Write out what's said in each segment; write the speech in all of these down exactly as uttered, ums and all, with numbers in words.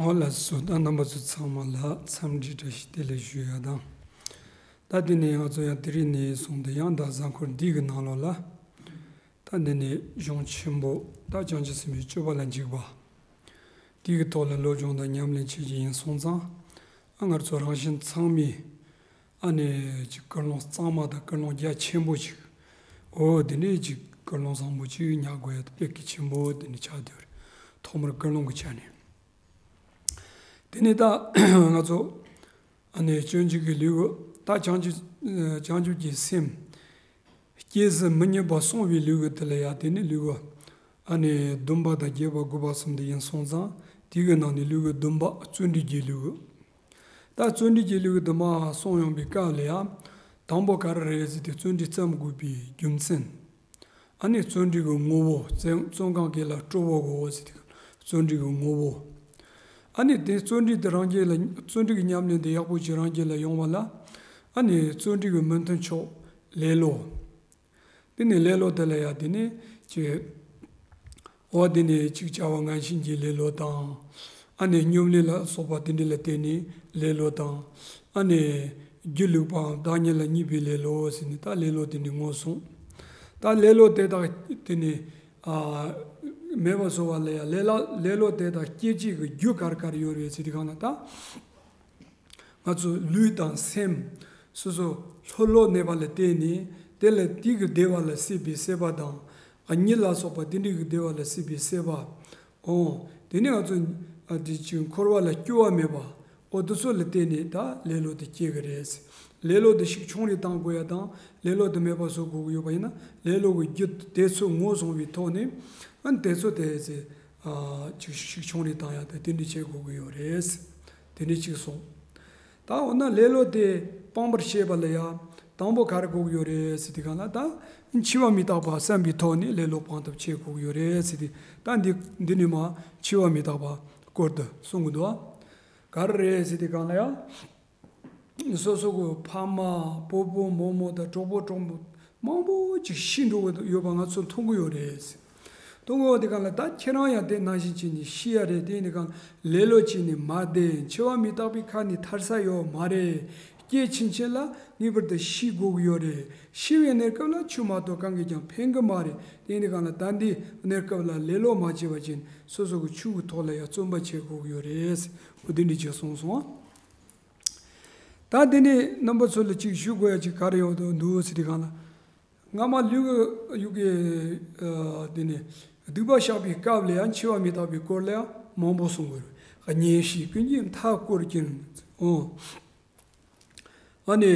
ཨོ་ལགས་སོ། ད་རྣམ་པ་ཚོ་ཚང་མ་ལ་འཚམས་འདྲི་བཀྲ་ཤིས་བདེ་ལེགས་ཞུ་ཡ་དང་། ད་དེ་ནས་ང་ཚོ་ཡང་དེ་རིང་ནས་བཟུང་སྟེ་ཡང་ད་གཟའ་འཁོར་འདི་གི་ནང་ལོགས་ལ། ད་འདི་ནས་གཞུང་ཆེན་པོ་ད་བྱང་ཆུབ་སེམས་དཔའི་སྤྱོད་པ་ལ་འཇུག་པ། དེ་གི་ཐོག་ལ་སློབ་སྦྱོང་དང་ཉམས་ལེན་བྱེད་ཀྱི་ཡིན་སོང་ཙང་། ཨ་ང་ཚོ་རང་གཞན་ཚང་མས། ཨ་ནི་ཅིག་ཀུན་སློང་གཙང་མ་དང་ཀུན་སློང་རྒྱ་ཆེན་པོ་ཅིག་ཨོ་དེ་ནས་ཅིག་ཀུན་སློང་བཟང་པོ་ཅིག་ཉར་དགོས་ཡ་དེ་དཔེ་གལ་ཆེན་པོ་དེ་ནས་ཆགས་བསྡད་ཡོད་རེད། ཐོག་མར་ཀུན་སློང་གི་ཆ་ནས། དེ་ནས་ད་ང་ཚོ་ཨ་ནི་སྤྱོད་འཇུག་གི་ལེའུ་ད་བྱང་ཆུབ་བྱང་ཆུབ་ཀྱི་སེམས་སྐྱེས་ཟིན་མི་རྙེད་པ་སོང་བའི་ལེའུ་དེ་ལ་ཡ་དེ་ནས་ལེའུ་ཨ་ནི་བདུན་པ་དང་བརྒྱད་པ་དགུ་པ་གསུམ་དེ་ཡིན་སོང་ཙང་དེ་གི་ནང་ནས་ལེའུ་བདུན་པ་བརྩོན་འགྲུས་ཀྱི་ལེའུ། ད་བརྩོན་འགྲུས་ཀྱི་ལེའུ་དུ་མ་གསུངས་ཡོང་བའི་སྐབས་ལ་ཡང་། དང་པོ་ག་རེ་རེད་ཟེར་ཏེ་བརྩོན་འགྲུས་བརྩམ་དགོས་པའི་རྒྱུ་མཚན། ཨ་ནི་བརྩོན་འགྲུས་ཀྱི་ངོ་བོ་བརྩོན་བརྩོན་གང་གི་ལ་སྤྲོ་བོ་དགོས་ཟེར་ཏེ་བརྩོན་འགྲུས་ཀྱི་ངོ་བོ། ཨ་ནི་དེ་བརྩོན་འགྲུས་དེ་རང་རྒྱལ་ལ་བརྩོན་འགྲུས་ཀྱི་ཉམས་ལེན་དེ་ཡག་པོ་ཅིག་རང་རྒྱལ་ལ་ཡོང་བ་ལ། ཨ་ནི་བརྩོན་འགྲུས་ཀྱི་མི་མཐུན་ཕྱོགས་ལེ་ལོ། དེ་ནས་ལེ་ལོ་དེ་ལ་ཡང་དེ་ནས་ཅིག་འོ་དེ་ནས་ཅིག་བྱ་བ་ངན་ཞེན་གྱི་ལེ་ལོ་དང་། ཨ་ནི་སྙོམ་ལས་ལ་སོགས་པ་དེ་འདྲ་ལ་བརྟེན་ནས་ལེ་ལོ་དང་། ཨ་ནི་སྒྱིད་ལུག་པའམ་བདག་ཉིད་ལ་གཉིས་པའི་ལེ་ལོ་ཟེར་ནས་ད་ལེ་ལོ་དེ་འདྲ་ངོས་བཟུང་། ད་ལེ་ལོ་དེ་དག་དེ་ནས་ཨ་མེད་པ་བཟོ་བ་ལ་ཡང་ལེ་ལ་ལེ་ལོ་དེ་དག་སྐྱེ་བྱེད་ཀྱི་རྒྱུ་ག་རེ་ག་རེ་ཡོད་རེད་ཟེར་དུས་སྒང་ལ་ད། ང་ཚོ་ལུས་དང་སེམས་སོ་སོ་ལྷོད་ལྷོད་གནས་པ་ལ་བརྟེན་ནས་དེ་ལ་དེ་གི་བདེ་བ་ལ་སྲིད་པའི་སྲེད་པ་དང་། ཨ་གཉིད་ལ་སོགས་པ་དེ་འདྲ་གི་བདེ་བ་ལ་སྲིད་པའི་སྲེད་པ། འོ། དེ་ནས་ང་ཚོ་ཨ་དེ་ཅིག་འཁོར་བ་ལ་སྐྱུར་བ་མེད་པ། འོ་དེ་ཚོ་ལ་བརྟེན་ནས་ད་ལེ་ལོ་དེ་སྐྱེ་གི་རེད། ལེ་ལོ་དེ་ཤུགས་ཆུང་རུ་བཏང་དགོས་ཡ་དང་ལེ་ལོ་དེ་མེད་པ་བཟོ་དགོས་ཀྱི་ཡོད་པ་ཡིན་ན་ལེ་ལོ་གི་རྒྱུ་དེ་ཚོ་ངོས་བཟུང་བའི་ཐོག་ནས་ཨ་དེ་ཚོ་དེ་ཚེ་ཨ་ཅིག་ཤུགས་ཆུང་རུ་བཏང་ཡ་དང་དེ་འདྲ་བྱེད་དགོས་ཀྱི་ཡོད་རེད། དེ་འདྲ་གཅིག་སོང་། ད་འོ་ན་ལེ་ལོ་དེ་སྤང་བར་བྱེད་པ་ལ་ཡང་དང་པོ་ག་རེ་དགོས་ཀྱི་ཡོད་རེད་ཟེར་དུས་སྒང་ལ་ད་འཆི་བ་མི་རྟག་པ་བསམ་པའི་ཐོག་ནས་ལེ་ལོ་སྤང་ཐབས་བྱེད་དགོས་ཀྱི་ཡོད་རེད་ཟེར་ཏེ། ད་འདི་འདི་ནས་མ་འཆི་བ་མི་རྟག་པ་སྐོར་དུ་གསུང་གི་འདུག་ཨ། ག་རེ་རེད་ཟེར་དུས་སྒང་ལ་ཡང་། སོ་སོ་གི་ཕ་མ་སྤོ་བོ་རྨོ་མོ་དང་གྲོགས་པོ་གྲོགས་མོ་མང་པོ་ཅིག་ཤི་འགྲོ་གི་ཡོད་པ་ང་ཚོ་མཐོང་གི་ཡོད་རེད། མཐོང་གི་ཡོད་དེ་གང་ལ་ད་ཁྱེད་རང་ཡང་དེ་ནང་བཞིན་བྱས་ནས་ཤི་ཡ་རེད། དེ་ཡིན་དེ་གང་ལེ་ལོ་བྱས་ནས་མ་བསྡད། འཆི་བ་མི་རྟག་པའི་ཁ་ནས་ཐར་ས་ཡོད་མ་རེད། སྐྱེས་ཕྱིན་ཆད་ལ་ངེས་པར་དུ་ཤི་དགོས་ཀྱི་ཡོད་རེད། ཤི་བའི་གནས་སྐབས་ལ་ཆོས་མ་གཏོགས་གང་གིས་ཀྱང་ཕན་གི་མ་རེད། དེ་ཡིན་དེ་གང་ལ་ད་འདི་གནས་སྐབས་ལ་ལེ་ལོ་མ་བྱས་པ་བྱས་ནས་སོ་སོ་གི་ཆོས་ཀྱི་ཐོག་ལ་ཡང་བརྩོན་པ་བྱེད་དགོས་ཀྱི་ཡོད་རེད། འོ་དེ་འདྲ་ཅིག་གསུངས་སོང་། ད་དེ་ནས་རྣམ་པ་ཚོ་ལ་ཅིག་ཞུ་དགོས་ཡ་ཅིག་ག་རེ་ཡོད་དོ་འདུག་ཟེར་དུས་སྒང་ལ། སྔ་མ་ལུས་ཀྱི་ཡུལ་གྱི་ཨ་དེ་ནས་སྡིག་པ་བཤགས་པའི་སྐབས་ལ་ཡང་འཆི་བ་མི་རྟག་པའི་སྐོར་ལ་ཡང་མང་པོ་གསུང་དགོས་རེད། གཉེན་བཤེས་ཀུན་གྱིས་མཐའ་བསྐོར་ཀྱང་། འོ། ཨ་ནི་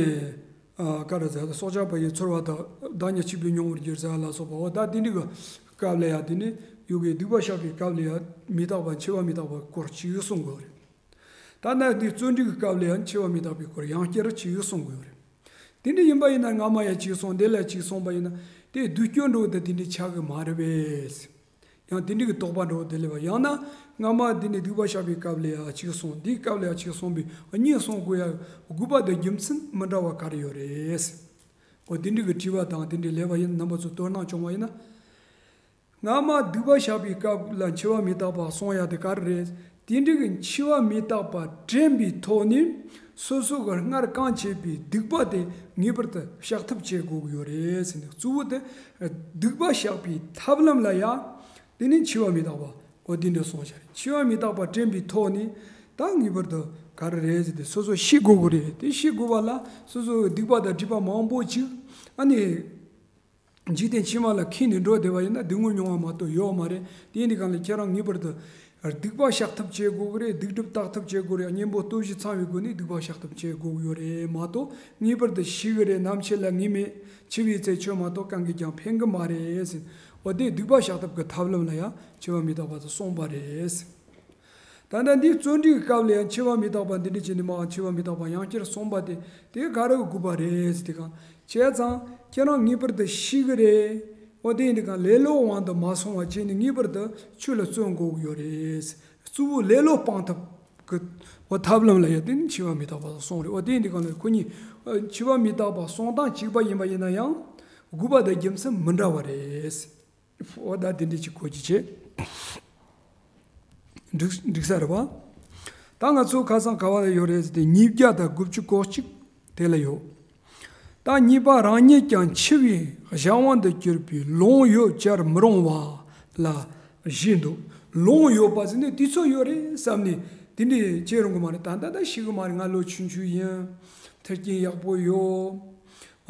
ཨ་ག་རེ་ཟེར་སྲོག་ཆགས་པ་ཡི་ཚོར་བ་དང་བདག་ཉིད་གཅིག་པུས་མྱོང་བར་འགྱུར་ཟེར་ལ་སོགས་པ་འོ་ད་དེ་འདྲ་གི་སྐབས་ལ་ཡང་དེ་ནས་ཡུལ་གྱི་སྡིག་པ་བཤགས་པའི་སྐབས་ལ་ཡང་མི་རྟག་པ་འཆི་བ་མི་རྟག་པའི་སྐོར་ཅིག་གསུང་དགོས་རེད། ད་ནི་འདི་བརྩོན་འགྲུས་ཀྱི་སྐབས་ལ་ཡང་འཆི་བ་མི་རྟག་པའི་སྐོར་ཡང་བསྐྱར་ཅིག་གསུང་དགོས་རེད། དེ་འདྲ་ཡིན་པ་ཡིན་ན་སྔ་མ་ཡང་ཅིག་གསུངས་དེ་ལ་ཅིག་གསུངས་པ་ཡིན་ན་དེ་བསྡུས་སྐྱོན་འགྲོ་དེ་དེ་འདྲ་ཆགས་ཀྱི་མ་རེད་པས། ཡང་དེ་འདྲ་གི་དོགས་པ་འགྲོ་དེ་ལས་པ་ཡང་ན་སྔ་མ་དེ་ནས་སྡིག་པ་བཤགས་པའི་སྐབས་ལ་ཡང་ཅིག་གསུངས་འདིའི་སྐབས་ལ་ཡང་ཅིག་གསུངས་པའི་གཉིས་གསུང་དགོས་ཡ་དགོས་པ་དང་རྒྱུ་མཚན་མི་འདྲ་བ་ག་རེ་ཡོད་རེད། འོ་དེ་འདྲ་གི་དྲི་བ་དང་དེ་འདྲ་ལས་པ་ཡིན་རྣམ་པ་ཚོ་དོ་སྣང་བྱུང་བ་ཡིན་ན། སྔ་མ་སྡིག་པ་བཤགས་པའི་སྐབས་ལ་འཆི་བ་མི་རྟག་པ་གསུང་ཡ་དེ་ག་རེ་རེད། དེ་འདྲ་གི་འཆི་བ་མི་རྟག་པ་དྲན་པའི་ཐོག་ནས་སོ་སོ་གི་སྔར་གང་བྱས་པའི་སྡིག་པ་དེ་ངེས་པར་དུ་བཤགས་ཐབས་བྱེད་དགོས་ཀྱི་ཡོད་རེད་ཟེར་ནས་གཙོ་བོ་དེ་སྡིག་པ་བཤགས་པའི་ཐབས་ལམ་ལ་ཡ་དེ་ནས་འཆི་བ་མི་རྟག་པ་འོ་དེ་འདྲ་གསུངས་བཞག་རེད། འཆི་བ་མི་རྟག་པ་དྲན་པའི་ཐོག་ནས་ད་ངེས་པར་དུ་ག་རེ་རེད་ཟེར་ཏེ་སོ་སོ་ཤི་དགོས་ཀྱི་རེད། དེ་ཤི་དགོས་པ་ལ་སོ་སོ་གི་སྡིག་པ་དང་སྒྲིབ་པ་མང་པོ་ཅིག་ཨ་ནི། འཇིག་རྟེན་ཕྱི་མ་ལ་ཁྱེར་ནས་འགྲོ་བསྡད་པ་ཡིན་ན་སྡུག་བསྔལ་མྱོང་བ་མ་གཏོགས་ཡོད་མ་རེད། དེ་ཡིན་དུས་གང་ལ་ཁྱེད་རང་ངེས་པར་དུ་སྡིག་པ་བཤགས་ཐབས་བྱེད་དགོས་ཀྱི་རེད། སྡིག་སྒྲིབ་དག་ཐབས་བྱེད་དགོས་རེད། གཉེན་པོ་སྟོབས་བཞི་ཚང་བའི་སྒོ་ནས་སྡིག་པ་བཤགས་ཐབས་བྱེད་དགོས་ཀྱི་ཡོད་རེད་མ་གཏོགས་ངེས་པར་དུ་ཤི་གི་རེད། ནམ་འཆི་ལ་ངེས་མེད། འཆི་བའི་ཚེ་ཆོས་མ་གཏོགས་གང་གིས་ཀྱང་ཕན་གི་མ་རེད་ཟེར། འོ་དེ་སྡིག་པ་བཤགས་ཐབས་ཀྱི་ཐབས་ལམ་ལ་ཡང་འཆི་བ་མི་རྟག་པ་དེ་གསུངས་པ་རེད། ད་ལྟ་འདིའི་བརྩོན་འགྲུས་ཀྱི་སྐབས་ལ་ཡང་འཆི་བ་མི་རྟག་པ་འདི་འདྲ་བྱས་ནས་མར་འཆི་བ་མི་རྟག་པ་ཡང་བསྐྱར་གསུངས་པ་དེ་དེ་ག་རེ་དགོས་པ་རེད་ཟེར་དུས་གང་བྱས་ཙང་ཁྱེད་རང་ངེས་པར་དུ་ཤི་གི་རེད། འོ་དེ་ཡིན་དུས་གང་ལེ་ལོའི་དབང་དུ་མ་སོང་བ་བྱས་ནས་ངེས་པར་དུ་ཆོས་ལ་བརྩོན་དགོས་ཀྱི་ཡོད་རེད། གཙོ་བོ་ལེ་ལོ་སྤང་ཐབས་ཀྱི་འོ་ཐབས་ལམ་ལ་ཡང་དེ་ནི་འཆི་བ་མི་རྟག་པ་གསུངས་རེད། འོ་དེ་ཡིན་དུས་གང་ལ་ཁོ་གཉིས་འཆི་བ་མི་རྟག་པ་གསུང་སྟངས་གཅིག་པ་ཡིན་པ་ཡིན་ན་ཡང་དགོས་པ་དང་རྒྱུ་མཚན་མི་འདྲ་བ་རེད། འོ་ད་དེ་འདྲ་ཅིག་གོ་རྒྱུ་བྱེད། འགྲིག་འགྲིག་ས་རེད་བ། ད་ང་ཚོ་ཁ་སང་ག་བ་ལ་ཡོད་རེད་ཟེར་ཏེ། ཉིས་བརྒྱ་དང་དགུ་བཅུ་གོ་གཅིག་དེ་ལ་ཡོད། ད་གཉིས་པ། རང་ཉིད་ཀྱང་འཆི་བའི་གཞན་དབང་དུ་གྱུར་པའི་ལོང་ཡོད་བྱར་མི་རུང་བ་ལ་བཞི་འདུག། ལོང་ཡོད་པ་ཟེར་ནས་དུས་ཚོད་ཡོད་རེད་བསམ་ནས་དེ་འདྲས་བྱེད་རུང་གི་མ་རེད། ད་ལྟ་ད་ཤི་གི་མ་རེད། ང་ལོ་ཆུང་ཆུང་ཡིན། མཐུན་རྐྱེན་ཡག་པོ་ཡོད།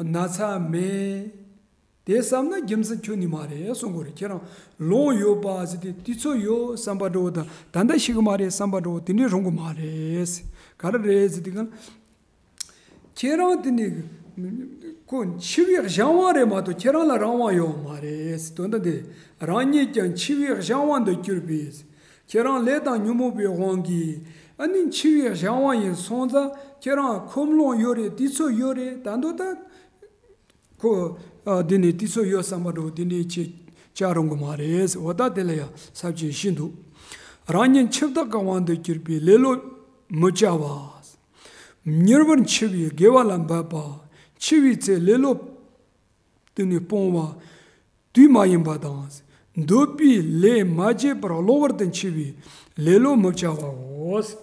ན་ཚ་མེད། དེ་བསམ་ན་རྒྱུ་མཚན་ཁྱོན་ནས་མ་རེད་གསུང་གི་རེད། ཁྱེད་རང་ལོང་ཡོད་པ་ཟེར་ཏེ་དུས་ཚོད་ཡོད་བསམ་པ་འདྲ་བོ་དང་། ད་ལྟ་ཤི་གི་མ་རེད་བསམ་པ་འདྲ་བོ་དེ་འདྲས་རུང་གི་མ་རེད། ག་རེ་རེད་ཟེར་དུས་གང་། ཁྱེད་རང་དེ་ནི་ཁོ་འཆི་བའི་གཞན་དབང་རེད་མ་གཏོགས་ཁྱེད་རང་ལ་རང་དབང་ཡོད་མ་རེད། དོན་དག་འདི། རང་ཉིད་ཀྱང་འཆི་བའི་གཞན་དབང་དུ་གྱུར་པས། ཁྱེད་རང་ལས་དང་ཉོན་མོངས་པའི་དབང་གིས་ཨ་ནི་འཆི་བའི་གཞན་དབང་ཡིན་སོང་ཙང་ཁྱེད་རང་ཁོམ་ལོང་ཡོད་རེད། དུས་ཚོད་ཡོད་རེད། ད་འདོད་ད་ཁོ་ཨ་འདི་ནི་དུས་ཚོད་ཡོད་བསམ་པ་འདྲ་བོ་དེ་འདྲས་བྱེད་བྱ་རུང་གི་མ་རེད། འོ་ད་དེ་ལ་ཡང་ས་བཅད་བཞི་འདུག། རང་ཉིད་འཆི་བདག་གི་དབང་དུ་གྱུར་པའི་ལེ་ལོ་མི་བྱ་བ། མྱུར་བར་འཆི་བའི་དགེ་བ་ལ་འབད་པ། འཆི་བའི་ཚེ་ལེ་ལོ་དེ་ནི་སྤོང་བ་དུས་མ་ཡིན་པ་དང་། འདོད་པའི་ལས་མ་བྱས་པར་གློ་བུར་དུ་འཆི་བའི་ལེ་ལོ་མི་བྱ་བའོ། ས་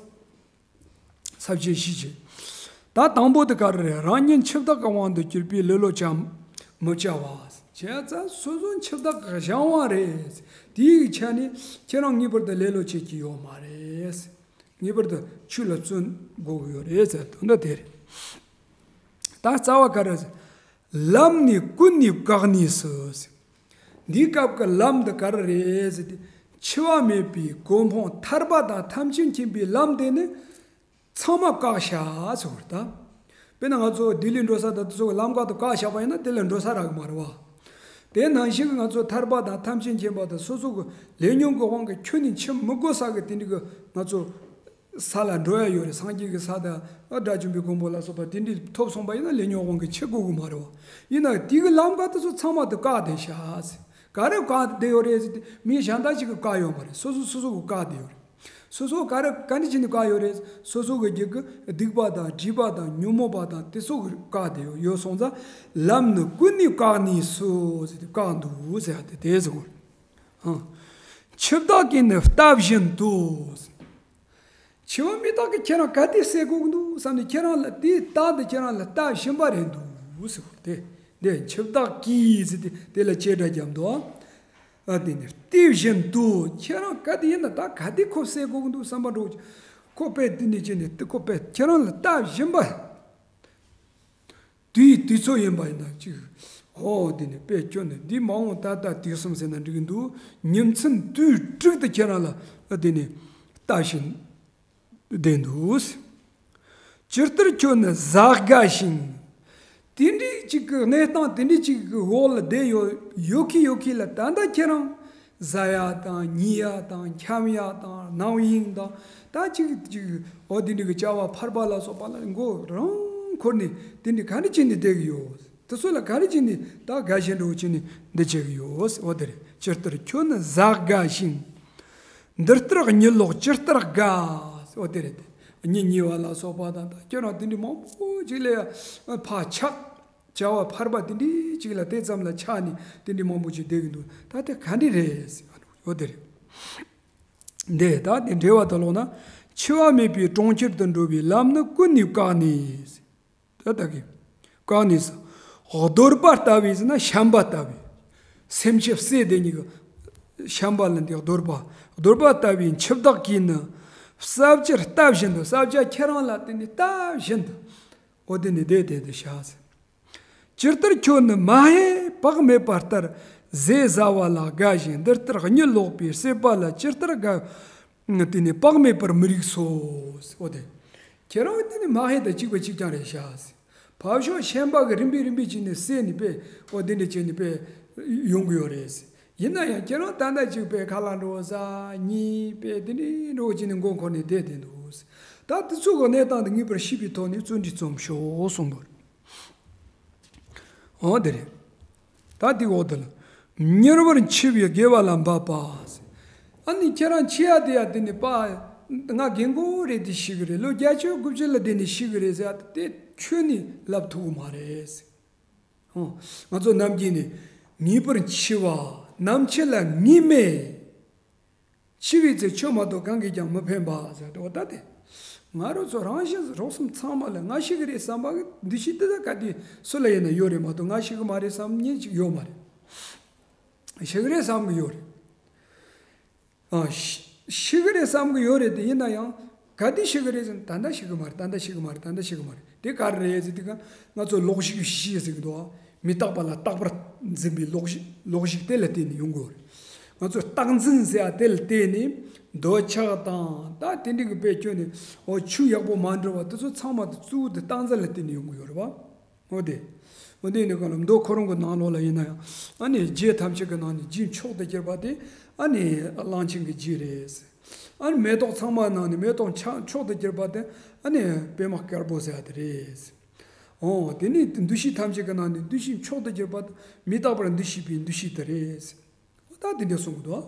བཅད་བཞི་བྱས། ད་དང་པོ་དེ་ག་རེ་རེད། རང་ཉིད་འཆི་བདག་གི་དབང་དུ་གྱུར་པའི་ལེ་ལོ་བྱ་མི་བྱ་བ། བྱས་ཙང་སོ་སོ་འཆི་བདག་གི་གཞན་དབང་རེད། དེའི་ཆ་ནས་ཁྱེད་རང་ངེས་པར་དུ་ལེ་ལོ་བྱེད་ཀྱི་ཡོད་མ་རེད། ངེས་པར་དུ་ཆོས་ལ་བརྩོན་དགོས་ཀྱི་ཡོད་རེད་ཟེར། དོན་དག་དེ་རེད། ད་རྩ་བ་ག་རེ་ཟེར། ལམ་ནི་ཀུན་ནས་བཀག་ནས་སུ་ཟེར། འདིའི་སྐབས་ཀྱི་ལམ་འདི་ག་རེ་རེད་ཟེར་ཏེ། འཆི་བ་མེད་པའི་གོ་འཕང་ཐར་པ་དང་ཐམས་ཅད་མཁྱེན་པའི་ལམ་དེ་ནི་ཚང་མ་བཀག་བཞག་ཟེར་བ་རེད་ད། དཔེར་ན་ང་ཚོ་ལྡི་ལི་འགྲོ་ས་དང་དེ་ཚོ་གི་ལམ་ཁ་དུ་བཀག་བཞག་པ་ཡིན་ན་དེ་ལ་འགྲོ་ས་རག་གི་མ་རེད་བ། དེ་ནང་བཞིན་གྱི་ང་ཚོ་ཐར་པ་དང་ཐམས་ཅད་མཁྱེན་པ་དང་སོ་སོ་གི་ལས་ཉོན་གྱི་དབང་གིས་ཁྱོན་ནས་འཆི་མི་དགོས་ས་གི་དེ་འདྲ་གི་ང་ཚོ་ས་ལ་འགྲོ་ཡ་ཡོད་རེད། སངས་རྒྱས་ཀྱི་ས་དང་དགྲ་བཅོམ་པའི་གོ་འཕང་ལ་སོགས་པ་དེ་འདྲ་ཐོབ་སོང་པ་ཡིན་ན་ལས་ཉོན་དབང་གིས་འཆི་དགོས་ཀྱི་མ་རེད་བ། ཡིན་ན་དེ་གི་ལམ་ཁ་དེ་ཚོ་ཚང་མ་དུ་བཀག་བསྡད་བཞག་ཟེར། ག་རེ་བཀག་བསྡད་ཡོད་རེད་ཟེར་ཏེ་མི་གཞན་དག་ཅིག་གིས་བཀག་ཡོད་མ་རེད། སོ་སོ་སོ་སོ་གིས་བཀག་བསྡད་ཡོད་རེད། སོ་སོ་ག་རེ་ག་འདྲ་བྱས་ནས་བཀག་ཡོད་རེད། སོ་སོ་གི་རྒྱུད་ཀྱི་སྡིག་པ་དང་སྒྲིབ་པ་དང་ཉོན་མོངས་པ་དང་དེ་ཚོ་གིས་བཀག་བསྡད་ཡོད་སོང་ཙང་། ལམ་ནི་ཀུན་ནས་བཀག་ནས་སུ་ཟེར་ཏེ་བཀག་འདུག་ཟེར་ཡ་དེ་དེ་ཟེར་གོ། ཨང་། འཆི་བདག་གིས་ནི་ལྟ་བཞིན་དུ། འཆི་བ་མི་རྟག་གི་ཁྱེད་རང་ག་དེ་ཟེར་དགོས་ཀྱི་འདུག་བསམ་ནས་ཁྱེད་རང་ལ་དེའི་རྟགས་འདི་ཁྱེད་རང་ལ་ལྟ་བཞིན་པ་རེད་འདུག་ཟེར་བ་དེ། འདི་འཆི་བདག་གིས་ཟེར་ཏེ་དེ་ལ་བྱེད་སྒྲ་བརྒྱབ་འདུག། ཨ་དེ་ནི་ལྟ་བཞིན་དུ་ཁྱེད་རང་ག་དེ་ཡིན་ན་ད་ག་དེ་ཁོ་ཟེར་དགོས་ཀྱི་འདུག་བསམ་པ་འགྲོ། ཁོ་དཔེ་དེ་ནས་བྱས་ནས་དེ་ཁོ་དཔེ་ཁྱེད་རང་ལ་ལྟ་བཞིན་པ། དུས་དུས་ཚོད་ཡིན་པ་ཡིན་ན་ཅིག། ཨོ་དེ་ནས་དཔེ་ཁྱོད་ནི་འདི་མ་འོངས་ད་ལྟ་དུས་གསུམ་ཟེར་ན་འགྲིག་གི་འདུག། ཉིན་མཚན་དུས་དྲུག་ཏུ་ཁྱེད་རང་ལ་ཨ་དེ་ནས་ལྟ་བཞིན་བསྡད་འདུག། ཇི་ལྟར་ཁྱོད་ནི་གཟའ་དགའ་ཞིང་། དེ་འདྲའི་ཅིག་གི་གནས་སྟངས་དེ་འདྲའི་ཅིག་གི་འོག་ལ་བསྡད་ཡོད་ཡོད་ཁི་ཡོད་ཁི་ལ་ད་ལྟ་ཁྱེད་རང་གཟའ་ཡ་དང་ཉི་ཡ་དང་འཁྱམ་ཡ་དང་ནམ་ཡིན་དང་ད་ཅིག་ཅིག་འོ་དེ་འདྲའི་གི་བྱ་བ་ཕལ་པ་ལ་སོགས་པ་ལ་མགོ་རང་འཁོར་ནས་དེ་འདྲའི་ག་འདྲ་བྱས་ནས་བསྡད་གི་ཡོད། དེ་ཚོ་ལ་ག་རེ་བྱས་ནས་ད་དགའ་ཞེན་འདྲ་བོ་བྱས་ནས་འདི་བྱེད་གི་ཡོད། འོ་དེ་རེད། ཇི་ལྟར་ཁྱོད་ནི་གཟའ་དགའ་ཞིང་། འདི་ལྟར་གཉིད་ལོག་ཇི་ལྟར་དགའ། འོ་དེ་རེད། གཉིད་ཉལ་བ་ལ་སོགས་པ་དང་ད་ཁྱོད་རང་དེ་འདྲའི་མང་པོ་ཅིག་ལ་ཕར་ཆགས། བྱ་བ་ཕལ་པ་དེ་འདྲའི་ཅིག་ལ་དེ་ཙམ་ལ་ཆགས་ནས་དེ་འདྲའི་མང་པོ་ཅིག་བསྡད་གི་འདུག། ད་དེ་ག་འདྲ་རེད་ཟེར་བ་འདུག། འོ་དེ་རེད། འདི་ད་དེ་འགྲེལ་བ་དུ་ལོག་ན། འཆི་བ་མེད་པའི་གྲོང་ཁྱེར་དུ་འགྲོ་བའི་ལམ་ནི་ཀུན་ནས་བཀག་ནས། ད་ལྟ་གི། བཀག་ནས་སུ། གདོལ་པ་ལྟ་བུའི་ཟེར་ན་བཤན་པ་ལྟ་བུའི། སེམས་ཅན་བསད་དེ་ཉིད་ཀྱི་བཤན་པ་ལ་འདི་གདོལ་པ། གདོལ་པ་ལྟ་བུའི་འཆི་བདག་གིས་ནི། ཟབ་ཅིང་ལྟ་བཞིན་དུ། ཟབ་ཅིང་ཁྱེད་རང་ལ་དེ་ནི་ལྟ་བཞིན་དུ། འོ་དེ་ནི་བསྡད་དེ་འདི་བྱ་ཟེར། ཇི་ལྟར་ཁྱོད་ནི་མ་ཧེ་བག་མེད་པ་ལྟར་ཟས་ཟ་བ་ལ་དགའ་ཞིང་། འདི་ལྟར་གཉིད་ལོག་པའི་སྲེད་པ་ལ་ཇི་ལྟར་དགའ། དེ་ནི་བག་མེད་པར་མི་རིགས་སོ། འོ་དེ། ཁྱེད་རང་དེ་ནི་མ་ཧེ་དང་གཅིག་པ་གཅིག་རྐྱང་རེད་བྱ་ཟེར། ཕར་ཕྱོགས་བཤན་པ་གིས་རིམ་པས་རིམ་པས་བྱས་ནས་བསད་ནས་དཔེ་འོ་དེ་འདྲ་བྱས་ནས་དཔེ་ཡོང་གི་ཡོད་རེད་ཟེར། ཡིན་ན་ཡང་ཁྱེད་རང་ད་ལྟ་གཅིག་དཔེ་ཁ་ལག་འདྲ་བོ་ཟ་གཉིད་དཔེ་དེ་འདྲའི་འདྲ་བོ་བྱས་ནས་མགོ་འཁོར་ནས་བསྡད་བསྡད་འདུག་ཟེར། ད་དེ་ཚོ་གི་གནས་སྟངས་དེ་ངེས་པར་ཤེས་པའི་ཐོག་ནས་བརྩོན་འགྲུས་རྩོམ་ཤོག་གསུངས་པ་རེད། འོ་དེ་རེད། ད་དེ་འོག་དེ་ལ། མྱུར་བར་འཆི་བའི་དགེ་བ་ལ་འབད་པ། ཨ་ནི་ཁྱེད་རང་འཆི་ཡ་དེ་ཡ་དེ་ནི་པ། ང་རྒན་གོག་རེད་དེ་ཤི་གི་རེད། ལོ་བརྒྱད་ཅུ་དགུ་བཅུ་ལ་དེ་ནི་ཤི་གི་རེད་ཟེར་ཡ་དེ་ཁྱོན་ནས་ལབ་ཐུབ་གི་མ་རེད། ཧོ། ང་ཚོ་ནམ་རྒྱུན་ནས་ངེས་པར་འཆི་བ། ནམ་འཆི་ལ་ངེས་མེད། འཆི་བའི་ཚེ་ཆོས་མ་གཏོགས་གང་གིས་ཀྱང་མི་ཕན་པ་ཟེར་ཏེ། འོ་ད་དེ་ང་རང་ཚོ་རང་བཞིན་རོགས་སམ་ཚང་མ་ལ་ང་ཤི་གི་རེད་བསམ་པ་གི་འདུ་ཤེས་དེ་ད་ག་དུས་སུ་ལ་ཡིན་ན་ཡོད་རེད་མ་གཏོགས། ང་ཤི་གི་མ་རེད་བསམ་མཁན་ཅིག་ཡོད་མ་རེད། ཤི་གི་རེད་བསམ་གི་ཡོད་རེད། ཨ། ཤི་ཤི་གི་རེད་བསམ་གི་ཡོད་རེད་དེ། ཡིན་ན་ཡང་ག་དུས་ཤི་གི་རེད་ཟེར་ན། ད་ལྟ་ཤི་གི་མ་རེད། ད་ལྟ་ཤི་གི་མ་རེད། ད་ལྟ་ཤི་གི་མ་རེད། དེ་ག་རེ་རེད་ཟེར་དུས་ཀ་ང་ཚོ་ལོག་ཤིག་ཤི་ཟེར་གི་འདུག་ཨ། མི་རྟག་པ་ལ་རྟག་པར་འཛིན་པའི་ལོག་ཤིག་ལོག་ཤིག་དེ་ལ་བརྟེན་ནས་ཡོང་གི་ཡོད་རེད། ང་ཚོ་རྟག་འཛིན་ཟེར་ཡ་དེ་ལ་བརྟེན་ནས་འདོད་ཆགས་དང་ད་དེ་འདྲ་གི་དཔེ་བསྐྱོན་ནས། འོ་ཆོས་ཡག་པོ་མ་འགྲུབ་པ་དེ་ཚོ་ཚང་མ་དེ་གཙོ་བོ་དེ་རྟག་འཛིན་ལ་བརྟེན་ནས་ཡོང་གི་ཡོད་རེད་བ། འོ་དེ། འོ་དེ་ནི་གང་ལ་མདོ་ཁོ་རང་གི་ནང་ལོགས་ལ་ཡིན་ན་ཡང་། ཨ་ནི་རྒྱུད་ཐམས་ཅད་ཀྱི་ནང་ནས་རྒྱུད་མཆོག་ཏུ་གྱུར་པ་དེ་ཨ་ནི་གླང་ཆེན་གྱི་རྒྱུད་རེད། ཨ་ནི་མེ་ཏོག་ཚང་མ་ནང་ནས་མེ་ཏོག་མཆོག་མཆོག་ཏུ་གྱུར་པ་དེ་ཨ་ནི་པད་མ་དཀར་པོ་ཟེར་བ་དེ་རེད། འོ་དེ་ནི་འདུ་ཤེས་ཐམས་ཅད་ཀྱི་ནང་ནས་འདུ་ཤེས་མཆོག་ཏུ་གྱུར་པ་དེ་མི་རྟག་པར་འདུ་ཤེས་པའི་འདུ་ཤེས་དེ་རེད། ད་དེ་འདྲ་གསུང་གི་འདུག།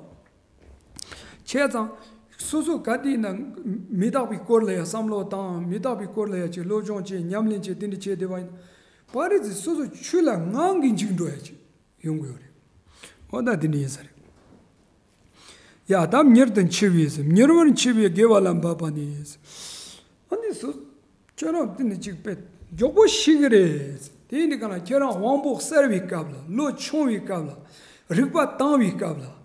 བྱས་ཙང་སོ་སོ་ག་དུས་ན་མི་རྟག་པའི་སྐོར་ལ་ཡང་བསམ་བློ་བཏང་། མི་རྟག་པའི་སྐོར་ལ་ཡང་ཅིག་སློབ་སྦྱོང་བྱེད། ཉམས་ལེན་བྱེད། དེ་འདྲ་བྱེད་བསྡད་པ་ཡིན་ན། པ་རི་ཙི་སོ་སོ་ཆོས་ལ་ངང་གིས་འཇུག་འགྲོ་ཡ་ཅིག་ཡོང་གི་ཡོད་རེད། འོ་ད་དེ་འདྲ་ཡིན་ས་རེད། ཡ་དམ་མྱུར་དུ་འཆི་བའི་སེམས། མྱུར་བར་འཆི་བའི་དགེ་བ་ལ་འབད་པ་ནི། ཨ་ནི་སུ། ཁྱོད་རང་དེ་ནི་གཅིག་པས་མགྱོགས་པོ་ཤི་གི་རེད། དེ་ཡིན་དུས་གང་ལ་ཁྱེད་རང་དབང་པོ་གསལ་བའི་སྐབས་ལ། བློ་ཆུང་བའི་སྐབས་ལ། རིག་པ་དྭངས་བའི་སྐབས་ལ།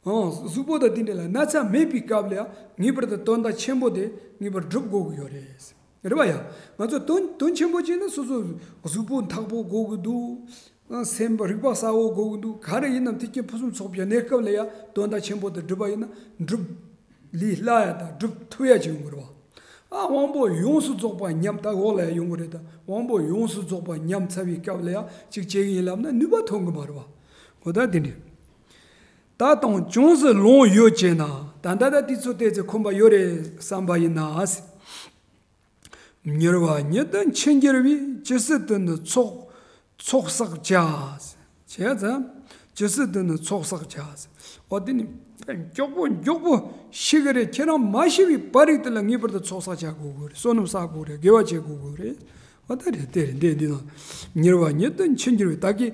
ཨང་། གཟུགས་པོ་དང་དེ་འདྲ་ལ་ན་ཚ་མེད་པའི་སྐབས་ལ་ཡང་ངེས་པར་དུ་དོན་དག་ཆེན་པོ་དེ་ངེས་པར་སྒྲུབ་དགོས་ཀྱི་ཡོད་རེད། རེད་པ། ཡ། ང་ཚོ་དོན་དོན་ཆེན་པོ་བྱས་ན་སོ་སོ་གཟུགས་པོ་མཐག་པོ་དགོས་ཀྱི་འདུག། སེམས་པ་རིག་པ་གསལ་བོ་དགོས་ཀྱི་འདུག། ག་རེ་ཡིན་ནམ་དེ་སྐྱེ་ཕུན་སུམ་ཚོགས་པའི་གནས་སྐབས་ལ་ཡང་དོན་དག་ཆེན་པོ་དེ་སྒྲུབ་པ་ཡིན་ན་སྒྲུབ་ལས་སླ་ཡ་དང་སྒྲུབ་ཐུབ་ཡ་ཅིག་ཡོང་གི་རེད་བ། ཨ། དབང་པོ་ཡོངས་སུ་རྫོགས་པ་ཉམས། ད་འོག་ལ་ཡང་ཡོང་གི་རེད། ད་དབང་པོ་ཡོངས་སུ་རྫོགས་པ་ཉམས་ཚར་བའི་སྐབས་ལ་ཡང་ཅིག་བྱེད་ཀྱི་ཡིན་ལབ་ན་ནུས་པ་ཐོན་གི་མ་རེད་བ། འོ་ད་དེ་འདྲ། ད་དང་ཅུང་ཟད་ལོང་ཡོད་ཅེ་ན། ད་ད་ད་དེ་ཚོ་ཏོག་ཙམ་ཁོམ་པ་ཡོད་རེད་བསམ་པ་ཡིན་ན། མྱུར་བ་ཉིད་དུ་འཆི་འགྱུར་བས། ཇི་སྲིད་དུ་ནི་ཚོགས་ཚོགས་བསགས་བྱ། བྱས་ཙང་། ཇི་སྲིད་དུ་ནི་ཚོགས་བསགས་བྱ། འོ་དེ་ནི་མགྱོགས་པོ་མགྱོགས་པོ་ཤི་གི་རེད། ཁྱེད་རང་མ་ཤི་བའི་བར་རིགས་དེ་ལ་ངེས་པར་དུ་ཚོགས་བསགས་བྱ་དགོས་ཀྱི་རེད། བསོད་ནམས་བསགས་དགོས་རེད། དགེ་བ་བྱེད་དགོས་ཀྱི་རེད། འོ་ད་རེད། དེ་རེད། འདི་འདི་དང་། མྱུར་བ་ཉིད་དུ་འཆི་འགྱུར་བས། ད་གི་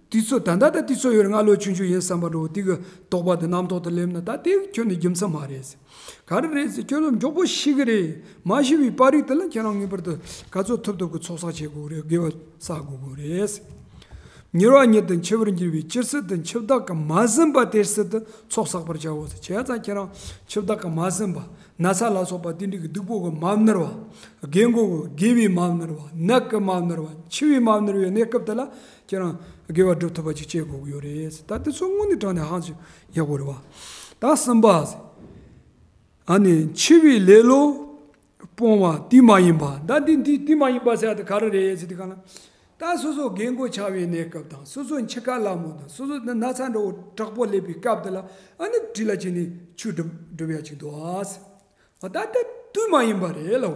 དུས་ཚོད་ད་ལྟ་ད་དུས་ཚོད་ཡོད་རེད། ང་ལོ་ཆུང་ཆུང་ཡིན་བསམ་པ་འགྲོ་དེ་གི་དོགས་པ་དེ་རྣམ་རྟོག་དེ་སླེབས་ན། ད་དེ་ཁྱོད་ནི་རྒྱུ་མཚན་མ་རེད། ག་རེ་རེད་ཟེར། ཁྱོད་རང་མགྱོགས་པོ་ཤི་གི་རེད། མ་ཤི་བའི་བར་རིགས་དེ་ལ་ཁྱེད་རང་ངེས་པར་དུ་ག་ཚོད་ཐུབ་ཐུབ་ཀྱི་ཚོགས་བསགས་བྱེད་དགོས་རེད། དགེ་བ་བསགས་དགོས་དགོས་རེད། མྱུར་བ་ཉིད་དུ་འཆི་བར་འགྱུར་བས། ཇི་སྲིད་དུ་འཆི་བདག་གིས་མ་ཟིན་པ་དེ་སྲིད་དུ་ཚོགས་བསགས་པར་བྱའོ་ཟེར། བྱས་ཙང་ཁྱེད་རང་འཆི་བདག་གིས་མ་ཟིན་པ། ན་ཚ་ལ་སོགས་པ་དེ་འདྲ་གི་སྡུག་པོ་གིས་མ་མནར་བ། རྒན་གོག་གིས་དགེ་བས་མ་མནར་བ། ནད་ཀྱིས་མ་མནར་བ། འཆི་བས་མ་མནར་བའི་གནས་སྐབས་དེ་ལ་ཁྱེད་རང་དགེ་བ་སྒྲུབ་ཐུབ་པ་ཅིག་བྱེད་དགོས་ཀྱི་ཡོད་རེད། ད་དེ་ཚོ་དངོས་གནས་དྲང་གནས་ཧང་ཅིག་ཡག་པོ་རེད་བ། ད་གསུམ་པ། ཨ་ནི་འཆི་བའི་ལེ་ལོ་སྤོང་བ་དུས་མ་ཡིན་པ། ད་འདི་འདི་དུས་མ་ཡིན་པ་ཟེར་ཡ་དེ་ག་རེ་རེད་ཟེར་དུས་གང་ལ། ད་སོ་སོ་རྒན་གོག་ཆགས་པའི་གནས་སྐབས་དང་། སོ་སོ་འཆི་ཁ་ལ་མོ་དང་། སོ་སོ་ན་ཚ་འདྲ་བོ་དྲག་པོ་སླེབས་པའི་སྐབས་དེ་ལ་ཨ་ནི་འདྲི་ལ་བྱས་ནས་ཆོས་སྒྲུབ་སྒྲུབ་ཡ་ཅིག་འདུག་ཨ། ད་ལྟ་དུས་མ་ཡིན་པ་རེད་ལབ་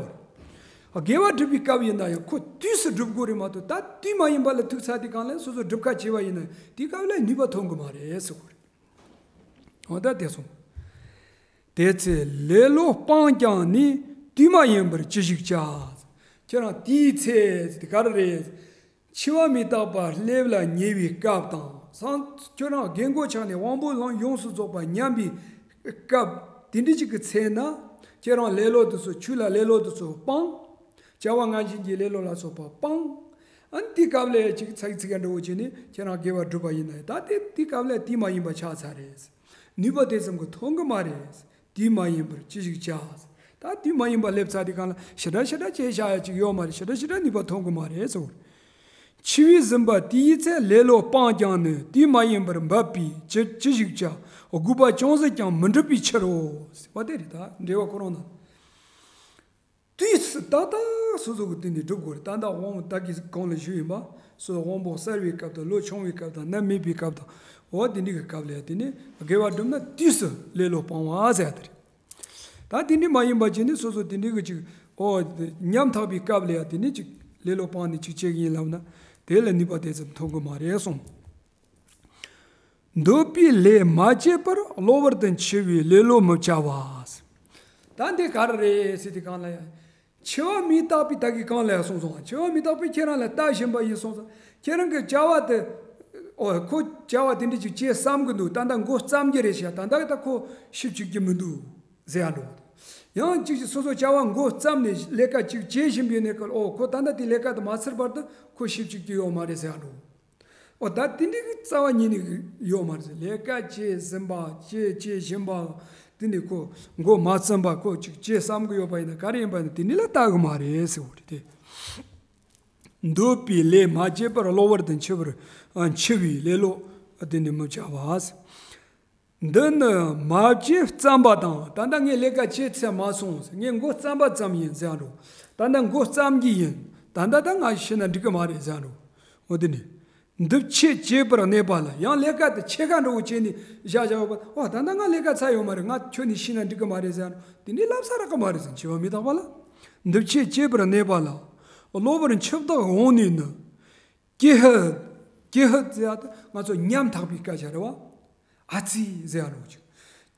པ་རེད། དགེ་བ་སྒྲུབ་པའི་སྐབས་ཡིན་ན་ཡང་ཁོ་དུས་སུ་སྒྲུབ་དགོས་རེད་མ་གཏོགས། ད་དུས་མ་ཡིན་པ་ལ་ཐུག་ཚར་དུས་གང་ལ་སོ་སོ་སྒྲུབ་ཁ་བྱེད་པ་ཡིན་ན་དེའི་སྐབས་ལ་ནུས་པ་ཐོན་གི་མ་རེད་ཟེར་གོ་རེད། འོ་ད་དེ་སོང་། དེ་ཚེ་ལེ་ལོ་སྤངས་ཀྱང་ནི། དུས་མ་ཡིན་པར་ཅི་ཞིག་བྱ། ཁྱེད་རང་དེའི་ཚེ་དེ་ག་རེ་རེད། འཆི་བ་མི་རྟག་པ་སླེབས་ལ་ཉེ་བའི་སྐབས་དང་། སང་ཁྱོད་རང་རྒན་གོག་ཆགས་ནས་དབང་པོ་ལམ་ཡོངས་སུ་རྫོགས་པ་ཉམས་པའི་སྐབས་དེ་འདྲ་ཅིག་གི་ཚེ་ན། ཁྱེད་རང་ལེ་ལོ་དེ་ཚོ། ཆོས་ལ་ལེ་ལོ་དེ་ཚོ་སྤང་། བྱ་བ་ངན་ཞེན་གྱི་ལེ་ལོ་ལ་སོགས་པ་སྤང་། ཨ་ནི་དེའི་སྐབས་ལ་ཅིག་ཚིག་ཚིག་འདྲ་བོ་བྱས་ནས་ཁྱེད་རང་དགེ་བ་སྒྲུབ་པ་ཡིན་ན། ད་དེ་དེའི་སྐབས་ལ་དུས་མ་ཡིན་པ་ཆགས་ཚར་རེད། ནུས་པ་དེ་ཙམ་གྱི་ཐོན་གི་མ་རེད། དུས་མ་ཡིན་པར་ཅི་ཞིག་བྱ། ད་དུས་མ་ཡིན་པ་སླེབས་ཚར་དུས་གང་ལ་ཞེ་དྲག་ཞེ་དྲག་བྱས་བཞག་ཡ་ཅིག་ཡོད་མ་རེད། ཞེ་དྲག་ཞེ་དྲག་ནུས་པ་ཐོན་གི་མ་རེད་ཟེར། འཆི་བས་ཟིན་པ་དེའི་ཚེ། ལེ་ལོ་སྤངས་ཀྱང་ནི། དུས་མ་ཡིན་པར་འབད་པས་ཅི་ཅི་ཞིག་བྱ། དགོས་པ་ཅུང་ཟད་ཀྱང་མི་འགྲུབ་པའི་ཕྱིར་རོ། ཟེར་བ་དེ་རེད། ད་འགྲེལ་བ་ཁོ་རང་ན། དུས་སུ་ཏག་ཏག་སོ་སོ་གི་སྟེང་ནས་སྒྲུབ་དགོས་རེད། ད་ལྟ་དབང་པོ་ད་གི་གོང་ལ་ཞུས་ཡིན་པ། སོ་སོ་དབང་པོ་གསལ་བའི་སྐབས་དང་། བློ་ཆུང་བའི་སྐབས་དང་། ནད་མེད་པའི་སྐབས་དང་། འོ་དེ་འདྲ་གི་སྐབས་ལ་ཡ་དེ་ནས་དགེ་བ་སྒྲུབ་ན་དུས་སུ་ལེ་ལོ་སྤང་བ་ཟེར་ཡ་དེ་རེད། ད་དེ་འདྲ་མ་ཡིན་པ་བྱས་ནས་སོ་སོ་དེ་འདྲ་གི་ཅིག་འོ་ཉམ་ཐག་པའི་སྐབས་ལ་ཡ་དེ་ནས་ཅིག་ལེ་ལོ་སྤངས་ནས་ཅིག་བྱེད་ཀྱི་ཡིན་ལབ་ན། དེ་ལ་ནུས་པ་དེ་ཙམ་ཐོན་གི་མ་རེད་གསུངས། འདོད་པའི་ལས་མ་བྱས་པར། གློ་བུར་དུ་འཆི་བའི་ལེ་ལོ་མི་བྱ་བ། ད་འདི་ག་རེ་རེད་ཟེར་དུས་གང་ལ་ཡ། འཆི་བ་མི་རྟག་པའི་ད་གི་གང་ལ་ཡ་སོང་སོང་། འཆི་བ་མི་རྟག་པའི་ཁྱེད་རང་ལ་ལྟ་བཞིན་པ་ཡིན་སོང་སོང་། ཁྱེད་རང་གི་བྱ་བ་དེ་ ཨོ་ཁོ་བྱ་བ་དེ་འདྲ་ཅིག་བྱེད་བསམ་གི་འདུག་ད་ལྟ་འགོ་བརྩམས་ཀྱི་རེད་ཤག་ད་ལྟ་ད་ཁོ་ཞིབ་བཅུག་གི་མི་འདུག་ཟེར་ཡ་འགྲོ་གི་འདུག་ཡང་ཅིག་ཅིག་སོ་སོ་བྱ་བ་འགོ་བརྩམས་ནས་ལས་ཀ་ཅིག་བྱེད་བཞིན་པའི་གནས་སྐབས་ཨོ་ཁོ་ད་ལྟ་དེ་ལས་ཀ་དེ་མ་ཚར་བར་དུ་ཁོ་ཞིབ་བཅུག་གི་ཡོད་མ་རེད་ཟེར་ཡ་འགྲོ། ཨོ་ད་དེ་འདྲའི་རྩ་བ་ཉིད་ནས་ཡོད་མ་རེད་ཟེར། ལས་ཀ་བྱེད་ཟིན་པ་བྱེད་བྱེད་བཞིན་པ་དེ་ནས་ཁོ་འགོ་མ་བརྩམས་པ་ཁོ་ཅིག་བྱེད་བསམ་གི་ཡོད་པ་ཡིན་ན་ག་རེ་ཡིན་པ་ཡིན་ན་དེ་འདྲ་ལ་ལྟ་གི་མ་རེད་ཟེར་བ་རེད་དེ། འདོད་པའི་ལས་མ་བྱས་པར་གློ་བུར་དུ་འཆི་བར་འཆི་བའི་ལེ་ལོ་དེ་ནི་མི་བྱ་བ། འདི་ནི་མ་བྱས་བརྩམས་པ་དང་། ད་ལྟ་ངས་ལས་ཀ་བྱས་ཚར་མ་སོང་། ངས་འགོ་བརྩམས་པ་ཙམ་ཡིན་ཟེར་འགྲོ། ད་ལྟ་འགོ་བརྩམས་ཀྱི་ཡིན། ད་ལྟ་ད་ང་ཤི་ན་འགྲིག་གི་མ་རེད་ཟེར་འགྲོ། འོ་དེ་ནི། འདི་ཕྱིས་བྱེད་པར་གནས་པ་ལ། ཡང་ལས་ཀ་དེ་ཕྱེད་ཀ་འགྲོ་བྱས་ནས་བཞག་བཞག་པ། ཨོ་ད་ལྟ་ང་ལས་ཀ་ཚར་ཡོད་མ་རེད། ང་ཁྱོན་ནས་ཤི་ན་འགྲིག་གི་མ་རེད་ཟེར་འགྲོ། དེ་འདྲའི་ལབ་ས་རག་གི་མ་རེད་ཟེར། འཆི་བ་མི་རྟག་པ་ལ། འདི་ཕྱིས་བྱེད་པར་གནས་པ་ལ། གློ་བུར་འཆི་བདག་འོང་ནས་ནི། ཀྱེ་ཧུད། ཀྱེ་ཧུད་ཟེར་ཡ་དེ་ང་ཚོ་ཉམ་ཐག་པའི་སྐད་ཆ་རེད་བ། ཨ་ཙི་ཟེར་ཡ་ནོ་ཅིག་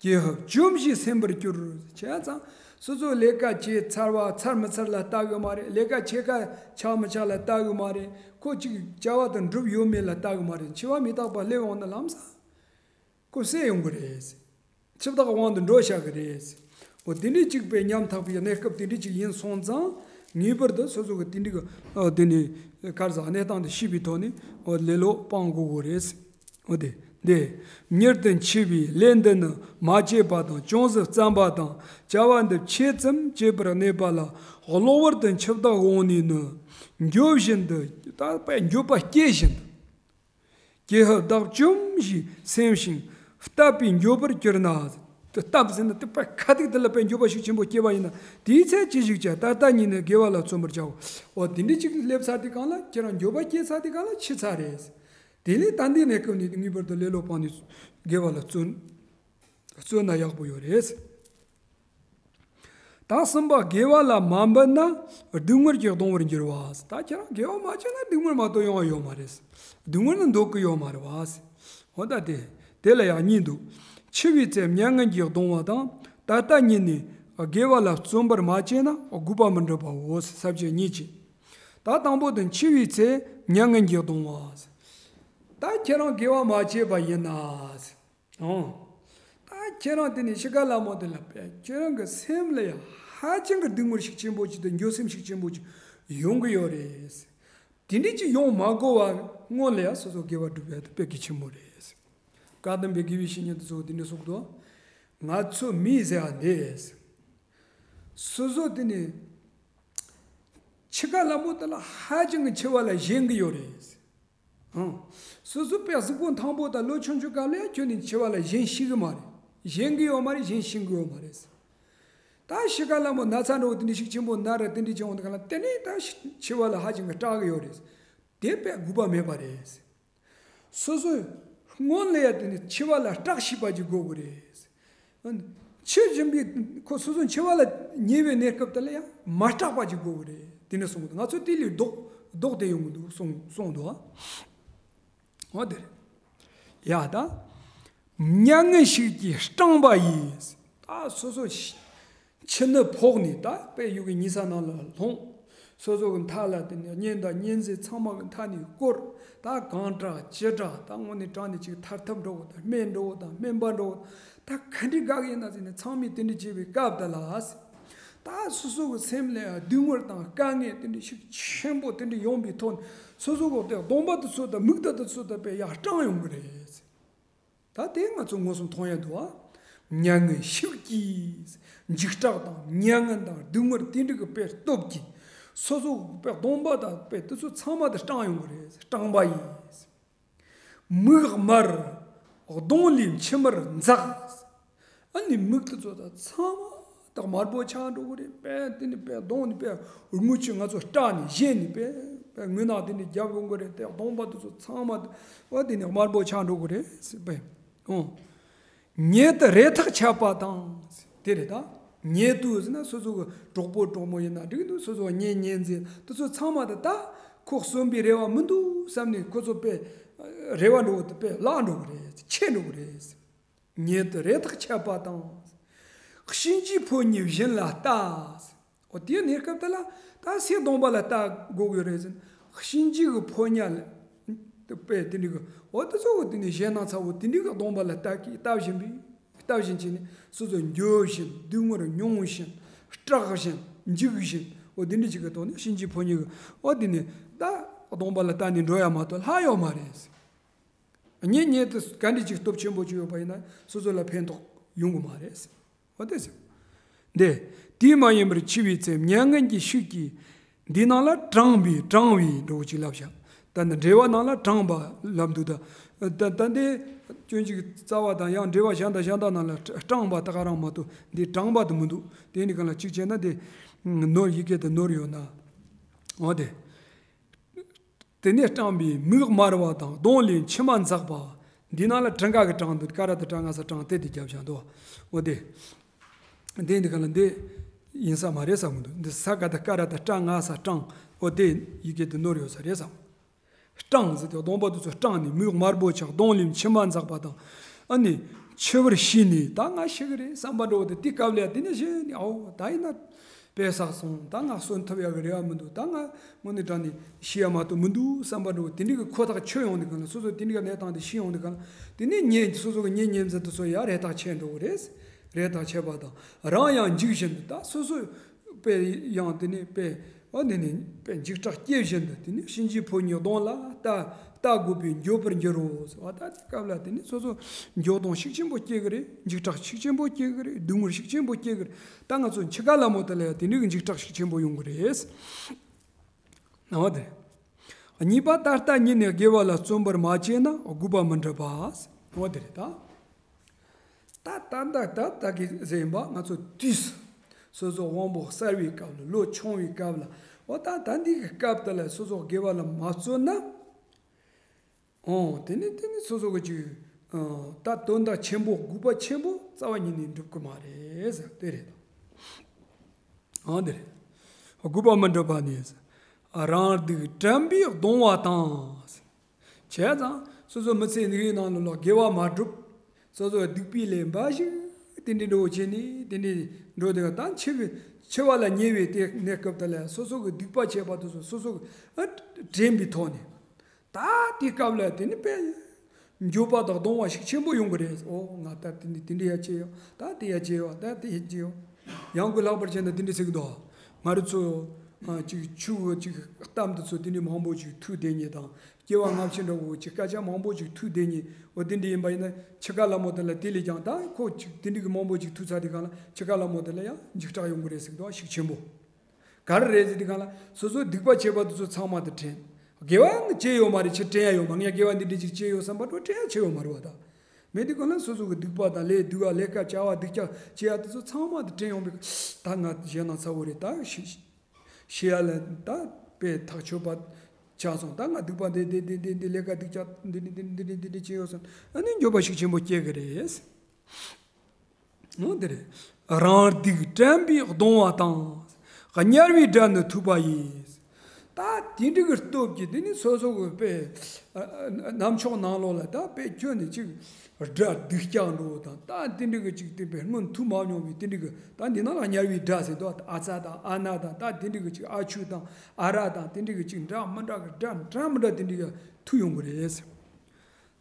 ཀྱེ་ཧུད་བཅོམ་ཞིང་སེམས་པར་གྱུར། བྱས་ཙང་སོ་སོ་ལས་ཀ་བྱས་ཚར་བ་ཚར་མི་ཚར་ལ་ལྟ་གི་མ་རེད། ལས་ཀ་ཕྱེད་ཀ་ཆགས་མི་ཆགས་ལ་ལྟ་གི་མ་རེད། ཁོ་ཅིག་བྱ་བ་དེ་འགྲུབ་ཡོད་མེད་ལ་ལྟ་གི་མ་རེད། འཆི་བ་མི་རྟག་པ་སླེབས་འོང་ན་ལམ་སང་ཁོ་ཟད་ཡོང་གི་རེད། འཆི་བདག་དབང་དུ་འགྲོ་བྱ་གི་རེད། འོ་དེ་འདྲའི་གཅིག་པའི་ཉམ་ཐག་པའི་གནས་སྐབས་དེ་འདྲའི་གཅིག་ཡིན་སོང་ཙང་ངེས་པར་དུ་སོ་སོ་གི་དེ་འདྲའི་གི་ཨ་དེ་ནི་གར་ཟག་གནས་སྟངས་དེ་ཤེས་པའི་ཐོག་ནས་འོ་ལེ་ལོ་སྤང་དགོས་གི་རེད། འོ་དེ་དེ་མྱུར་དུ་འཆི་བའི་ལས་འདི་ནི་མ་བྱས་པ་དང་། ཅུང་ཟད་བརྩམས་པ་དང་། བྱ་བ་འདི་ཕྱེད་ཙམ་བྱེད་པར་གནས་པ་ལ། གློ་བུར་དུ་འཆི་བདག་འོང་ནས་ནི། འགྱོད་བཞིན་དུ་ད་པའི་འགྱོད་པ་སྐྱེ་བཞིན་དུ། ཀྱེ་ཧུད་བདག་བཅོམ་ཞིང་སེམས་ཤིང་བརྟབ་པས་འགྱོད་པར་གྱུར་ན། དེ་བརྟབ་ཟིན་ན་དེ་པ་ཁ་ཐུག་དེ་ལ་པའི་འགྱོད་པ་ཤུགས་ཆེན་པོ་སྐྱེ་བ་ཡིན་ན། དེའི་ཚེ་ཅི་ཞིག་བྱ། ད་ལྟ་ཉིད་ནས་དགེ་བ་ལ་བརྩོན་པར་བྱའོ། འོ་དེ་འདྲའི་ཅིག་སླེབས་ཚར་དུས་སྒང་ལ་ཁྱེད་རང་འགྱོད་པ་སྐྱེས་ཚར་དུས་སྒང་ལ་འཆི་ཚར་རེད། དེ་ནས་ད་འདི་གནས་སྐབས་ནས་ངེས་པར་དུ་ལེ་ལོ་སྤངས་ནས་དགེ་བ་ལ་བརྩོན་བརྩོན་ན་ཡག་པོ་ཡོད་རེད། ད་གསུམ་པ། དགེ་བ་ལ་མ་འབད་ན་སྡུག་བསྔལ་གྱིས་གདུང་བར་འགྱུར་བ། ད་ཁྱེད་རང་དགེ་བ་མ་བྱས་ན་སྡུག་བསྔལ་མ་གཏོགས་ཡོང་བ་ཡོད་མ་རེད། སྡུག་བསྔལ་ནི་འདོད་ཀྱི་ཡོད་མ་རེད་བ། འོ་ད་དེ་དེ་ལ་ཡང་གཉིས་འདུག་འཆི་བའི་ཚེ་མྱ་ངན་གྱིས་གདུང་བ་དང་། ད་ལྟ་ཉིད་ནས་དགེ་བ་ལ་བརྩོན་པར་མ་བྱས་ན་དགོས་པ་མི་འགྲུབ་པའོ། ས་བཅད་གཉིས་ཀྱིས། ད་དང་པོ་དེ་འཆི་བའི་ཚེ་མྱ་ངན་གྱིས་གདུང་བ། ད་ཁྱེད་རང་དགེ་བ་མ་བྱས་པ་ཡིན་ན། ཨོ། ད་ཁྱེད་རང་དེ་ནས་ཤི་ཁ་ལ་མོ་དེ་ལ་པས་ཁྱེད་རང་གི་སེམས་ལ་ཡང་ཧ་ཅང་གི་སྡུག་བསྔལ་ཤུགས་ཆེན་པོ་ཅིག་དང་འགྱོད་སེམས་ཤུགས་ཆེན་པོ་ཅིག་ཡོང་གི་ཡོད་རེད། དེ་འདྲ་ཅིག་ཡོང་མ་དགོས་པ་སྔོན་ལ་ཡང་སོ་སོ་དགེ་བ་སྒྲུབ་ཡ་དེ་དཔེ་གལ་ཆེན་པོ་རེད། བཀའ་གདམས་པའི་དགེ་བའི་བཤེས་གཉེན་དེ་ཚོ་དེ་འདྲ་གསུངས་འདུག་ང་ཚོ་མི་ཟེར་བ་འདི། སོ་སོ་དེ་ནས་ཤི་ཁ་ལ་མོ་དེ་ལ་ཧ་ཅང་གི་འཆི་བ་ལ་ཞེན་གི་ཡོད་རེད། ཨང་། སོ་སོ་པའི་གཟུགས་པོ་ཐང་པོ་དང་ལོ་ཆུང་ཆུང་སྐབས་ལ་ཁྱོད་ནི་འཆི་བ་ལ་ཞེན་ཤེས་གི་མ་རེད། ཞེན་གི་ཡོད་མ་རེད། ཞེན་ཤེས་གི་ཡོད་མ་རེད། ད་ཤི་ཁ་ལ་མོ་ན་ཚ་འགྲོ་དེ་འདྲ་ཤུགས་ཆེན་པོ་ན་ར་དེ་འདྲ་བྱུང་དེ་ག་ལ་དེ་ནས་ད་འཆི་བ་ལ་ཧ་ཅང་གི་སྐྲག་གི་ཡོད་རེད། དེ་དཔེ་དགོས་པ་མེད་པ་རེད། སོ་སོའི་སྔོན་ལ་ཡ་དེ་ནི་འཆི་བ་ལ་སྐྲག་ཤེས་པ་ཅིག་དགོས་གི་རེད། འཆི་བཞིན་པའི་ཁོ་སོ་སོ་འཆི་བ་ལ་ཉེ་བའི་གནས་སྐབས་དེ་ལ་ཡང་མ་སྐྲག་པ་ཅིག་དགོས་གི་རེད། དེ་འདྲ་གསུངས་འདུག་ང་ཚོ་དེ་ལས་ལྡོག་ལྡོག་སྟེ་ཡོང་གི་འདུག་གསུངས་གསུངས་འདུག་ཨ། འོ་དེ་རེད། ཡ་ད། མྱ་ངན་ཞིག་གིས་སྐྲངས་པ་ཡིས། ད་སོ་སོ་ཤི་ཁྱི་ནི་ཕོག་ནས་ད་དཔེ་ཡུལ་གྱི་ཉེ་ས་ནང་ལ་ལྷུང་། སོ་སོ་གི་མཐའ་ལ་དེ་ནས་གཉེན་དང་གཉེན་ཚན་ཚང་མ་གི་མཐའ་ནས་བསྐོར། ད་གང་དྲག་ཅི་དྲག་ད་དངོས་གནས་དྲང་ནས་ཅིག་ཐར་ཐབས་འགྲོ་གི་དང་སྨན་འགྲོ་གི་དང་སྨན་པ་འགྲོ་གི་ད་ག་འདྲའི་དགའ་གི་ཡིན་ན་ཟེར་ནས་ཚང་མས་དེ་འདྲ་བྱས་པའི་སྐབས་དེ་ལ། ད་སོ་སོ་གི་སེམས་ལ་སྡུག་བསྔལ་དང་དཀའ་ངལ་དེ་འདྲ་ཤུགས་ཆེན་པོ་དེ་འདྲ་ཡོང་པའི་ཐོག་ནས་སོ་སོ་གི་དེ་གདོང་པ་དེ་ཚོ་དང་མིག་ཏོ་དེ་ཚོ་དང་དཔེ་ཡར་སྐྲངས་ཡོང་གི་རེད། ད་དེ་ང་ཚོ་མངོན་སུམ་མཐོང་ཡ་འདུག་ཨ། མྱ་ངན་ཤིག་གིས། འཇིགས་སྐྲག་དང་མྱ་ངན་དང་སྡུག་བསྔལ་དེ་འདྲ་གི་དཔེ་སྟོབས་ཀྱིས་སོ་སོ་དཔེ་གདོང་པ་དང་དཔེ་དེ་ཚོ་ཚང་མ་དེ་སྐྲངས་ཡོང་གི་རེད། སྐྲངས་པ་ཡིས། མིག་དམར། གདོང་ལས་མཆི་མར་འཛག་ཨ་ནི་མིག་དེ་ཚོ་དང་ཚང་མ་དག་དམར་པོ་ཆགས་འགྲོ་གི་རེད། དཔེ་དེ་ནི་དཔེ་གདོང་ནི་དཔེ་རྔུལ་ཆུ་ང་ཚོ་སྐྲག་ནས་བཞད་ནས་དཔེ་དཔེ་རྔུལ་ནག་དེ་ནི་རྒྱབ་ཡོང་གི་རེད། དེ་གདོང་པ་དེ་ཚོ་ཚང་མ་ཨོ་དེ་ནི་དམར་པོ་ཆགས་འགྲོ་གི་རེད་ཟེར་བས། ཨོ། ཉེ་དུ་རེ་ཐག་ཆད་པ་དང་། དེ་རེད་ད། ཉེ་དུ་ཟེར་ན་སོ་སོ་གི་གྲོགས་པོ་གྲོགས་མོ་ཡིན་ན་འགྲིག་འདུག་སོ་སོ་གཉེན་ཉེ་ཚན་དེ་ཚོ་ཚང་མ་དེ་ད་ཁོ་གསོན་པའི་རེ་བ་མི་འདུག་བསམ་ནས་ཁོ་ཚོ་དཔེ་རེ་བ་འགྲོ་གི་དེ་དཔེ་བརླག་འགྲོ་གི་རེད། ཆད་འགྲོ་གི་རེད། ཉེ་དུ་རེ་ཐག་ཆད་པ་དང་། གཤིན་རྗེའི་ཕོ་ཉ་བཞིན་ལ་ལྟ། འོ་དེའི་གནས་སྐབས་དེ་ལ་ད་སའི་གདོང་པ་ལ་ལྟ་དགོས་ཀྱི་རེད་ཟེར། གཤིན་རྗེ་གི་ཕོ་ཉ་ལ་ དེ་དཔེ་དེ་འདྲ་གི་འོ་དེ་ཚོ་གི་དེ་ནི་གཞན་སྣང་ཚ་བོ་དེ་འདྲ་གི་གདོང་པ་ལ་ལྟ་གི་ལྟ་བཞིན་པའི་ལྟ་བཞིན་བྱས་ནས་སོ་སོ་འགྱོད་བཞིན་སྡུག་བསྔལ་མྱོང་བཞིན་སྐྲག་བཞིན་འཇིགས་བཞིན་འོ་དེ་འདྲ་ཅིག་གི་ཐོག་ནས་གཤིན་རྗེའི་ཕོ་ཉ་གི་འོ་དེ་ནི་ད་གདོང་པ་ལ་ལྟ་ནས་འགྲོ་ཡ་མ་གཏོགས་ལྷག་ཡོད་མ་རེད། ཉིན་ཉིན་དུ་ག་འདྲ་ཅིག་སྟོབས་ཆེན་པོ་ཅིག་ཡོད་པ་ཡིན་ན་སོ་སོ་ལ་ཕན་ཐོགས་ཡོང་གི་མ་རེད། འོ་དེ་ཟེར། འདི། དེས་མ་ཡིན་པར་འཆི་བའི་ཚེ་མྱ་ངན་གྱི་ཤུགས་ཀྱིས་འདི་ནང་ལ་དྲངས་པའི་དྲངས་པའི་འགྲོ་བོ་ཅིག་ལབ་བཞག་ད་ནི་འགྲེལ་པ་ནང་ལ་དྲངས་པ་ལབ་འདུག་ད་ད་ད་འདི་སྐྱོན་གཅིག་རྩ་བ་དང་ཡང་འགྲེལ་པ་གཞན་དང་གཞན་དག་ནང་ལ་དྲངས་པ་ད་ག་རང་མ་གཏོགས་འདི་དྲངས་པ་དུ་མི་འདུག་དེ་ནི་གང་ལ་གཅིག་བྱས་ན་འདི་ནོར་ཡི་གེ་དུ་ནོར་ཡོད་ན། འོ་དེ། དེ་ནས་དྲངས་པའི་མིག་དམར་བ་དང་གདོང་ལས་མཆི་མ་འཛག་པ། འདི་ནང་ལ་གྲངས་ཀ་གི་གྲངས་འདུག་ཀ་ར་ཏི་གྲངས་ང་ས་གྲངས་དེ་དེ་རྒྱབ་བཞག་འདུག་འོ་དེ། དེ་འདི་ག་ལ་འདི་ཡིན་ས་མ་རེད་བསམ་གི་འདུག་འདི་ས་ཀ་ཏི་ཀ་ར་ཏི་གྲངས་ང་ས་གྲངས་འོ་དེ་ཡི་གེ་དེ་ནོར་ཡོད་ས་རེད་བསམ། གྲངས་ཟེར་ཏེ་གདོང་པ་དེ་ཚོ་གྲངས་ནས་མིག་དམར་པོ་ཆགས་གདོང་ལས་མཆི་མ་འཛག་པ་དང་ཨ་ནི་འཆི་བར་ཤེས་ནས་ད་ང་ཤི་གི་རེད་བསམ་པ་འདྲ་བོ་དེ་དེ་སྐབས་ལ་དེ་ནས་ཤི་ནས་ཨོ་ད་ཡིན་ན། དཔེ་བསགས་སོང་ད་ང་གསོན་ཐུབ་ཡག་གི་རེ་བ་མི་འདུག་ད་ང་དངོས་གནས་དྲང་ནས་ཤི་ཡ་མ་གཏོགས་མི་འདུག་བསམ་པ་འདྲ་བོ་དེ་འདྲའི་གི་ཁོ་ཐག་ཆོད་ཡོང་དུས་གང་ལ་སོ་སོ་དེ་འདྲའི་གི་གནས་སྟངས་དེ་ཤི་ཡོང་དུས་གང་ལ་དེ་ནས་ཉེ་སོ་སོ་གི་གཉེན་ཉེ་ཚན་དེ་ཚོ་ཡ་རེ་ཐག་ཆད་འགྲོ་གི་རེད། རེ་ཐག་ཆད་པ་དང་རང་ཡང་འཇིགས་བཞིན་དུ་ད་སོ་སོ་དཔེ་ཡང་དེ་ནས་དཔེ་ཨ་ནི་ནི་དཔེ་འཇིགས་སྐྲག་སྐྱེ་བཞིན་དུ་དེ་ནས་གཤིན་རྗེའི་ཕོ་ཉའི་གདོང་ལ་ལྟ་ལྟ་དགོས་པའི་འགྱོད་པར་འགྱུར་རོ་ཟེར་བ་ད་དེ་སྐབས་ལ་དེ་ནས་སོ་སོ་འགྱོད་གདུང་ཤུགས་ཆེན་པོ་སྐྱེ་གི་རེད། འཇིགས་སྐྲག་ཤུགས་ཆེན་པོ་སྐྱེ་གི་རེད། སྡུག་བསྔལ་ཤུགས་ཆེན་པོ་སྐྱེ་གི་རེད། ད་ང་ཚོ་འཆི་ཁ་ལ་མོ་དེ་ལ་ཡང་དེ་འདྲའི་གི་འཇིགས་སྐྲག་ཤུགས་ཆེན་པོ་ཡོང་གི་རེད། ནང་བ་དེ་རེད། གཉིས་པ་ད་ལྟ་ཉིད་ནས་དགེ་བ་ལ་བརྩོན་པར་མ་བྱས་ན་དགོས་པ་མི་འགྲུབ་པ། ནང་བ་དེ་རེད་ད། ད་ད་ད་ད་ད་གི་ཟེར་ཡིན་པ་ང་ཚོ་དུས་སོ་སོ་དབང་པོ་གསར་བའི་སྐབས་ལ་ལོ་ཆུང་བའི་སྐབས་ལ་འོ་ད་ད་འདི་གི་སྐབས་དེ་ལ་སོ་སོ་དགེ་བ་ལ་མ་བརྩོན་ན། ཨོ། དེ་ནི་དེ་ནི་སོ་སོ་གི་ཅིག་ཨ། ད་དོན་དག་ཆེན་པོ་དགོས་པ་ཆེན་པོ་རྩ་བ་ཉིད་ནས་འགྲུབ་ཀྱི་མ་རེད་ཟེར་དེ་རེད། ཨང་དེ་རེད། དགོས་པ་མི་འགྲུབ་པ་ནི། རང་སྡུག་དྲན་པས་གདུང་བ་དང་། བྱས་ཙང་སོ་སོ་མི་ཚེ་འདིའི་ནང་ལ་ལོག་དགེ་བ་མ་སྒྲུབ། སོ་སོ་སྡིག་པའི་ལས་འབའ་ཞིག་དེ་འདྲའི་འགྲོ་བྱས་ནས་དེ་འདྲའི་འགྲོ་དེ་ག་ད་འཆི་གི་འཆི་བ་ལ་ཉེ་བའི་དེ་གནས་སྐབས་དེ་ལ་སོ་སོ་གི་སྡིག་པ་བྱས་པ་དེ་ཚོ་སོ་སོ་གི་ཨ་དྲན་པའི་ཐོག་ནས། ད་དེའི་སྐབས་ལ་དེ་ནི་དཔེ་འགྱོད་པ་དང་གདུང་བ་ཤུགས་ཆེན་པོ་ཡོང་གི་རེད། ཨོ་ང་ད་དེ་འདི་དེ་འདྲ་ཡ་བྱས་ཡོད། ད་དེ་ཡ་བྱས་ཡོད། ད་དེ་ཡ་བྱས་ཡོད། ཡང་ཁོས་ལྷག་པར་བྱས་ན་དེ་འདྲ་ཟེར་གི་འདུག་ང་རང་ཚོ་ཨ་ཅིག་ཆུ་བོ་ཅིག་གཏམ་དེ་ཚོ་དེ་འདྲ་མང་པོ་ཅིག་ཐོས་བསྡད་མཁན་དང་སྐྱེ་བ་སྔ་ཕྱི་འདྲ་བོ་ཅིག་སྐད་ཆ་མང་པོ་ཅིག་ཐོས་བསྡད་མཁན་འོ་དེ་འདྲ་ཡིན་པ་ཡིན་ན་འཆི་ཁ་ལ་མོ་དེ་ལ་དེ་ལས་ཀྱང་ད་ཁོ་ཅིག་དེ་འདྲ་གི་མང་པོ་ཅིག་ཐོས་ཚར་དུས་སྒང་ལ་འཆི་ཁ་ལ་མོ་དེ་ལ་ཡང་འཇིགས་སྐྲག་ཡོང་གི་རེད་ཟེར་གི་འདུག་ཤུགས་ཆེན་པོ། ག་རེ་རེད་ཟེར་དུས་སྒང་ལ་སོ་སོའི་སྡིག་པ་བྱས་པ་དེ་ཚོ་ཚང་མ་དེ་དྲན། དགེ་བ་བྱས་ཡོད་མ་རེད། ཕྱིར་དྲན་ཡ་ཡོད་མ་རེད། ངས་དགེ་བ་འདི་འདྲ་ཅིག་བྱས་ཡོད་བསམ་པ་འགྲོ་དྲན་ཡ་བྱས་ཡོད་མ་རེད་བ་ད། མེད་དུས་སྒང་ལ་སོ་སོ་གི་སྡིག་པ་དང་ལས་སྡུག་པ་ལས་ཀ་བྱ་བ་སྡུག་ཅག་བྱེད་ཡ་དེ་ཚོ་ཚང་མ་དེ་དྲན་ཡོང་པའི་ད་ང་ཞེད་སྣང་ཚ་བོ་རེད་ད་ཤི་ཤི་ཡ་ལ་ད་དཔེ་ཐག་ཆོད་པ་ཆགས་སོང་། ད་ང་སྡིག་པ་འདི་འདི་འདི་འདི་འདི་ལས་ཀ་སྡུག་ཅག་འདི་འདི་འདི་འདི་འདི་འདི་བྱས་ཡོད་སོང་། ཨ་ནི་འགྱོད་པ་ཤུགས་ཆེན་པོ་སྐྱེ་གི་རེད། འོ་དེ་རེད། རང་སྡུག་དྲན་པས་གདུང་བ་དང་། དམྱལ་བའི་དགྲ་ནི་ཐུག་པ་ཡིས། ད་དེ་འདྲ་གི་སྟོབས་ཀྱིས་དེ་ནི་སོ་སོ་གི་དཔེ་ཨ་ཨ་ནམ་ཕྱོགས་ནང་ལོགས་ལ་ད་དཔེ་ཁྱོན་ནས་ཅིག་དགྲ་སྡུག་ཅག་འགྲོ་དང་ད་དེ་འདྲ་གི་ཅིག་དེ་དཔེ་སྔོན་ཐུག་མ་མྱོང་བའི་དེ་འདྲ་གི་ད་འདི་ནང་ལ་དམྱལ་བའི་དགྲ་ཟེར་དོ། ཨ་ཙ་དང་ཨ་ན་དང་ད་དེ་འདྲ་གི་ཅིག་ཨ་ཆུ་དང་ཨ་ར་དང་དེ་འདྲ་གི་ཅིག་འདྲ་མི་འདྲ་གི་དགྲ་འདྲ་མི་འདྲ་དེ་འདྲ་གི་ཐུག་ཡོང་གི་རེད།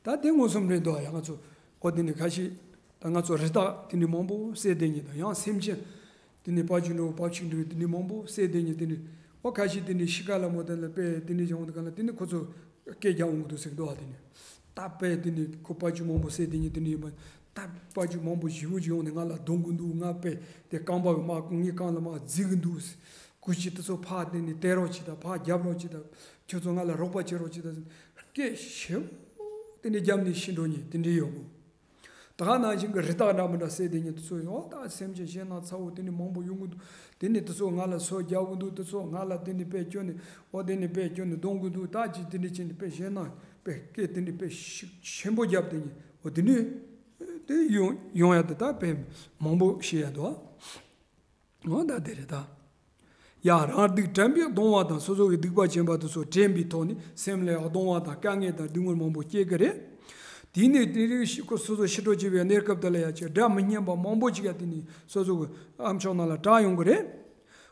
ད་དེ་མངོན་སུམ་རེད་འདུག་ཡ། ང་ཚོ་ཨོ་དེ་ནི་ཁ་ཤས་ད་ང་ཚོ་རི་དྭགས་དེ་ནི་མང་པོ་བསད་བསྡད་མཁན་དང་ཡང་སེམས་ཅན་དེ་ནི་དཔའ་བཅུ་འདྲ་བོ་དཔའ་བཅུ་འདྲ་བོ་དེ་ནི་མང་པོ་བསད་བསྡད་མཁན་དེ་ནི་ཨོ་ཁ་ཤས་དེ་ནི་ཤི་ཁ་ལ་མོ་དེ་ལ་དཔེ་དེ་ནི་བྱུང་དུས་ག་ལ་དེ་ནི་ཁོ་ཚོ་སྐད་རྒྱག་འོང་གི་འདུག་ཟེར་གི་འདུག་ཨ། དེ་ནི་ད་དཔེ་དེ་ནི་ཁོ་དཔའ་བཅུ་མང་པོ་བསད་བསྡད་མཁན་དེ་ནི་ཡིན་པ་ད་དཔའ་བཅུ་མང་པོ་ཞེ་པོ་ཅིག་ཡོང་ནས་ང་ལ་རྡུང་གི་འདུག་ང་དཔེ་དེ་རྐང་པ་གི་མར་ངའི་རྐང་ལ་མར་བརྫི་གི་འདུག་སྐུ་མཁྱེན་དེ་ཚོ་ཕར་དེ་ནས་བསྟན་རོགས་བྱེད་དང་ཕར་རྒྱབ་རོགས་བྱེད་དང་ཁྱོད་ཚོ་ང་ལ་རོགས་པ་བྱེད་རོགས་བྱེད་དང་སྐད་ཞེ་པོ་དེ་ནས་རྒྱབ་ནས་ཤི་འགྲོ་མཁན་དེ་འདྲའི་ཡོད་མོད། ད་ག་ནང་བཞིན་གྱི་རི་དྭགས་འདྲ་མི་འདྲ་བསད་བསྡད་མཁན་དེ་ཚོ་ཡོད། ད་སེམས་ཅན་ཞེད་སྣང་ཚ་བོ་དེ་ནས་མང་པོ་ཡོང་གི་འདུག་དེ་ནས་དེ་ཚོ་ང་ལ་སོ་རྒྱག་གི་འདུག་དེ་ཚོ་ང་ལ་དེ་ནས་དཔེ་སྐྱོན་ནས་ཨོ་དེ་ནས་དཔེ་སྐྱོན་ནས་རྡུང་གི་འདུག་ད་ཅི་དེ་འདྲ་བྱས་ནས་དཔེ་ཞེད་སྣང་དཔེ་སྐད་དེ་འདྲ་དཔེ་ཤུགས་ཆེན་པོ་བརྒྱབ་བསྡད་མཁན་ཨོ་དེ་འདྲ་དེ་ཡོང་ཡོང་ཡ་དེ་ད་དཔེ་མང་པོ་ཤེས་ཡ་འདུག་འོ་ད་དེ་རེད་ད། ཡང་རང་སྡུག་དྲན་པས་གདུང་བ་དང་སོ་སོ་གི་སྡིག་པ་བྱིན་པ་དེ་ཚོ་དྲན་པའི་ཐོག་ནས་སེམས་ལ་གདུང་བ་དང་དཀའ་ངལ་དང་སྡུག་བསྔལ་མང་པོ་སྐྱེ་གི་རེད། དེ་ནས་དེ་རིང་ཤི་ཁོ་སོ་སོ་ཤི་འགྲོ་བྱེད་པའི་གནས་སྐབས་དེ་ལ་ཡ་ཆེ་དགྲ་མི་སྙན་པ་མང་པོ་ཅིག་ཡ་དེ་ནས་སོ་སོ་གི་ཨ་མཆོག་ནང་ལ་གྲགས་ཡོང་གི་རེད།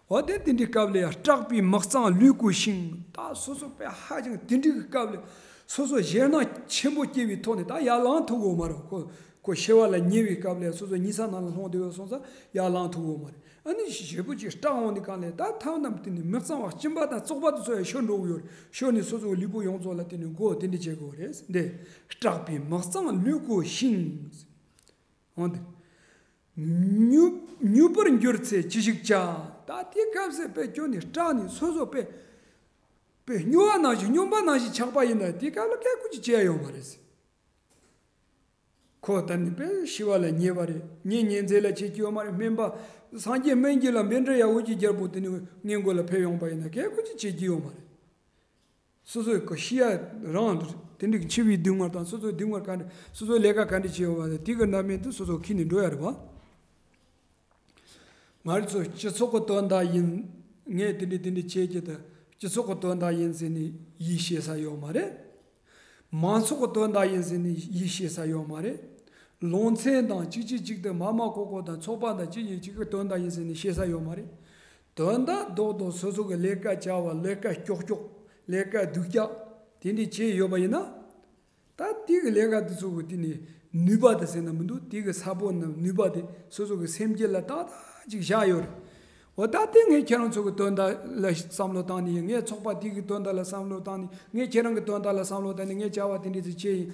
འོ་དེ་དེ་འདྲའི་སྐབས་ལ་ཡ་སྐྲག་པས་མི་གཙང་ལུས་ཀུན་ཤིང་། ད་སོ་སོ་དཔེ་ཧ་ཅང་དེ་འདྲའི་གི་སྐབས་ལ་ སོ་སོ་ཞེད་སྣང་ཆེན་པོ་སྐྱེ་བའི་ཐོག་ནས་ད་ཡར་ལངས་ཐུབ་ཡོད་མ་རེད། ཁོ་ཁོ་ཤི་བ་ལ་ཉེ་བའི་སྐབས་ལ་སོ་སོ་ཉལ་ས་ནང་ལ་ལྷུང་བསྡད་ཡོད་སོང་ཙང་ཡར་ལངས་ཐུབ་ཡོད་མ་རེད། ཨ་ནི་ཞེ་པོ་ཅིག་སྐྲག་འོང་དུས་སྒང་ལ་ད་ཐབས་རྣམས་དེ་ནི་མི་གཙང་བ་སྦྱིན་པ་དང་བཙོག་པ་དེ་ཚོ་ཡང་ཤོར་འགྲོ་གི་ཡོད་རེད། ཤོར་ནས་སོ་སོའི་ལུས་པོ་ཡོངས་རྫོགས་ལ་དེ་ནི་མགོ་དེ་འདྲ་བྱེད་དགོས་རེད། འདི་སྐྲག་པས་མི་གཙང་ལུས་གོས་ཤིང་། འོང་དེ། མྱུར་མྱུར་པོར་འགྱུར་ཚེ་ཅི་ཞིག་བྱ། ད་དེ་སྐབས་སུ་དཔེ་ཁྱོད་ནི་སྐྲག་ནས་སོ་སོ་དཔེ་དཔེ་སྨྱོ་བ་ནང་བཞིན་སྨྱོན་པ་ནང་བཞིན་ཆགས་པ་ཡིན་ན་དེ་སྐབས་ལ་སྐད་ཁུར་གྱིས་བྱེད་ཡ་ཡོད་མ་རེད། ཁོ་ད་ནི་དཔེ་ཤི་བ་ལ་ཉེ་བ་རེད། ཉེ་ཉེ་ཚེ་ལ་བྱེད་ཀྱི་ཡོད་མ་རེད། སྨན་པ་སངས་རྒྱས་སྨན་གྱི་ལ་འབད་འདྲ་ཡ་འོད་ཀྱི་རྒྱལ་པོ་དེ་ནི་སྔས་མགོ་ལ་ཕེབས་ཡོང་པ་ཡིན་ན་སྐད་ཁུར་གྱིས་བྱེད་ཀྱི་ཡོད་མ་རེད། སོ་སོའི་གི་ཤི་ཡ་རང་དེ་འདྲའི་འཆི་བའི་སྡུག་བསྔལ་དང་སོ་སོའི་སྡུག་བསྔལ་ག་འདྲ་སོ་སོའི་ལས་ཀ་ག་འདྲ་བྱས་ཡོད་པ་དེ་གི་རྣམ་སྨིན་དུ་སོ་སོ་ཁྱེར་ནས་འགྲོ་ཡ་རེད་པ། ང་རང་ཚོ་སྤྱི་ཚོགས་ཀྱི་དོན་དག་ཡིན། ངས་དེ་འདྲ་དེ་འདྲ་བྱེད་ཀྱི་ད་སྤྱི་ཚོགས་ཀྱི་དོན་དག་ཡིན་ཟེར་ནས་ཡིད་ཆེས་ས་ཡོད་མ་རེད། མང་ཚོགས་ཀྱི་དོན་དག་ཡིན་ཟེར་ནས་ཡིད་ཆེས་ས་ཡོད་མ་རེད། ལུང་ཚན་དང་གཅིག་གཅིག་གཅིག་ཏུ་མ་མ་ཀོ་ཀོ་དང་ཚོགས་པ་དང་གཅིག་གཉིས་གཅིག་གི་དོན་དག་ཡིན་ཟེར་ནས་བཤད་ས་ཡོད་མ་རེད། དོན་དག་རྡོག་རྡོག་སོ་སོ་གི་ལས་ཀ་བྱ་བ་ལས་ཀ་ཀྱོག་ཀྱོག་ལས་ཀ་སྡུག་ཅག་དེ་འདྲ་བྱས་ཡོད་པ་ཡིན་ན། ད་དེ་གི་ལས་ཀ་དེ་ཚོ་གི་དེ་ནི་ནུས་པ་དེ་ཟེར་ན་མི་འདུག་དེ་གི་ས་བོན་ནམ་ནུས་པ་དེ་སོ་སོ་གི་སེམས་རྒྱུད་ལ་ཏག་ཏག་ཅིག་བཞག་ཡོད་རེད། འོ་ད་དེ་ངས་ཁྱེད་རང་ཚོ་གི་དོན་དག་ལ་བསམ་བློ་བཏང་ནས་ཡིན། ངས་ཚོགས་པ་དེ་གི་དོན་དག་ལ་བསམ་བློ་བཏང་ནས་ངས་ཁྱེད་རང་གི་དོན་དག་ལ་བསམ་བློ་བཏང་ནས་ངས་བྱ་བ་དེ་འདྲ་ཅིག་བྱས་ཡིན་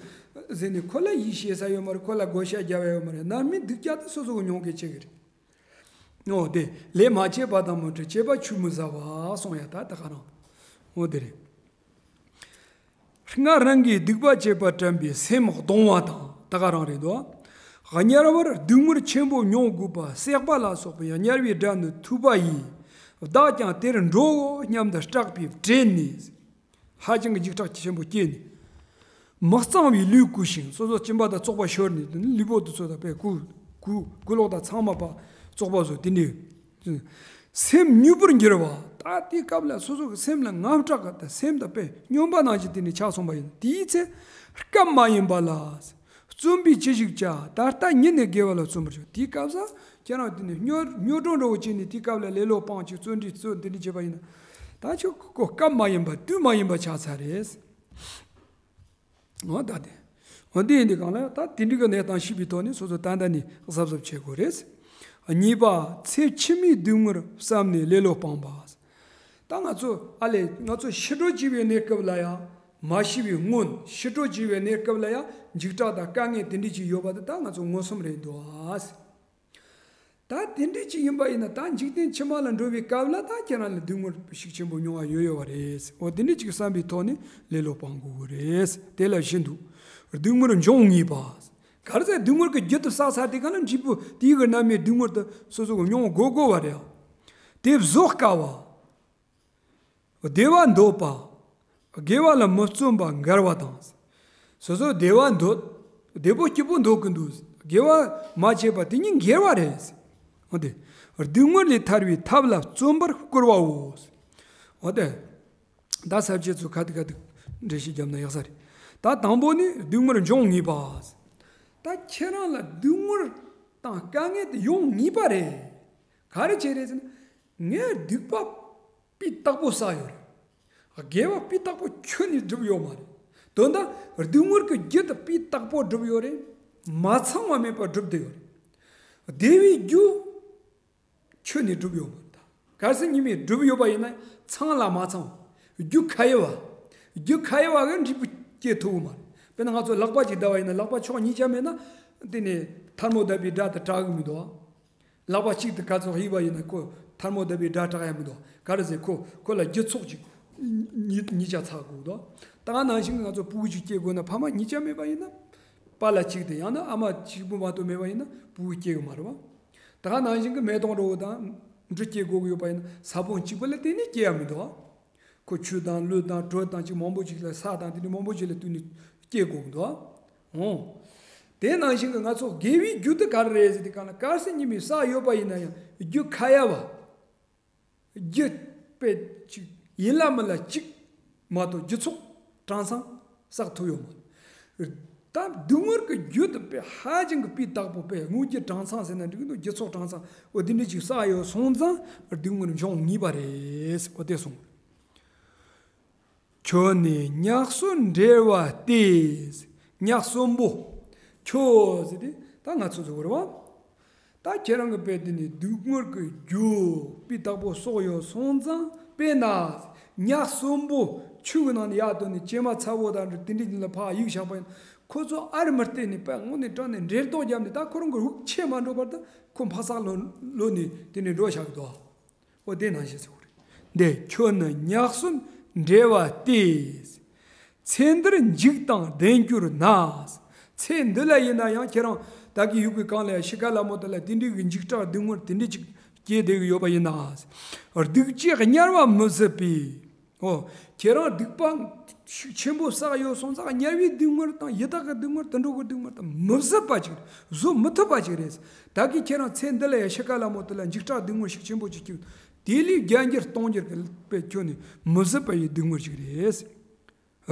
ཟེར་ནས་ཁོ་ལ་ཡིད་ཆེས་ས་ཡོད་མ་རེད། ཁོ་ལ་བགོ་བཤའ་རྒྱབ་ཡ་ཡོད་མ་རེད། རྣམ་སྨིན་སྡུག་ཅག་དེ་སོ་སོ་གི་མྱོང་གི་བྱེད་གི་རེད། འོ་དེ་ལས་མ་བྱས་པ་དང་མི་འཕྲད། བྱས་པ་ཆུད་མི་ཟ་བ་གསུང་ཡ་ད་ད་ག་རང་། འོ་དེ་རེད། སྔར་རང་གིས་སྡིག་པ་བྱས་པ་དྲན་པས་སེམས་གདུང་བ་དང་ད་ག་རང་རེད་དོ། དམྱལ་བར་སྡུག་བསྔལ་ཆེན་པོ་མྱོང་དགོས་པ་བསྲེགས་པ་ལ་སོགས་པའི་དམྱལ་བའི་དགྲ་ནི་ཐུབ་པ་ཡིས། བདག་ཀྱང་དེར་འགྲོའོ་སྙམ་དུ་སྐྲག་པས་བྲེད་ནས། ཧ་ཅང་གི་འཇིགས་སྐྲག་ཆེན་པོ་སྐྱེས་ནས། མི་གཙང་བའི་ལུས་གོས་ཤིང་སོ་སོ་སྦྱིན་པ་དང་བཙོག་པ་ཤོར་ནས་ལུས་པོ་དེ་ཚོ་དང་དཔེ་གོས་གོས་གོས་ལོག་དང་ཚང་མ་པ་བཙོག་པ་བཟོ་དེ་འདྲའི། སེམས་མྱུར་པོར་འགྱུར་བ། ད་དེའི་སྐབས་ལ་སོ་སོ་གི་སེམས་ལ་དངངས་སྐྲག་དང་སེམས་དང་དཔེ་སྨྱོན་པ་ནང་བཞིན་དེ་ནས་ཆགས་སོང་བ་ཡིན། དེའི་ཚེ་སྐབས་མ་ཡིན་པ་ལ། བརྩོན་པས་ཅི་ཞིག་བྱ། ད་ལྟ་ཉིད་ནས་དགེ་བ་ལ་བརྩོན་པར་བྱ། དེའི་སྐབས་སུ་ཁྱེད་རང་དེ་ནས་སྨྱོ་སྨྱོ་སྒྲོ་འདྲ་བོ་བྱས་ནས་དེའི་སྐབས་ལ་ལེ་ལོ་སྤང་ཅིག་བརྩོན་འགྲུས་བརྩོན་དེ་འདྲ་བྱས་པ་ཡིན་ན། ད་ཁྱོད་ཁོ་སྐབས་མ་ཡིན་པ་དུས་མ་ཡིན་པ་ཆགས་ཚར་རེད། འོ་ད་དེ། འོ་འདི་ཡིན་དུས་གང་ལ་ད་དེ་འདྲི་གི་གནས་སྟངས་ཤེས་པའི་ཐོག་ནས་སོ་སོ་ཏན་ཏན་ནས་གཟབ་གཟབ་བྱེད་དགོས་རེད། གཉིས་པ། ཚེ་ཕྱི་མའི་སྡུག་བསྔལ་བསམ་ནས་ལེ་ལོ་སྤངས་པ། ད་ང་ཚོ་ཨ་ལས་ང་ཚོ་ཤི་འགྲོ་བྱེད་པའི་གནས་སྐབས་ལ་ཡང་མ་ཤི་བའི་སྔོན་ཤི་འགྲོ་བྱེད་པའི་གནས་སྐབས་ལ་ཡང་འཇིགས་སྐྲག་དང་དཀའ་ངལ་དེ་འདྲི་ཅིག་ཡོད་པ་དེ་ད་ང་ཚོ་མངོན་སུམ་རེད་འདུག་ཨ། ད་དེ་འདྲ་ཅིག་ཡིན་པ་ཡིན་ན་ད་འཇིག་རྟེན་ཕྱི་མ་ལ་འགྲོ་བའི་སྐབས་ལ་ད་ཁྱེད་རང་ལ་སྡུག་བསྔལ་ཤུགས་ཆེན་པོ་མྱོང་བ་ཡོད་ཡོད་པ་རེད། འོ་དེ་འདྲ་ཅིག་བསམ་པའི་ཐོག་ནས་ལེ་ལོ་སྤང་དགོས་ཀྱི་རེད། དེ་ལ་བཞིན་དུ་སྡུག་བསྔལ་འབྱུང་ངེས་པ། ག་རེ་ཟེར་སྡུག་བསྔལ་གྱི་རྒྱུ་དེ་བསགས་ཚར་དེ་ག་ལ་འབྲས་བུ་དེའི་གི་རྣམ་སྨིན་སྡུག་བསྔལ་དེ་སོ་སོ་གི་མྱོང་དགོས་དགོས་པ་རེད། དེ་བཟོད་དཀའ་བ། བདེ་བ་འདོད་པ། དགེ་བ་ལ་མི་བརྩོན་པ་འགལ་བ་དང་། སོ་སོ་བདེ་བ་འདོད། བདེ་པོ་སྐྱིད་པོ་འདོད་ཀྱི་འདུག་དགེ་བ་མ་བྱས་པ་དེ་གཉིས་འགལ་བ་རེད། འོ་དེ། སྡུག་བསྔལ་ལས་ཐར་བའི་ཐབས་ལ་བརྩོན་པར་བསྐུལ་བའོ། འོ་དེ། ད་ས་བཅད་ཚོ་ཁ་ཐུག་ཁ་ཐུག་འགྲེལ་བཤད་བརྒྱབ་ན་ཡག་ས་རེད། ད་དང་པོ་ནི་སྡུག་བསྔལ་འབྱུང་ངེས་པ། ད་ཁྱེད་རང་ལ་སྡུག་བསྔལ་དང་དཀའ་ངལ་དེ་ཡོང་ངེས་པ་རེད། ག་རེ་བྱས་རེད་ཟེར་ན། ངས་སྡིག་པ་སྤུས་དག་པོ་བསགས་ཡོད་རེད། དགེ་བ་སྤུས་དག་པོ་ཁྱོན་ནས་བསྒྲུབས་ཡོད་མ་རེད། དོན་དག་སྡུག་བསྔལ་གྱི་རྒྱུ་དེ་སྤུས་དག་པོ་བསྒྲུབས་ཡོད་རེད། མ་ཚང་བ་མེད་པར་བསྒྲུབས་བསྡད་ཡོད་རེད། བདེ་བའི་རྒྱུ་ཁྱོན་ནས་བསྒྲུབས་ཡོད་མ་རེད། གལ་སྲིད་ཉི་མས་བསྒྲུབས་ཡོད་པ་ཡིན་ན་ཚང་ལ་མ་ཚང་། རྒྱུ་ཁ་ཡེ་བ། རྒྱུ་ཁ་ཡེ་བ་གི་འབྲས་བུ་སྐྱེ་ཐུབ་ཀྱི་མ་རེད། དཔེར་ན་ང་ཚོ་ལག་པ་གཅིག་བརྡབས་པ་ཡིན་ན་ལག་པ་ཕྱོགས་གཉིས་ཆ་མེད་ན་དེ་ནས་ཐལ་མོ་བརྡབས་པའི་སྒྲ་དེ་གྲགས་ཀྱི་མི་འདུག་ལག་པ་གཅིག་ཏུ་ག་ཚོད་གཡས་པ་ཡིན་ན་ཁོ་ཐལ་མོ་བརྡབས་པའི་སྒྲ་གྲགས་ཡ་མི་འདུག་ག་རེ་ཟེར་ཁོ་ཁོ་ལ་རྒྱུ་ཚོགས་གཅིག་གཉིས་གཉིས་ཆ་ཚང་དགོས་འདུག་ད་ག་ནང་བཞིན་གྱི་ང་ཚོ་ཕྲུ་གུ་གཅིག་སྐྱེ་དགོས་ན་ཕ་མ་གཉིས་ཆ་མེད་པ་ཡིན་ན། པཱ་ལགས་གཅིག་དང་ཡང་ན་ཨ་མ་གཅིག་པུ་མ་གཏོགས་མེད་པ་ཡིན་ན་ཕྲུ་གུ་སྐྱེ་གི་མ་རེད་བ། ད་ག་ནང་བཞིན་གྱི་མེ་ཏོག་འདྲ་བོ་དང་འབྲུ་སྐྱེ་དགོས་ཀྱི་ཡོད་པ་ཡིན་ན་ས་བོན་གཅིག་པུ་ལ་བརྟེན་ནས་སྐྱེ་ཡ་མི་འདུག་བ། ཁོ་ཆུ་དང་ལུད་དང་དྲོད་དང་གཅིག་མང་པོ་ཅིག་ལ་ས་དང་དེ་འདྲ་མང་པོ་ཅིག་ལ་བརྟེན་ནས་སྐྱེ་དགོས་ཀྱི་འདུག་བ། འོང་། དེ་ནང་བཞིན་གྱི་ང་ཚོ་དགེ་བའི་རྒྱུ་དེ་ག་རེ་རེད་ཟེར་དུས་གང་ལ་གལ་སྲིད་ཉི་མས་བསགས་ཡོད་པ་ཡིན་ན་ཡང་རྒྱུ་ཁ་ཡ་བ། རྒྱུ་དཔེ་གཅིག་ཡིན་ལ་མིན་ལ་གཅིག་མ་གཏོགས་རྒྱུ་ཚོགས་གྲངས་ཚང་བསགས་ཐུབ་ཡོད་མ་རེད། ད་སྡུག་བསྔལ་གྱི་རྒྱུ་དེ་དཔེ་ཧ་ཅང་གི་སྤུས་དག་པོ་དཔེ་དངོས་རྒྱུ་གྲངས་ཚང་ཟེར་ན་འགྲིག་གི་འདུག་རྒྱུ་ཚོགས་གྲངས་ཚང་འོ་དེ་འདྲ་ཅིག་བསགས་ཡོད་སོང་ཙང་སྡུག་བསྔལ་འབྱུང་ངེས་པ་རེད། འོ་དེ་གསུངས། ཁྱོད་ནི་ཉག་གསོན་འབྲེལ་བ་སྟེ། ཉག་གསོན་པོ། ཁྱོད་ཟེར་དེ་ད་ང་ཚོ་ཟེར་བ་རེད་བ། ད་ཁྱེད་རང་གི་དཔེ་དེ་ནི་སྡུག་བསྔལ་གྱི་རྒྱུ་སྤུས་དག་པོ་གསོག་ཡོད་སོང་ཙང་། དཔེར་ན་ཉག་གསོན་པོ་ཆུ་གི་ནང་ནས་ཡར་བཏོན་ནས་གྱེས་མ་ཚ་བོ་དང་འདྲ་དེ་འདྲ་ལ་ཕར་གཡུགས་བཞག་པ་ཡིན། ཁོ་ཚོ་ཨར་མི་སྟེར་ནས་དཔེ་དངོས་གནས་དྲང་ནས་འགྲེ་ལྡོག་བརྒྱབ་ནས། ད་ཁོ་རང་གི་དབུགས་ཆད་མ་འགྲོ་བར་དུ་ཁོ་འཕག་འཚག་ལོ་ལོ་ནས་དེ་ནས་འགྲོ་བཞག་གི་འདུག་འོ་དེ་ནང་བཞིན་ཟེར་བ་རེད། འདི་ཁྱོད་ནི་ཉག་གསོན་འབྲེལ་བ་སྟེ། ཚེ་འདིར་འཇིགས་དང་ལྡན་གྱུར་ན། ཚེ་འདི་ལ་ཡིན་ན་ཡང་ཁྱེད་རང་ད་གི་ཡུལ་གྱི་གང་ལ་ཡང་འཆི་ཁ་ལ་མོ་དེ་ལ་དེ་འདྲའི་གི་འཇིགས་སྐྲག་སྡུག་བསྔལ་དེ་འདྲའི་ཅིག་སྐྱེས་བསྡད་གི་ཡོད་པ་ཡིན་ན། སྡིག་བྱས་དམྱལ་བ་མི་བཟོད་པའི། འོ། ཁྱེད་རང་སྡིག་པ་ཤུགས་ཆེན་པོ་བསགས་ཡོད་སོང་ཙང་། དམྱལ་བའི་སྡུག་བསྔལ་དང་ཡི་དྭགས་ཀྱི་སྡུག་བསྔལ་དུད་འགྲོ་གི་སྡུག་བསྔལ་དང་མི་བཟོད་པ་ཅིག་རེད། བཟོད་མི་ཐུབ་པ་ཅིག་རེད། ད་གི་ཁྱེད་རང་ཚེ་འདི་ལ་ཡང་འཆི་ཁ་ལ་མོ་དེ་ལ་འཇིགས་སྐྲག་སྡུག་བསྔལ་ཤུགས་ཆེན་པོ་ཅིག་སྐྱེས། དེ་ལས་བརྒྱ་འགྱུར་སྟོང་འགྱུར་གྱི་དཔེ་ཁྱོད་ནི་མི་བཟོད་པ་ཡི་སྡུག་བསྔལ་ཅིག་རེད།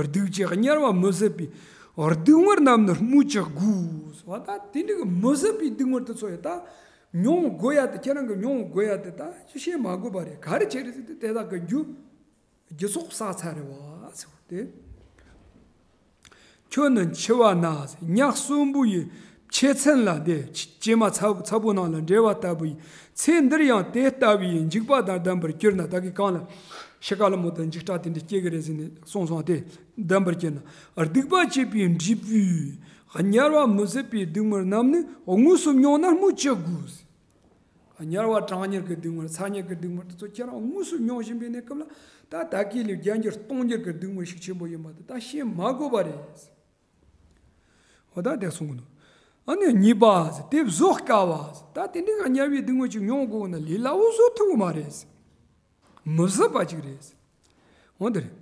སྡིག་བྱས་དམྱལ་བ་མི་བཟད་པའི། སྡུག་བསྔལ་རྣམས་ནི་སྨོས་ཅི་དགོས། བ་ད་དེ་འདྲའི་གི་མི་བཟད་པའི་སྡུག་བསྔལ་དེ་ཚོ་ཡང་ད་མྱོང་དགོས་ཡ་དེ། ཁྱེད་རང་གི་མྱོང་དགོས་ཡ་དེ་ད་ཅི་བཤད་མ་དགོས་པ་རེད། ག་རེ་བྱས་རེད་ཟེར་དུས་དེ་དག་གི་རྒྱུ། རྒྱུ་ཚོགས་བསགས་ཚར་རེད་བ་ཟེར་བ་དེ། ཁྱོད་ནི་འཆི་བ་ན་ཉག་གསོན་པོ་ཡི་ཕྱེད་མཚན་ལ། འདི་གྱེས་མ་ཚ་ཚ་པོ་ནང་ལ་འབྲེལ་བ་ལྟ་བུ་ཡི། ཚེ་འདིར་ཡང་དེ་ལྟ་བུའི་འཇིགས་པ་དང་ལྡན་པར་གྱུར་ན། ད་གི་གང་ལ་འཆི་ཁ་ལ་མོ་དང་འཇིགས་སྐྲག་དེ་འདྲ་སྐྱེ་གི་རེད་ཟེར་ནས་གསུངས་སོང་སྟེ། ལྡན་པར་གྱུར་ན། སྡིག་པ་བྱས་པའི་འབྲས་བུའི་དམྱལ་བ་མི་བཟད་པའི་སྡུག་བསྔལ་རྣམས་ནི་དངོས་སུ་མྱོང་ན་སྨོས་ཅི་དགོས། དམྱལ་བ་གྲང་དམྱལ་གྱི་སྡུག་བསྔལ། ཚ་དམྱལ་གྱི་སྡུག་བསྔལ་དེ་ཚོ་ཁྱེད་རང་དངོས་སུ་མྱོང་བཞིན་པའི་གནས་སྐབས་ལ། ད་ད་གི་ལས་བརྒྱ་འགྱུར་སྟོང་འགྱུར་གྱི་སྡུག་བསྔལ་ཤུགས་ཆེན་པོ་ཡིན་པ་དེ་ད་བཤད་མ་དགོས་པ་རེད། འོ་ད་དེ་གསུང་གི་འདུག་ཨ་ནི་གཉིས་པ་ཟེར་དེ་བཟོད་དཀའ་བ་ཟེར། ད་དེ་འདྲའི་དམྱལ་བའི་སྡུག་བསྔལ་ཅིག་མྱོང་དགོས་ན་ལས་སླ་བོ་བཟོད་ཐུབ་ཀྱི་མ་རེད་ཟེར། མི་བཟོད་པ་ཅིག་རེད་ཟེར། འོ་འདི་རེད།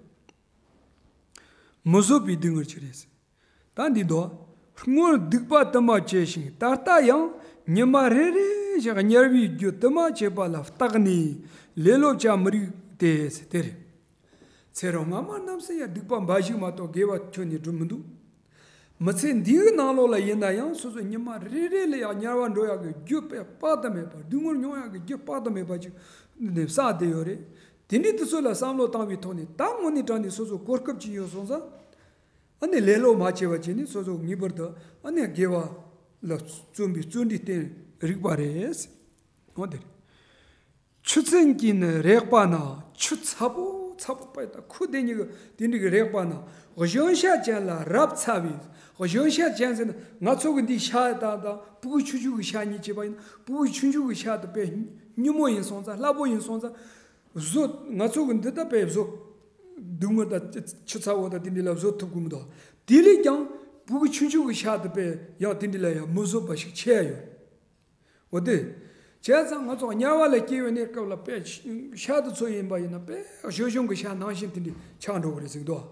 མི་བཟོད་པའི་སྡུག་བསྔལ་ཅིག་རེད་ཟེར། ད་འདི་འདུག་སྔོན་སྡིག་པ་དུ་མ་བྱས་ཤིང་། ད་ལྟ་ཡང་ཉི་མ་རེ་རེ་བཞིན་དམྱལ་བའི་རྒྱུ་དུ་མ་བྱེད་པ་ལ་བརྟགས་ནས་ལེ་ལོ་བྱ་མི་རིགས་ཏེ་ཟེར། དེ་རེད། ཚེ་རབས་སྔ་མ་རྣམས་སུ་ཡང་སྡིག་པ་འབའ་ཞིག་མ་གཏོགས་དགེ་བ་ཁྱོན་ནས་བསྒྲུབས་མི་འདུག་མི་ཚེ་འདིའི་ནང་ལོགས་ལ་ཡིན་ན་ཡང་སོ་སོ་ཉི་མ་རེ་རེ་ལ་ཡང་དམྱལ་བ་འགྲོ་ཡག་གི་རྒྱུ་དཔེ་དཔག་ཏུ་མེད་པ། སྡུག་བསྔལ་མྱོང་ཡག་གི་རྒྱུ་དཔག་ཏུ་མེད་པ་ཅིག་ནས་བསགས་བསྡད་ཡོད་རེད། དེ་འདྲའི་དུས་ཚོད་ལ་བསམ་བློ་བཏང་བའི་ཐོག་ནས་ད་དངོས་གནས་དྲང་གནས་སོ་སོ་གོ་སྐབས་ཅིག་ཡོད་སོང་ཙང་། ཨ་ནི་ལེ་ལོ་མ་བྱས་པ་བྱས་ནས་སོ་སོ་ངེས་པར་དུ་ཨ་ནི་དགེ་བ་ལ་བརྩོན་པའི་བརྩོན་འགྲུས་བསྟེན་རིགས་པ་རེད། འོ་དེ་རེད། ཆུ་ཚན་གྱིས་ནི་རེག་པ་ན། ཆུ་ཚ་པོ་ཚ་པོ་དཔེ་ད་ཁུ་དེ་གཉིས་ཀྱིས་དེ་འདྲ་གི་རེག་པ་ན། གཞོན་ཤ་ཅན་ལ་རབ་ཚ་བའི། གཞོན་ཤ་ཅན་ཟེར་ན་ང་ཚོ་གི་འདི་ཤ་དང་དང་ཕྲུ་གུ་ཆུང་ཆུང་གི་ཤ་གཉིས་བྱས་པ་ཡིན། ཕྲུ་གུ་ཆུང་ཆུང་གི་ཤ་དེ་དཔེ་སྙི་མོ་ཡིན་སོང་ཙང་། སླ་པོ་ཡིན་སོང་ཙང་། བཟོད། ང་ཚོ་གི་འདི་ད་དཔེ་བཟོད། སྡུག་བསྔལ་དང་ཆུ་ཚ་བོ་དང་དེ་འདྲ་ལ་བཟོད་ཐུབ་ཀྱི་མི་འདུག་དེ་ལས་ཀྱང་ཕྲུ་གུ་ཆུང་ཆུང་གི་ཤ་དེ་དཔེ་ཡང་དེ་འདྲ་ལ་ཡང་མི་བཟོད་པ་ཞིག་ཆགས་ཡོད། འོ་དེ། བྱས་ཙང་ང་ཚོ་དམྱལ་བ་ལ་སྐྱེ་བའི་གནས་སྐབས་ལ་དཔེ་ཤ་དེ་ཚོ་ཡིན་པ་ཡིན་ན་དཔེ་གཞོན་གཞོན་གྱི་ཤ་ནང་བཞིན་དེ་འདྲ་ཆགས་འགྲོ་གི་རེད་ཟེར་གི་འདུག་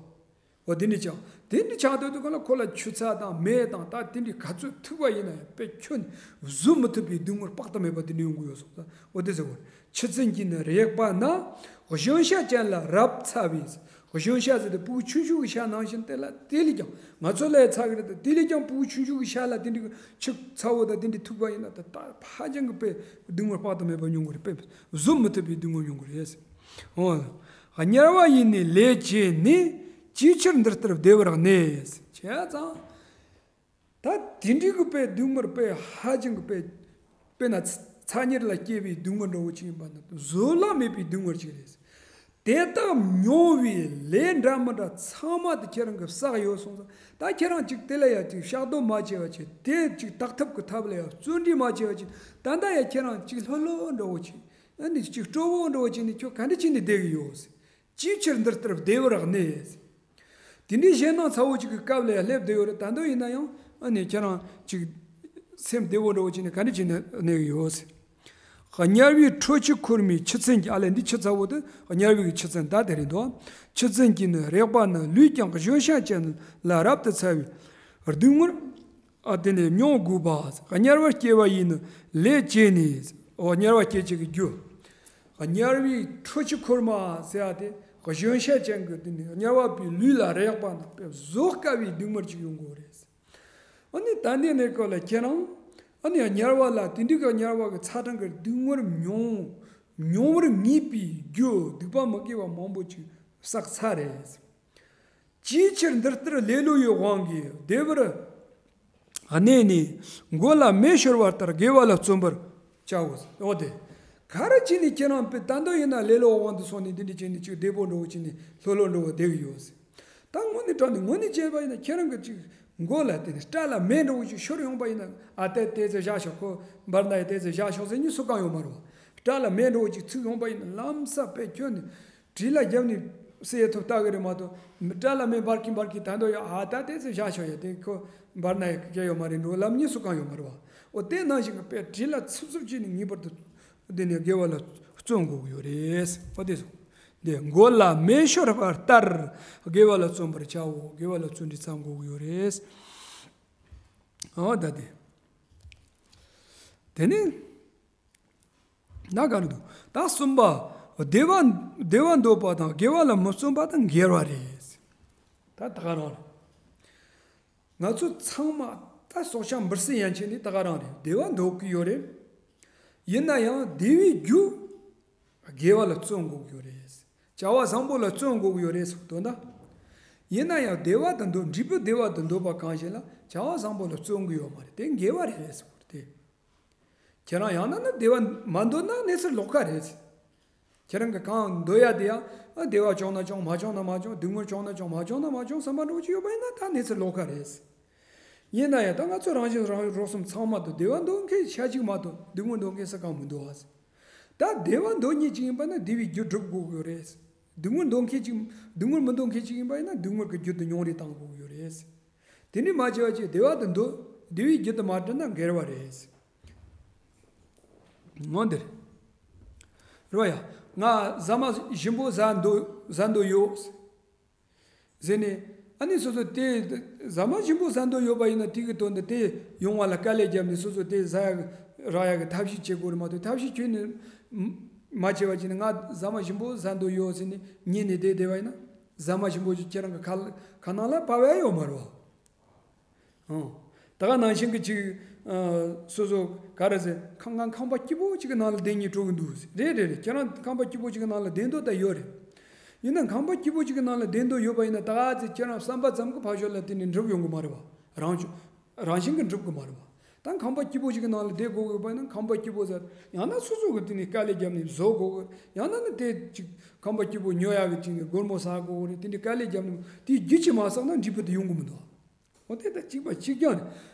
འོ་དེ་འདྲ་ཆགས། དེ་འདྲ་ཆགས་སྡོད་དུས་ག་ལ་ཁོ་ལ་ཆུ་ཚ་དང་མེ་དང་ད་དེ་འདྲ་ག་ཚོད་ཐུག་པ་ཡིན་ན་ཡང་དཔེ་ཁྱོན་བཟོད་མི་ཐུབ་པའི་སྡུག་བསྔལ་དཔག་ཏུ་མེད་པ་དེ་འདྲ་ཡོང་གི་ཡོད་སོང་ཙང་། འོ་དེ་ཟེར་བ་རེད། ཆུ་ཚན་གྱིས་ནི་རེག་པ་ན། གཞོན་ཤ་ཅན་ལ་རབ་ཚ་བའི། གཞོན་ཤ་ཟེར་དེ་ཕྲུ་གུ་ཆུང་ཆུང་གི་ཤ་ནང་བཞིན་དེ་ལ་དེ་ལས་ཀྱང་ང་ཚོ་ལ་ཡང་ཚ་གི་རེད་དེ། དེ་ལས་ཀྱང་ཕྲུ་གུ་ཆུང་ཆུང་གི་ཤ་ལ་དེ་འདྲའི་ཆུ་ཚ་བོ་དང་དེ་འདྲའི་ཐུག་པ་ཡིན་ན་ད་ད་ཧ་ཅང་གི་དཔེ་སྡུག་བསྔལ་དཔག་ཏུ་མེད་པ་མྱོང་གི་རེད། དཔེ་བཟོད་མི་ཐུབ་པའི་སྡུག་བསྔལ་མྱོང་གི་རེད། འོ། དམྱལ་བ་ཡིས་ནི་ལས་བྱས་ནས། ཅིའི་ཕྱིར་འདི་ལྟར་བདེ་བར་གནས། བྱས་ཙང་། ད་དེ་འདྲའི་གི་དཔེ་སྡུག་བསྔལ་དཔེ་ཧ་ཅང་གི་དཔེ། དཔེར་ན་ཚ་དམྱལ་ལ་སྐྱེ་བའི་སྡུག་བསྔལ་འདྲ་བོ་ཅིག་ཡིན་པ་ན་བཟོད་གླགས་མེད་པའི་སྡུག་བསྔལ་ཅིག་རེད། དེ་དག་མྱོང་བའི་ལས་འདྲ་མི་འདྲ་ཚང་མ་དེ་ཁྱེད་རང་གིས་བསགས་ཡོད་སོང་ཙང་། ད་ཁྱེད་རང་ཅིག་དེ་ལ་ཡ་ཅིག་བཤགས་སྡོམ་མ་བྱས་པ་ཅིག་དེ་ཅིག་དག་ཐབས་ཀྱི་ཐབས་ལ་ཡ་བརྩོན་འགྲུས་མ་བྱས་པ་ཅིག་ད་ལྟ་ཡ་ཁྱེད་རང་ཅིག་ལྷོད་ལྷོད་འདྲ་བོ་ཅིག་ཨ་ནི་ཅིག་སྤྲོ་བོ་འདྲ་བོ་ཅིག་ནི་ཁྱོད་ག་འདྲ་བྱས་ནས་བསྡད་གི་ཡོད། ཅིའི་ཕྱིར་འདི་ལྟར་བདེ་བར་གནས། དེ་འདྲའི་ཞེད་སྣང་ཚ་བོ་ཅིག་གི་སྐབས་ལ་ཡང་སླེབས་བསྡད་ཡོད་རེད། ད་དུང་ཡིན་ན་ཡང་ཨ་ནི་ཁྱེད་རང་ཅིག་སེམས་བདེ་བོ་འདྲ་བོ་ཅིག་ནི་ག་འདྲ་བྱས་ནས་གནས་ཀྱི་ཡོད། དམྱལ་བའི་ཁྲོ་ཆུ་ཁོལ་མའི་ཆུ་ཚན་གྱིས། ཨ་ལས་འདི་ཆུ་ཚ་བོ་དེ་དམྱལ་བའི་ཆུ་ཚན་ད་དེ་རེད་འདུག་ཆུ་ཚན་གྱིས་ནི་རེག་པ་ན། ལུས་ཀྱང་གཞོན་ཤ་ཅན་ལ་རབ་ཏུ་ཚ་བའི་སྡུག་བསྔལ། ཨ་དེ་ནས་མྱོང་དགོས་པ། དམྱལ་བར་སྐྱེ་བ་ཡིས་ནི་ལས་བྱས་ནས། འོ་དམྱལ་བར་སྐྱེ་བྱེད་ཀྱི་རྒྱུ། དམྱལ་བའི་ཁྲོ་ཆུ་ཁོལ་མ་ཟེར་ཡ་དེ་གཞོན་ཤ་ཅན་གྱི་དེ་ནི་དམྱལ་བ་པའི་ལུས་ལ་རེག་པ་ན་དཔེ་བཟོད་དཀའ་བའི་སྡུག་བསྔལ་ཅིག་ཡོང་གི་རེད། ཨ་ནི་ད་འདི་ནས་སྐབས་ལ་ཁྱེད་རང་ཨ་ནི་དམྱལ་བ་ལ་དེ་འདྲའི་གི་དམྱལ་བ་གི་ཚ་གྲང་གི་སྡུག་བསྔལ་མྱོང་མྱོང་བར་ངེས་པའི་རྒྱུ་སྡིག་པ་མི་དགེ་བ་མང་པོ་ཅིག་བསགས་ཚར་རེད། ཅིའི་ཕྱིར་འདི་ལྟར་ལེ་ལོ་ཡི་དབང་གིས་བདེ་བར་གནས་ནས། མགོ་ལ་མེ་ཤོར་བ་ལྟར་དགེ་བ་ལ་བརྩོན་པར་བྱའོ། འོ་དེ། ག་རེ་བྱས་ནས་ཁྱེད་རང་དཔེ་ད་འདོད་ཡིན་ན་ལེ་ལོ་དབང་དུ་སོང་ནས་འདི་འདྲ་བྱས་ནས་ཅིག་བདེ་པོ་འགྲོ་བ་བྱས་ནས་ལྷོད་ལྷོད་འགྲོ་བ་བསྡད་ཀྱི་ཡོད། ད་དངོས་གནས་དྲང་གནས་དངོས་གནས་བྱས་པ་ཡིན་ན་ཁྱེད་རང་གི་ཅིག་མགོ་ལ་དེ་ནས་སྐྲ་ལ་མེ་འགྲོ་བ་ཅིག་ཤོར་ཡོང་པ་ཡིན་ན། ཨ་དེ་དེ་ཚོ་བཞག་ཤོག་ཁོ་འབར་ན་ཡི་དེ་ཚོ་བཞག་ཤོག་ཟེར་ནས་སུ་གང་ཡོང་མ་རེད་བ། སྐྲ་ལ་མེ་འགྲོ་བ་ཅིག་ཚིག་ཡོང་པ་ཡིན་ན་ལམ་སང་དཔེ་ཁྱོད་ནི་གྲི་ལ་རྒྱབ་ནས་བསད་ཐུབ་ལྟ་གི་རེད་མ་གཏོགས། སྐྲ་ལ་མེ་འབར་གི་འབར་གི་ད་འདོད་ཡ། ཨ་ད་དེ་ཚོ་བཞག་ཤོག་ཡ། དེ་ཁོ་འབར་ན་ཡ་སྐྱེ་ཡོད་མ་རེད་འགྲོ་ལབ་ནས་སུ་གང་ཡོད་མ་རེད་བ། འོ་དེ་ནང་བཞིན་གི་དཔེ་གྲི་ལ་ཚིབ་ཚིབ་བྱས་ནས་ངེས་པར་དུ་དེ་ནས་དགེ་བ་ལ་བརྩོན་དགོས་ཀྱི་ཡོད་རེད། འོ་དེ་སོང་། འདི་མགོ་ལ་མེ་ཤོར་བ་ལྟར་དགེ་བ་ལ་བརྩོན་པར་བྱའོ། དགེ་བ་ལ་བརྩོན་འགྲུས་བརྩམ་དགོས་ཀྱི་ཡོད་རེད། འོ་ད་དེ། དེ་ནས་ན་ག་རེ་འདུག་ད་གསུམ་པ། བདེ་བ་བདེ་བ་འདོད་པ་དང་དགེ་བ་ལ་མི་བརྩོན་པ་དང་འགལ་བ་རེད། ད་ད་ག་རང་རེད། ང་ཚོ་ཚང་མ་ད་སྲོག་ཆགས་འབུ་སྲིན་ཡན་ཆད་ནི་ད་ག་རང་རེད། བདེ་བ་འདོད་ཀྱི་ཡོད་རེད། ཡིན་ན་ཡང་བདེ་བའི་རྒྱུ་དགེ་བ་ལ་བརྩོན་དགོས་ཀྱི་ཡོད་རེད། བྱ་བ་བཟང་པོ་ལ་བརྩོན་དགོས་ཀྱི་ཡོད་རེད་ཟེར་དོན་དག་ཡིན་ན་ཡང་བདེ་བ་དང་འདོད་འབྲས་བུ་བདེ་བ་དང་འདོད་པ་གང་ཞིག་ལ་བྱ་བ་བཟང་པོ་ལ་བརྩོན་གྱི་ཡོད་མ་རེད། དེ་འགལ་བ་རེད་ཟེར་དེ། ཁྱེད་རང་ཡང་ན་ནི་བདེ་བ་མ་འདོད་ན་གནས་ཚུལ་ལོགས་ཀ་རེད། ཁྱེད་རང་གི་གང་འདོད་ཡ་དེ་ཡང་ཨ་བདེ་བ་བྱུང་ན་བྱུང་། མ་བྱུང་ན་མ་བྱུང་། སྡུག་བསྔལ་བྱུང་ན་བྱུང་། མ་བྱུང་ན་མ་བྱུང་བསམ་པ་འགྲོ་གི་ཡོད་པ་ཡིན་ན་ད་གནས་ཚུལ་ལོགས་ཀ་རེད། ཡིན་ན་ཡང་ད་ང་ཚོ་རང་བཞིན་རང་རོགས་གསུམ་ཚང་མ་དུ་བདེ་བ་འདོད་མཁན་ཤ་གཅིག་མ་གཏོགས་སྡུག་བསྔལ་འདོད་མཁན་སུ་གང་མི་འདུག་ཨ། ད་བདེ་བ་འདོད་མཁན་གཅིག་ཡིན་པ་ན་བདེ་བའི་རྒྱུ་སྒྲུབ་དགོས་ཀྱི་ཡོད་རེད། སྡུག་བསྔལ་འདོད་མཁན་གཅིག་སྡུག་བསྔལ་མི་འདོད་མཁན་གཅིག་ཡིན་པ་ཡིན་ན་སྡུག་བསྔལ་གྱི་རྒྱུ་དེ་ཉུང་རུ་བཏང་དགོས་ཀྱི་ཡོད་རེད། དེ་ནི་མ་བྱས་པ་ཅིག་བདེ་བ་དེ་འདོད། བདེ་བའི་རྒྱུ་དེ་མ་བསྒྲུབས་ན་འགལ་བ་རེད། འོ་འདིར། རོ་ཡ། ང་ཟ་མ་ཞིམ་པོ་ཟ་འདོད་ཟ་འདོད་ཡོད། ཟེར་ནས། ཨ་ནི་སོ་སོ་དེ་ཟ་མ་ཞིམ་པོ་ཟ་འདོད་ཡོད་པ་ཡིན་ན་དེ་གི་དོན་དུ་དེ་ཡོང་བ་ལ་དཀའ་ལས་བརྒྱབ་ནས་སོ་སོ་དེ་ཟ་ཡ་གི་རག་ཡ་གི་ཐབས་ཤེས་བྱེད་དགོས་རེད་མ་གཏོགས། ཐབས་ཤེས་བྱས་ནས་མ་བྱས་པ་བྱས་ནས་ང་ཟ་མ་ཞིམ་པོ་ཟ་འདོད་ཡོད་ཟེར་ནས་ཉན་ནས་བསྡད་བསྡད་པ་ཡིན་ན་ཟ་མ་ཞིམ་པོ་ཞིག་ཁྱེད་རང་གི་ཁ་ཁ་ནང་ལ་བབས་ཡ་ཡོད་མ་རེད་བ། ཨང་། ད་ག་ནང་བཞིན་གྱི་ཅིག་ཨ། སོ་སོ་ག་རེ་ཟེར། ཁང་ཁང་ཁང་པ་སྐྱིད་པོ་ཅིག་གི་ནང་ལ་བསྡད་སྙིང་བྲོ་གི་འདུག་རེད་རེད་རེད། ཁྱེད་རང་ཁང་པ་སྐྱིད་པོ་ཅིག་གི་ནང་ལ་བསྡད་འདོད་ད་ཡོད་རེད། ཡིན་ན་ཁང་པ་སྐྱིད་པོ་ཅིག་གི་ནང་ལ་བསྡད་འདོད་ཡོད་པ་ཡིན་ན་ད་ག་ཚེ་ཁྱེད་རང་བསམ་པ་ཙམ་གྱི་ཕ་ཤོད་ལ་དེ་ནི་འགྲུབ་ཡོང་གི་མ་རེད་བ། རང་ཆོ་རང་བཞིན་གྱི་འགྲུབ་གི་མ་རེད་བ། ད་ཁང་པ་སྐྱིད་པོ་ཅིག་གི་ནང་ལ་བསྡད་དགོས་དགོས་པ་ཡིན་ན་ཁང་པ་སྐྱིད་པོ་ཟེར། ཡང་ན་སོ་སོ་གི་དེ་ནི་དཀའ་ལས་བརྒྱབ་ནས་བཟོ་དགོས་གི། ཡང་ན་ནི་དེ་ཅིག་ཁང་པ་སྐྱིད་པོ་ཉོ་ཡག་གི་ཅིག་ནི་སྒོར་མོ་བསག་དགོས་གི་རེད། དེ་འདྲའི་དཀའ་ལས་བརྒྱབ་ནས་དེའི་རྒྱུ་ཅིག་མ་བསགས་ན་འབྲས་བུ་དེ་ཡོང་གི་མི་འདུག་འོ་དེ་ད་གཅིག་པ་གཅིག་རྐྱང་རེད།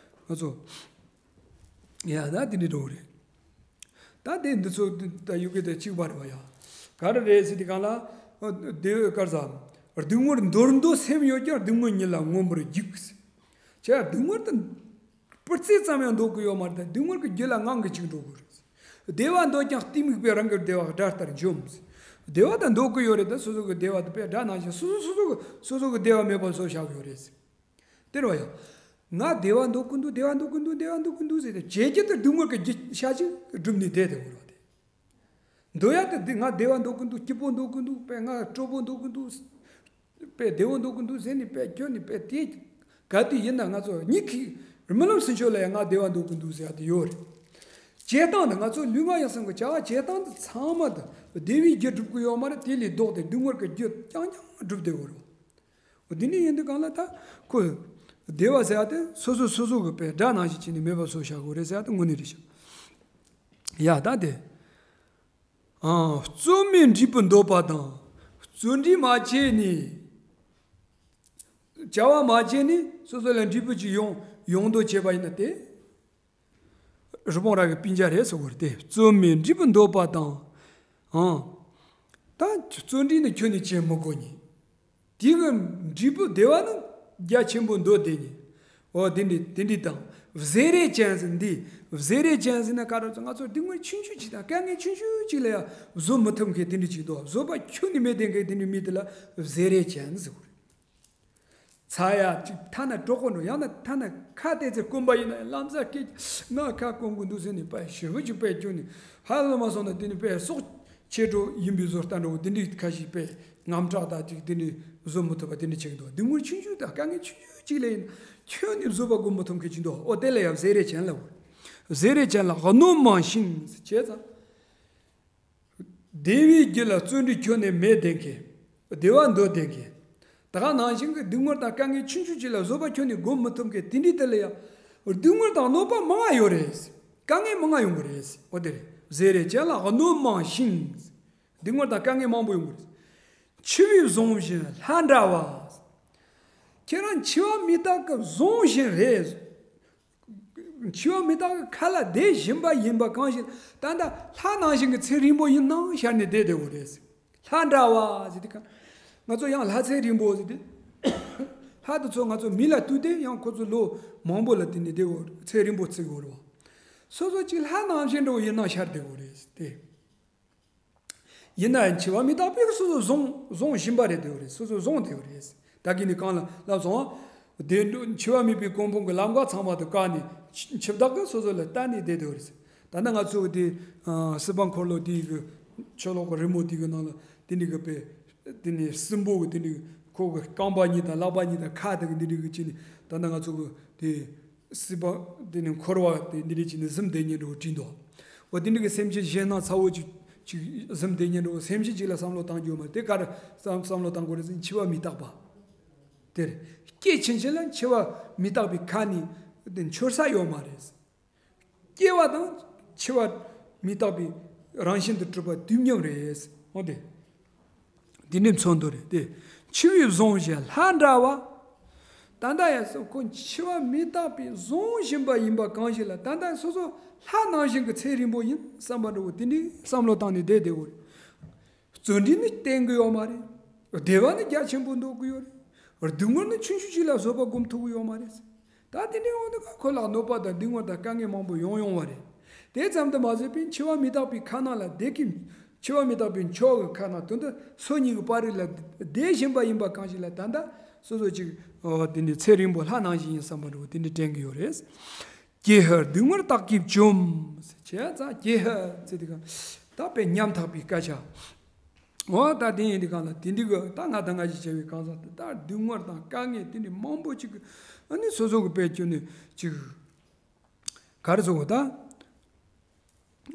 ང་ཚོ། ཡ་ད་དེ་འདྲའི་འགྲོ་གི་རེད། ད་དེ་འདི་ཚོ་ད་ཡུ་གེ་དེ་གཅིག་པ་རེད་བ་ཡ། ག་རེ་རེད་ཟེར་དེ་གང་ལ། དེ་དཀར་ཟ། སྡུག་བསྔལ་འདོར་འདོད་སེམས་ཡོད་ཀྱང་སྡུག་བསྔལ་ཉིད་ལ་མངོན་པར་རྒྱུག་ཁྱེད་སྡུག་བསྔལ་དེ་སྤུ་རྩེ་ཙམ་ཡང་འདོད་ཀྱི་ཡོད་མ་རེད། ད་སྡུག་བསྔལ་གྱི་རྒྱུ་ལ་ངང་གིས་གཅིག་འགྲོ་དགོས་རེད། བདེ་བ་འདོད་ཀྱང་གཏི་མུག་པས་རང་གི་བདེ་བ་དགྲ་ལྟར་འཇོམས། བདེ་བ་དེ་འདོད་ཀྱི་ཡོད་རེད། ད་སོ་སོ་གི་བདེ་བ་དེ་དཔེ་དགྲ་ནང་བཞིན་སོ་སོ་སོ་སོ་གི་སོ་སོ་གི་བདེ་བ་མེད་པར་བཟོ་བཞག་གི་ཡོད་རེད། དེ་རེད་བ་ཡ། ང་བདེ་བ་འདོད་ཀྱི་འདུག་བདེ་བ་འདོད་ཀྱི་འདུག་བདེ་བ་འདོད་ཀྱི་འདུག་ཟེར་ཏེ་བྱས་རྗེས་དེ་སྡུག་བསྔལ་གྱི་རྒྱུ་ཤ་ཅིག་སྒྲུབ་ནས་བསྡད་དེ་འོར་བ་དེ། འདོད་ཡ་དེ་འདི་ང་བདེ་བ་འདོད་ཀྱི་འདུག་སྐྱིད་པོ་འདོད་ཀྱི་འདུག་དཔེ་ང་སྤྲོ་པོ་འདོད་ཀྱི་འདུག་དཔེ་བདེ་བོ་འདོད་ཀྱི་འདུག་ཟེར་ནས་དཔེ་སྐྱོན་ནས་དཔེ་དེ་ག་དུས་ཡིན་ན་ང་ཚོ་ཉིད་ཀྱིས་རྨི་ལམ་སུ་འཆོལ་ལ་ཡང་ང་བདེ་བ་འདོད་ཀྱི་འདུག་ཟེར་ཡ་དེ་ཡོད་རེད། བྱེད་སྟངས་དེ་ང་ཚོ་ལུས་ངག་ཡིད་གསུམ་གྱི་བྱ་བ་བྱེད་སྟངས་དེ་ཚང་མ་དེ་བདེ་བའི་རྒྱུ་སྒྲུབ་ཀྱི་ཡོད་མ་རེད། དེ་ལས་ལྡོག་སྟེ་སྡུག་བསྔལ་གྱི་རྒྱུ་རྐྱང་རྐྱང་སྒྲུབ་བསྡད་ཡོད་རེད། འོ་དེ་འདྲ་ཡིན་དུས་གང་ལ་ད་ཁོ་བདེ་བ་ཟེར་ཡ་དེ་སོ་སོ་སོ་སོ་གི་དཔེ་དགྲ་ནང་བཞིན་བྱས་ནས་མེད་པ་བཟོ་བཞག་དགོས་རེད་ཟེར་ཡ་དེ་དངོས་གནས་རེད་ཤག་ཡ་ད་དེ། ཨང་། བརྩོན་མེད་འབྲས་བུ་འདོད་པ་དང་བརྩོན་འགྲུས་མ་བྱས་ནས་བྱ་བ་མ་བྱས་ནས་སོ་སོ་ལ་འབྲས་བུ་ཅིག་ཡོང་ཡོང་འདོད་བྱས་པ་ཡིན་ན་དེ། རི་བོང་རྭ་གི་སྤུན་ཆ་རེད་ཟེར་དགོས་རེད་དེ། བརྩོན་མེད་འབྲས་བུ་འདོད་པ་དང་། ཨང་། ད་བརྩོན་འགྲུས་ནི་ཁྱོན་ནས་བྱེད་མི་དགོས་ཉིད། དེ་གི་འབྲས་བུ་བདེ་བ་ནི་རྒྱ་ཆེན་པོ་འདོད་དེ་ཉིད། འོ་དེ་འདྲའི་དེ་འདྲའི་དང་བཟེ་རེ་ཅན་ཟེར་འདི། བཟེ་རེ་ཅན་ཟེར་ན་ག་རེ་ཟེར། ང་ཚོ་སྡུག་བསྔལ་ཆུང་ཆུང་ཅིག་དང་དཀའ་ངལ་ཆུང་ཆུང་ཅིག་ལ་ཡང་བཟོད་མི་ཐུབ་མཁན་དེ་འདྲ་ཅིག་འདུག་བཟོད་པ་ཁྱོན་ནས་མེད་དེ་མཁན་དེ་འདྲའི་མི་དེ་ལ་བཟེ་རེ་ཅན་ཟེར་དགོས་རེད། ཚ་ཡ་ཅིག་ཐ་ན་གྲོད་ཁོག་འགྲོ། ཡང་ན་ཐ་ན་ཁ་གཏད་ཚེ་སྐོམ་པ་ཡིན་ན་ཡང་ལམ་སང་སྐད་ང་ཁ་སྐོམ་གི་འདུག་ཟེར་ནས་དཔེ་ཞེ་པོ་ཅིག་དཔེ་སྐྱོན་ནས་ཧ་ལམ་མ་སོང་ན་དེ་ནི་དཔེ་སྲོག་ཆད་འགྲོ་ཡིན་པའི་བཟོ་ལྟ་འགྲོ་བོ་དེ་འདྲའི་ཁ་ཤས་དཔེ་དངངས་སྐྲག་དང་ཅིག་དེ་འདྲའི་བཟོད་མི་ཐུབ་པ་དེ་འདྲ་བྱེད་ཀྱི་འདུག་སྡུག་བསྔལ་ཆུང་ཆུང་དང་དཀའ་ངལ་ཆུང་ཆུང་ཅིག་ལ་ཡིན་ཁྱོན་ནས་བཟོད་པ་སྒོམ་མི་ཐུབ་མཁན་ཅིག་འདུག་འོ་དེ་ལ་ཡང་བཟེ་རེ་ཅན་ལབ་དགོས། བཟེ་རེ་ཅན་ལ་གནོད་མང་ཞིང་བྱས་ཙང་། བདེ་བའི་རྒྱུ་ལ་བརྩོན་འགྲུས་ཁྱོན་ནས་མེད་དེ་མཁན། བདེ་བ་འདོད་དེ་མཁན། ད་ག་ནང་བཞིན་གྱི་སྡུག་བསྔལ་དང་དཀའ་ངལ་ཆུང་ཆུང་ཅིག་ལ་བཟོད་པ་ཁྱོན་ནས་སྒོམ་མི་ཐུབ་མཁན་དེ་འདྲའི་དེ་ལ་ཡང་སྡུག་བསྔལ་དང་གནོད་པ་མང་ང་ཡོད་རེད། དཀའ་ངལ་མང་ང་ཡོང་གི་རེད། འོ་དེ་རེད། བཟེ་རེ་ཅན་ལ་གནོད་མང་ཞིང་། སྡུག་བསྔལ་དང་དཀའ་ངལ་མང་པོ་ཡོང་གི་རེད། འཆི་བས་བཟུང་བཞིན་ལྷ་འདྲ་བ། ཁྱེད་རང་འཆི་བ་མི་རྟག་གི་བཟུང་བཞིན་རེད། འཆི་བ་མི་རྟག་གི་ཁ་ལ་བསྡད་བཞིན་པ་ཡིན་པ་གང་ཞིག་ད་ལྟ་ལྷ་ནང་བཞིན་གྱི་ཚེ་རིང་པོ་ཡིན་སྣང་ཤར་ནས་བསྡད་བསྡད་ཡོད་རེད། ལྷ་འདྲ་བ་ཟེར་དུས་ཀ་ང་ཚོ་ཡང་ལྷ་ཚེ་རིང་པོ་ཟེར་དུས། ལྷ་དེ་ཚོ་ང་ཚོ་མི་ལ་ལྟོས་ཏེ་ཡང་ཁོ་ཚོ་ལོ་མང་པོ་ལ་དེ་ནས་བསྡད་ཡོད། ཚེ་རིང་པོ་བརྩི་གི་ཡོད་རེད་བ། སོ་སོ་གཅིག་ལྷ་ནང་བཞིན་འདྲ་བོ་ཡིན་སྣང་ཤར་བསྡད་ཡོད་རེད་དེ། ཡིན་ན་ཡང་འཆི་བ་མི་རྟག་པས་སོ་སོ་བཟུང་བཟུང་བཞིན་པ་རེད་བསྡད་ཡོད་རེད། སོ་སོ་བཟུང་བསྡད་ཡོད་རེད། ད་གིན་ནི་གང་ལ་ལབ་སོང་། བདེ་འགྲོ་འཆི་བ་མེད་པའི་གོ་འཕང་གི་ལམ་ཁ་ཚང་མ་དུ་བཀག་ནས་འཆི་འཆི་བདག་གིས་སོ་སོ་ལ་ལྟ་ནས་བསྡད་བསྡད་ཡོད་རེད། ད་ནི་ང་ཚོ་གི་དེ་སྲིད་པ་འཁོར་ལོ་དེའི་གི་ཆུ་ལོག་གི་རི་མོ་དེ་གི་ནང་ལ་དེ་འདྲ་གི་པའི་དེ་ནི་སྲིན་པོ་གི་དེ་འདྲ་གི་ཁོ་གི་རྐང་པ་གཉིས་དང་ལག་པ་གཉིས་དང་ཁ་དེ་གི་འདི་འདྲ་གི་བྱས་ནས་ད་ནི་ང་ཚོ་གི་དེ། སྲིད་པ་དེ་ནི་འཁོར་བ་དེ་འདི་འདྲ་བྱས་ནས་གཟིམ་བསྡད་མཁན་འདྲ་བོ་བྲིས་འདུག་འོ་དེ་འདྲ་གི་སེམས་ཅན་གཞན་སྣང་ཚ་བོ་ཅིག་ཅིག་གཟིམ་བསྡད་མཁན་འདྲ་བོ་སེམས་ཅན་ཅིག་ལ་བསམ་བློ་བཏང་རྒྱུ་ཡོད་མ་རེད། དེ་ག་རེ་བསམ་བསམ་བློ་བཏང་དགོས་རེད་ཟེར་ན་འཆི་བ་མི་རྟག་པ། དེ་རེད། སྐྱེ་ཕྱིན་ཆད་ལ་འཆི་བ་མི་རྟག་པའི་ཁ་ནས་དེ་འཆོར་ས་ཡོད་མ་རེད། སྐྱེ་བ་དང་འཆི་བ་མི་རྟག་པའི་རང་བཞིན་དུ་གྲུབ་པ་དུས་མཉམ་རེད། འོ་དེ། འདི་འདྲའི་མཚོན་དོན་རེད་དེ། འཆི་བས་བཟུང་བཞིན་ལྷ་འདྲ་བ། ད་ལྟ་ཡང་སོ་ཁོ་འཆི་བ་མི་རྟག་པས་བཟུང་བཞིན་པ་ཡིན་པ་གང་ཞིག་ལ་ད་ལྟ་སོ་སོ་ལྷ་ནང་བཞིན་གྱི་ཚེ་རིང་པོ་ཡིན་བསམ་པ་འདྲ་བོ་དེ་འདྲའི་བསམ་བློ་བཏང་ནས་བསྡད་བསྡད་དགོས་རེད། བརྩོན་འགྲུས་ནི་བསྟེན་གི་ཡོད་མ་རེད། བདེ་བ་ནི་རྒྱ་ཆེན་པོ་འདོད་གི་ཡོད་རེད། སྡུག་བསྔལ་ནི་ཆུང་ཆུང་ཞིག་ལ་བཟོད་པ་སྒོམ་ཐུབ་གི་ཡོད་མ་རེད། ད་དེ་འདྲའི་འོག་ཏུ་ཁོ་ལ་གནོད་པ་དང་སྡུག་བསྔལ་དང་དཀའ་ངལ་མང་པོ་ཡོང་ཡོང་བ་རེད། དེ་ཙམ་དུ་མ་ཟད་པའི་འཆི་བ་མི་རྟག་པའི་ཁ་ནང་ལ་བསྡད་ཀྱི། འཆི་བ་མི་རྟག་པའི་མཆོག་གི་ཁ་ནང་དོན་དུ་སོ་གཉིས་ཀྱི་བར་རིགས་ལ་བསྡད་བཞིན་པ་ཡིན་པ་གང་ཞིག་ལ་ད་ལྟ་སོ་སོ་ཅིག་འོ་དེ་འདྲའི་ཚེ་རིང་པོ་ལྷ་ནང་བཞིན་ཡིན་བསམ་པ་འདྲ་བོ་དེ་འདྲའི་དྲན་གྱི་ཡོད་རེད། ཀྱེ་ཧུད་སྡུག་བསྔལ་བདག་གིས་བཅོམ། བྱས་ཙང་ཀྱེ་ཧུད་ཟེར་དུས་ག་ད་དཔེ་ཉམ་ཐག་པའི་སྐད་ཆ། འོ་ད་དེ་ཡིན་དུས་གང་ལ་དེ་འདྲི་གི་ད་ང་དང་ང་ཞིག་བྱས་པའི་གང་ཟག་དེ་ད་སྡུག་བསྔལ་དང་དཀའ་ངལ་དེ་འདྲི་མང་པོ་ཅིག་གི་ཨ་ནི་སོ་སོ་གི་དཔེ་ཁྱོན་ནས་ཅིག་ག་རེ་ཟེར་གོ་ད།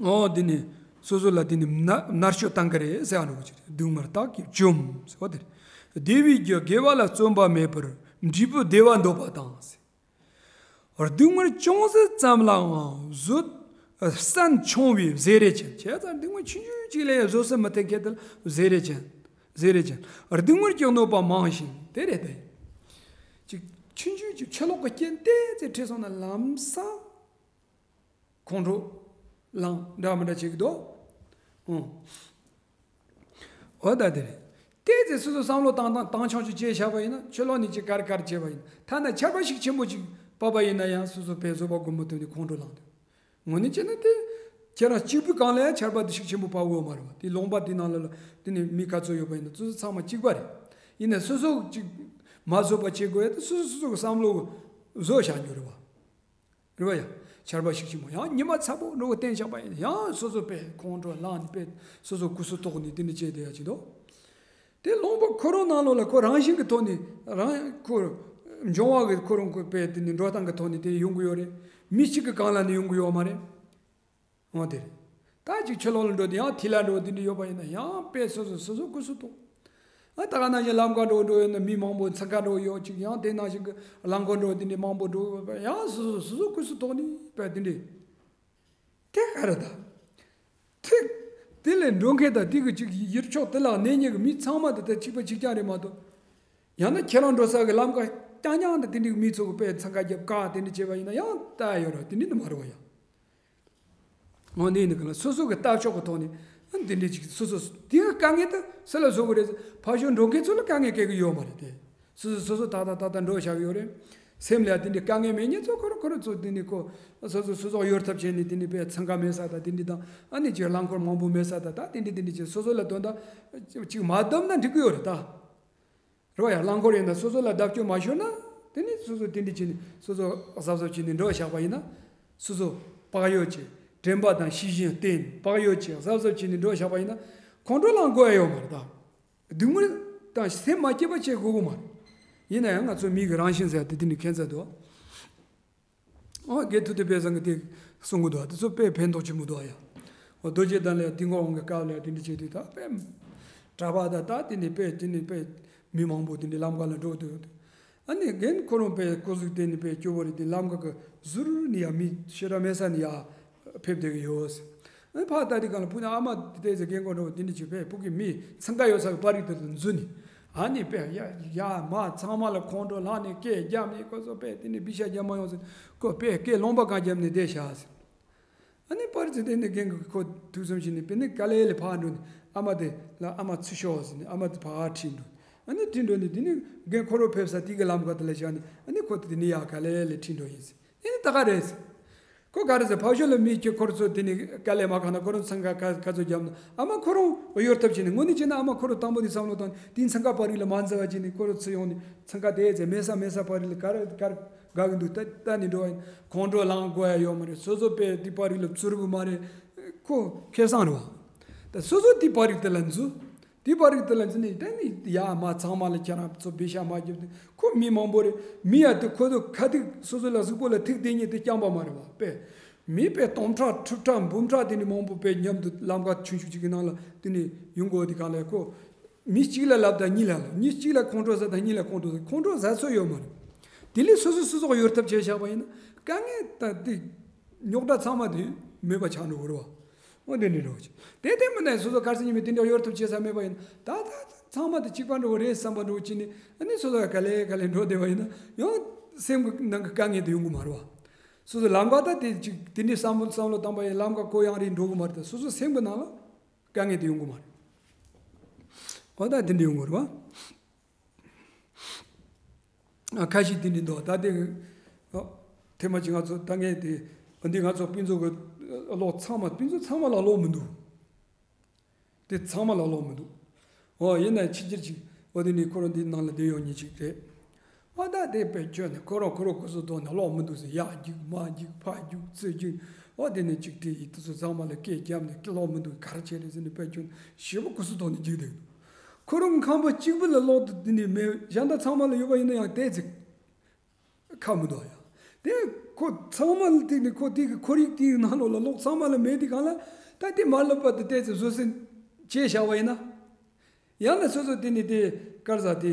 འོ་དེ་ནི་སོ་སོ་ལ་དེ་ནི་མནར་མནར་གཅོད་བཏང་གི་རེད་ཟེར་ཨ་ནི་གོ་ཅིག་སྡུག་བསྔལ་བདག་གིས་བཅོམ་ཟེར་བ་དེ་རེད། བདེ་བའི་རྒྱུ་དགེ་བ་ལ་བརྩོན་པ་མེད་པར་འབྲས་བུ་བདེ་བ་འདོད་པ་དང་། སྡུག་བསྔལ་ཅུང་ཟད་ཙམ་ལའང་བཟོད་བསྲན་ཆུང་བའི་བཟེ་རེ་ཅན། བྱས་ཙང་སྡུག་བསྔལ་ཆུང་ཆུང་ཅིག་ལས་བཟོད་བསྲན་མི་ཐེབས་མཁན་དེ་ལ་བཟེ་རེ་ཅན། བཟེ་རེ་ཅན། སྡུག་བསྔལ་གྱིས་གནོད་པ་མང་ཞིང་དེ་རེད་དེ། ཅིག་ཆུང་ཆུང་ཅིག་ཆུ་ལོག་གི་རྐྱེན་ཏོག་ཙམ་འཕྲད་སོང་ན་ལམ་སང་ཁོང་ཁྲོ་ལངས་འདྲ་མི་འདྲ་བྱེད་ཀྱི་འདུག་ཨང་། འོ་ད་དེ་རེད། ཏོག་ཙམ་སོ་སོ་བསམ་བློ་བཏང་བཏང་བཏང་ཆོག་ཆོག་བྱས་བཞག་པ་ཡིན་ན་ཆུ་ལོག་ནས་ཅིག་གར་གར་བྱས་པ་ཡིན་ན་ཐ་ན་ཆར་པ་ཤུགས་ཆེན་པོ་ཅིག་བབས་པ་ཡིན་ན་ཡང་སོ་སོ་དཔེ་བཟོད་པ་སྒོམ་མི་ཐུབ་ནས་ཁོང་ཁྲོ་ལངས་འདུག་དངོས་གནས་བྱས་ན་དེ་ཁྱེད་རང་གཅིག་པུའི་སྒང་ལ་ཡང་ཆར་པ་དེ་ཤུགས་ཆེན་པོ་བབས་ཡོད་མ་རེད་བ། དེ་ལུང་པ་དེ་ནང་ལ་ལ་དེ་ནས་མི་ག་ཚོད་ཡོད་པ་ཡིན་ན་སོ་སོ་ཚང་མ་གཅིག་པ་རེད། ཡིན་ན་སོ་སོ་ཅིག་མ་བཟོད་པ་བྱེད་དགོས་ཡ་དེ་སོ་སོ་སོ་སོ་གི་བསམ་བློ་བཟོད་བཞག་རྒྱུ་རེད་བ། རེད་བ་ཡ། ཆར་པ་ཤུགས་ཆེན་པོ་ཡང་ཉི་མ་ཚ་པོ་འདྲ་བོ་བསྟན་བཞག་པ་ཡིན་ན་ཡང་སོ་སོ་དཔེ་ཁོང་ཁྲོ་ལངས་ནས་དཔེ་སོ་སོ་སྐུ་གཟུགས་ཐོག་ནས་དེ་འདྲ་བྱས་བསྡད་ཡ་ཅིག་འདུག་དེ་ལུང་པ་ཁོ་རང་ནང་ལོགས་ལ་ཁོ་རང་བཞིན་གྱི་ཐོག་ནས་རང་ཁོ་འབྱུང་བ་གི་ཁོ་རང་ཁོ་དཔེ་དེ་ནས་འགྲོ་སྟངས་ཀྱི་ཐོག་ནས་དེ་ཡོང་གི་ཡོད་རེད། མི་གཅིག་གི་སྒང་ལ་ནི་ཡོང་གི་ཡོད་མ་རེད། འོ་དེ་རེད། ད་ཅིག་ཆུ་ལོག་ལ་འགྲོ་དུས་ཡང་ཐིག་ལེ་འགྲོ་དེ་འདྲ་ཡོད་པ་ཡིན་ན་ཡང་དཔེ་སོ་སོ་སོ་སོ་སྐུ་གཟུགས་ཐོག་ཨ་ད་ག་ནང་བཞིན་ལམ་ཁ་འགྲོ་འགྲོ་ཡོད་ན་མི་མང་པོ་འཚང་ཁ་འགྲོ་ཡོད་ཅིག་ཡང་དེ་ནང་བཞིན་གྱི་རླངས་འཁོར་འགྲོ་དེ་འདྲ་མང་པོ་འགྲོ་ཡོད་པ་ཡང་སོ་སོ་སོ་སོ་སྐུ་གཟུགས་ཐོག་ནས་དཔེ་དེ་འདྲ། དེ་ག་རེ་ད། ཐིག་དེ་ལས་འགྲོ་མཁན་དང་དེ་གི་ཅིག་ཡུལ་ཕྱོགས་དེ་ལ་གནས་མཁན་གྱི་མི་ཚང་མ་དེ་ལྟར་གཅིག་པ་གཅིག་རྐྱང་རེད་མ་གཏོགས། ཡང་ན་ཁྱེད་རང་འགྲོ་ས་གི་ལམ་ཁ་རྐྱང་རྐྱང་དུ་དེ་འདྲའི་མི་ཚོ་གི་དཔེ་འཚང་ཁ་རྒྱབ་ཀ་དེ་འདྲ་བྱས་པ་ཡིན་ན་ཡང་ལྟ་ཡ་ཡོད་རེད། དེ་འདྲ་ནི་མ་རེད་བ་ཡ། འོ་འདི་ནི་ག་ལ་སོ་སོ་གི་ལྟ་ཕྱོགས་ཀྱི་ཐོག་ནས་འདི་འདྲའི་ཅིག་སོ་སོ་དེ་གི་དཀའ་ངལ་དུ་སུ་ལ་བཟོ་གི་རེད། ཕར་ཕྱོགས་འགྲོ་མཁན་ཚོ་ལ་དཀའ་ངལ་སྐྱེལ་གི་ཡོད་མ་རེད་དེ། སོ་སོ་སོ་སོ་ཏག་ཏག་ཏག་ཏག་འགྲོ་བཞག་གི་ཡོད་རེད། སེམས་ལ་དེ་འདྲའི་དཀའ་ངལ་མེད་མཁན་ཚོ་ཁོ་རང་ཁོ་རང་ཚོ་དེ་འདྲའི་ཁོ་སོ་སོ་སོ་སོ་གཡོལ་ཐབས་བྱས་ནས་དེ་འདྲའི་དཔེ་འཚང་ཁ་མེད་ས་དང་དེ་འདྲའི་དང་ཨ་ནི་ཅིག་རླངས་འཁོར་མང་པོ་མེད་ས་དང་ད་དེ་འདྲའི་དེ་འདྲའི་ཅིག་སོ་སོ་ལ་དོན་དག་ཅིག་མ་བསྡོམས་ན་འགྲིག་གི་ཡོད་རེད་ད། རེད་བ་ཡ། རླངས་འཁོར་ཡིན་ན་སོ་སོ་ལ་བརྡབ་སྐྱོན་མ་ཤོར་ན་དེ་ནི་སོ་སོ་དེ་འདྲ་བྱས་ནས་སོ་སོ་གཟབ་གཟབ་བྱས་ནས་འགྲོ་བཞག་པ་ཡིན་ན་སོ་སོ་བག་ཡོད་ཀྱི་དྲན་པ་དང་ཤེས་བཞིན་བསྟེན་བག་ཡོད་ཀྱི་གཟབ་གཟབ་བྱས་ནས་འགྲོ་བཞག་པ་ཡིན་ན་ཁོང་ཁྲོ་ལངས་དགོས་ཡ་ཡོད་མ་རེད་ད། སྡུག་བསྔལ་དང་སེམས་མ་སྐྱིད་པ་བྱེད་དགོས་གི་མ་རེད། ཡིན་ན་ཡང་ང་ཚོ་མི་གི་རང་བཞིན་ཟེར་དེ་དེ་འདྲ་མཁྱེན་ས་འདུག་ཨོ་དགེ་ཐུབ་བསྟན་པའི་བཟང་གི་དེ་གསུང་གི་འདུག་དེ་ཚོ་དཔེ་ཕན་ཐོགས་ཆེན་པོ་འདུག་ཡ། ཨོ་རྡོ་རྗེ་གདན་ལ་དེ་འགོ་འོང་གི་སྐབས་ལ་དེ་འདྲ་བྱེད་དུས་ད་དཔེ་གྲྭ་པ་ད་ད་དེ་ནས་དཔེ་དེ་ནས་དཔེ་ མི་མང་པོ་དེ་འདྲའི་ལམ་ཁ་ལ་འགྲོ་འདུག་ཨ་ནི་རྒན་ཁོ་རང་དཔེ་སྐུ་གཟུགས་དེ་ནི་དཔེ་སྐྱོ་བོ་རེད། དེ་ལམ་ཁ་གི་ཟུར་ནས་ཡ་མི་ཤི་ར་མེད་ས་ནས་ཡ་ཕེབས་བསྡད་ཀྱི་ཡོད། ཨ་ནི་ཕར་ལྟ་དུས་སྒང་ལ་སྤུ་ན་ཨ་མ་དེ་ཟེར་རྒན་ཁོ་རང་དེ་འདྲ་ཅིག་དཔེ་སྤུ་གུའི་མི་འཚང་ཁ་ཡོད་ས་གི་པར་རིས་དེ་ལ་འཛུལ་ནས། ཨ་ནི་དཔེ་ཡ་ཡ་མ་ཚང་མ་ལ་ཁོང་ཁྲོ་ལངས་ནས་སྐད་རྒྱབ་ནས་ཁོ་ཚོ་དཔེ་དེ་ནས་སྦི་ཤ་རྒྱབ་མ་ཡོང་ཟེར། ཁོ་དཔེ་སྐད་ལོང་པ་གང་རྒྱབ་ནས་བསྡད་བཞག་ཟེར། ཨ་ནི་པར་ཙི་དེ་ནི་རྒན་གྱིས་ཁོ་ཐུགས་བསམ་བཞེས་ནས་དཔེ་ནི་དཀའ་ལས་ལས་ཕར་འགྲོ་ནས་ཨ་མ་དེ་ལ་ཨ་མ་ཚུར་ཤོག་ཟེར་ནས་ཨ་མ་དེ་ཕར་ཁྲིད་འགྲོ། ཨ་ནི་ཁྲིད་འགྲོ་ནས་དེ་ནི་རྒན་ཁོ་རང་ཕེབས་ས་དེ་གི་ལམ་ཁ་དེ་ལ་བཞག་ནས་ཨ་ནི་ཁོ་དེ་ནི་ཡར་དཀའ་ལས་ལས་ཁྲིད་འགྲོ་ཡིན་ཟེར། དེ་ནི་ད་ག་རེད་ཟེར། ཁོ་ག་རེ་ཟེར། ཕར་ཕྱོགས་ལ་མི་ཁྱེད་ཁོ་རང་ཚོ་དེ་ནི་དཀའ་ལས་མ་ཁག་ན་ཁོ་རང་འཚང་ཁ་ག་ག་ཚོད་རྒྱབ་ན་ཨ་མ་ཁོ་རང་གཡོལ་ཐབས་བྱས་ནས། དངོས་གནས་བྱས་ན་ཨ་མ་ཁོ་རང་དང་པོ་དེ་བསམ་བློ་བཏང་དེ་འཚང་ཁ་པར་རིས་ལ་མ་འཛུལ་བ་བྱས་ནས་ཁོ་རང་ཚུར་ཡོང་ནས་འཚང་ཁ་དེ་ཚེ་མེད་ས་མེད་ས་པར་རིས་ལ་ག་རེ་ག་རེ་དགའ་གི་འདུག་ད་ལྟ་ནས་འགྲོ་བ་ཡིན། ཁོང་ཁྲོ་ལངས་དགོས་ཡ་ཡོད་མ་རེད། སོ་སོ་དཔེ་དེ་པར་རིས་ལ་ཚུར་གི་མ་རེད། ཁོ་ཁེ་བཟང་རེད་བ། ད་སོ་སོ་དེ་པར་རིས་དེ་ལ་འཛུལ། དེ་པར་རིས་དེ་ལ་འཛུལ་ནས་ད་ནི་ཡ་མ་ཚང་མ་ལ་ཁྱེད་རང་ཚོ་བེ་ཤ་མ་རྒྱབ་དེ་ཁོ་མི་མང་པོ་རེད། མི་ཡ་དེ་ཁོ་ཚོ་ཁ་ཐུག་སོ་སོ་ལ་གཟུགས་པོ་ལ་ཐུག་དེ་ཉིད་དེ་རྐྱང་པ་མ་རེད་བ། དཔེ་མི་དཔེ་སྟོང་ཕྲག་ཁྲི་ཕྲག་འབུམ་ཕྲག་དེ་ནི་མང་པོ་དཔེ་མཉམ་དུ་ལམ་ཁ་ཆུང་ཆུང་ཅིག་གི་ནང་ལ་དེ་ནི་ཡོང་དགོས་དེ་གང་ལས་ཁོ། མི་གཅིག་ལ་ལབ་དང་གཉིས་ལ་ལབ། མི་གཅིག་ལ་ཁོང་ཁྲོ་ཟ་དང་གཉིས་ལ་ཁོང་ཁྲོ་ཟ། ཁོང་ཁྲོ་ཟ་ཚོད་ཡོད་མ་རེད། དེ་ལས་སོ་སོ་སོ་སོ་གཡོལ་ཐབས་བྱས་བཞག་པ་ཡིན་ན་དཀའ་ངལ་དང་དེ་རྙོག་དྲ་ཚང་མ་དེ་མེད་པ་ཆགས་འགྲོ་གི་རེད་བ། འོ་དེ་འདྲ་འགྲོ་གི་ཆགས། དེ་དེ་མིན་ན་སོ་སོ་གར་སོང་ཉི་མ་དེ་འདྲ་གཡོལ་ཐབས་བྱེད་ས་མེད་པ་ཡིན་ན་ད་ད་ད་ཚང་མ་དེ་གཅིག་པ་འགྲོ་གི་རེད་བསམ་པ་འགྲོ་གི་ནི། ཨ་ནི་སོ་སོ་ག་ལེ་ག་ལེ་འགྲོ་བསྡད་པ་ཡིན་ན་ཡང་སེམས་ཀྱི་ནང་གི་དཀའ་ངལ་དེ་ཡོང་གི་མ་རེད་བ། སོ་སོ་ལམ་ཁ་ད་དེ་གཅིག་དེ་འདྲའི་བསམ་བློ་བསམ་བློ་བཏང་པ་ཡིན་ལམ་ཁ་ཁོ་ཡང་རེད་འགྲོ་གི་མ་རེད། ད་སོ་སོ་སེམས་ཀྱི་ནང་ལ། དཀའ་ངལ་དེ་ཡོང་གི་མ་རེད། འོ་ད་དེ་འདྲ་ཡོང་གི་རེད་བ། ཨ་ཁ་ཤས་དེ་འདྲ་འདུག་ད་དེ་ཨ་ཐེངས་མ་གཅིག་ང་ཚོ་ད་ངས་དེ་འདི་ང་ཚོ་དཔེ་མཛོད་ཀྱི་ཀློག་ཚང་མ་དཔེ་མཛོད་ཚང་མ་ལ་ཀློག་མི་འདུག་དེ་ཚང་མ་ལ་ཀློག་མི་འདུག་འོ་ཡིན་ན་ཕྱི་རྒྱལ་ཅིག་འོ་དེ་ནི་ཁོ་རང་འདི་ནང་ལ་བསྡད་ཡོད་མཁན་ཅིག་རེད། ཨ་ད་དེ་དཔེ་ཁྱོད་ནི་ཁོ་རང་ཁོ་རང་སྐུ་གཟུགས་ཐོག་ནས་ཀློག་མི་འདུག་ཟེར། ཡར་རྒྱུག་མར་རྒྱུག་ཕར་རྒྱུག་ཚུར་རྒྱུག་འོ་དེ་ནས་ཅིག་དེ་ཡི་དུས་ཚོད་ཚང་མ་ལ་སྐད་བརྒྱབ་ནས་ཀློག་མི་འདུག་ག་རེ་བྱས་རེད་ཟེར་ནས་དཔེ་ཁྱོད་ཞེ་པོ་སྐུ་གཟུགས་ཐོག་ནས་རྒྱུག་བསྡད་འདུག་ཁོ་རང་ཁང་པ་གཅིག་པུ་ལ་ཀློག་དུ་དེ་ནས་མེད། གཞན་དག་ཚང་མ་ལ་ཡོད་པ་ཡིན་ན་ཡང་དེ་ཚིག་ཁ་མི་འདུག་ཡ། དེ་ཁོ་ཚང་མ་ལ་དེ་ནས་ཁོ་དེ་གི་ཁོར་ཡུག་དེའི་ནང་ལོགས་ལ་ཀློག་ཚང་མ་ལ་མེད་དེ་གང་ལ་ད་དེ་མ་ལབ་པ་དེ་དེ་ཚིག་བཟོད་བསྲན་བྱས་བཞག་པ་ཡིན་ན། ཡང་ན་སོ་སོ་དེ་ནི་དེ་གར་ཟ་དེ་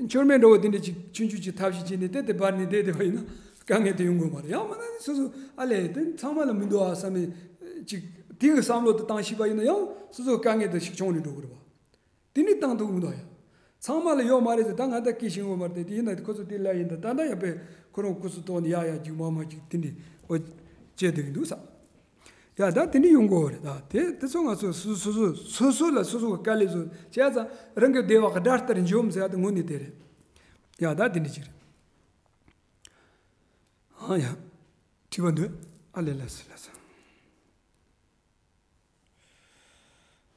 མཆོར་མེ་འདྲ་བོ་དེ་འདྲ་ཅིག་ཆུང་ཆུང་ཅིག་ཐབས་ཤིག་བྱས་ནས་དེ་དེ་འབར་ནས་བསྡད་བསྡད་པ་ཡིན་ན་དཀའ་ངལ་དེ་ཡོང་དགོས་མ་རེད། ཡང་མིན་ན་ནི་སོ་སོ་ཨ་ལས་དེ་ཚང་མ་ལ་མི་འདུག་ཨ་བསམ་ནས་ཅིག་དེ་གི་བསམ་བློ་དེ་བཏང་ཤེས་པ་ཡིན་ན་ཡང་སོ་སོ་དཀའ་ངལ་དེ་ཞིག་བྱུང་ནས་འགྲོ་གི་རེད་བ། དེ་ནི་བཏང་ཐུབ་མི་འདུག་ཡ། ཚང་མ་ལ་ཡོད་མ་རེད་ཟེར། ད་ང་ད་སྐད་ཤེས་ཡོད་མ་རེད་དེ་ཡིན་ན་ཁོ་ཚོ་དེ་ལ་ཡིན་ད་ད་ད་ཡང་པས་ཁོ་རང་སྐུ་གཟུགས་ཐོག་ནས་ཡ་ཡ་རྒྱུག་མ་མ་རྒྱུག་དེ་འདྲ་འོ་བྱས་བསྡད་ཀྱི་འདུག་ས། ཡ་ད་དེ་འདྲ་ཡོང་དགོས་རེད། ད་དེ་དེ་ཚོ་ང་ཚོ་སོ་སོ་སོ་སོ་སོ་ལ་སོ་སོ་གི་དཀའ་ལས་བཟོ་བྱས་ཙང་རང་གི་བདེ་བ་གི་དགྲ་ལྟར་འཇོམས་ཟེར་ཡ་དེ་དངོས་གནས་དེ་རེད། ཡ་ད་དེ་འདྲ་ཅིག་རེད། ཨ་ཡ། དྲི་བ་འདོད་ཨ་ལས་ལ་སུ་ལ་སུ།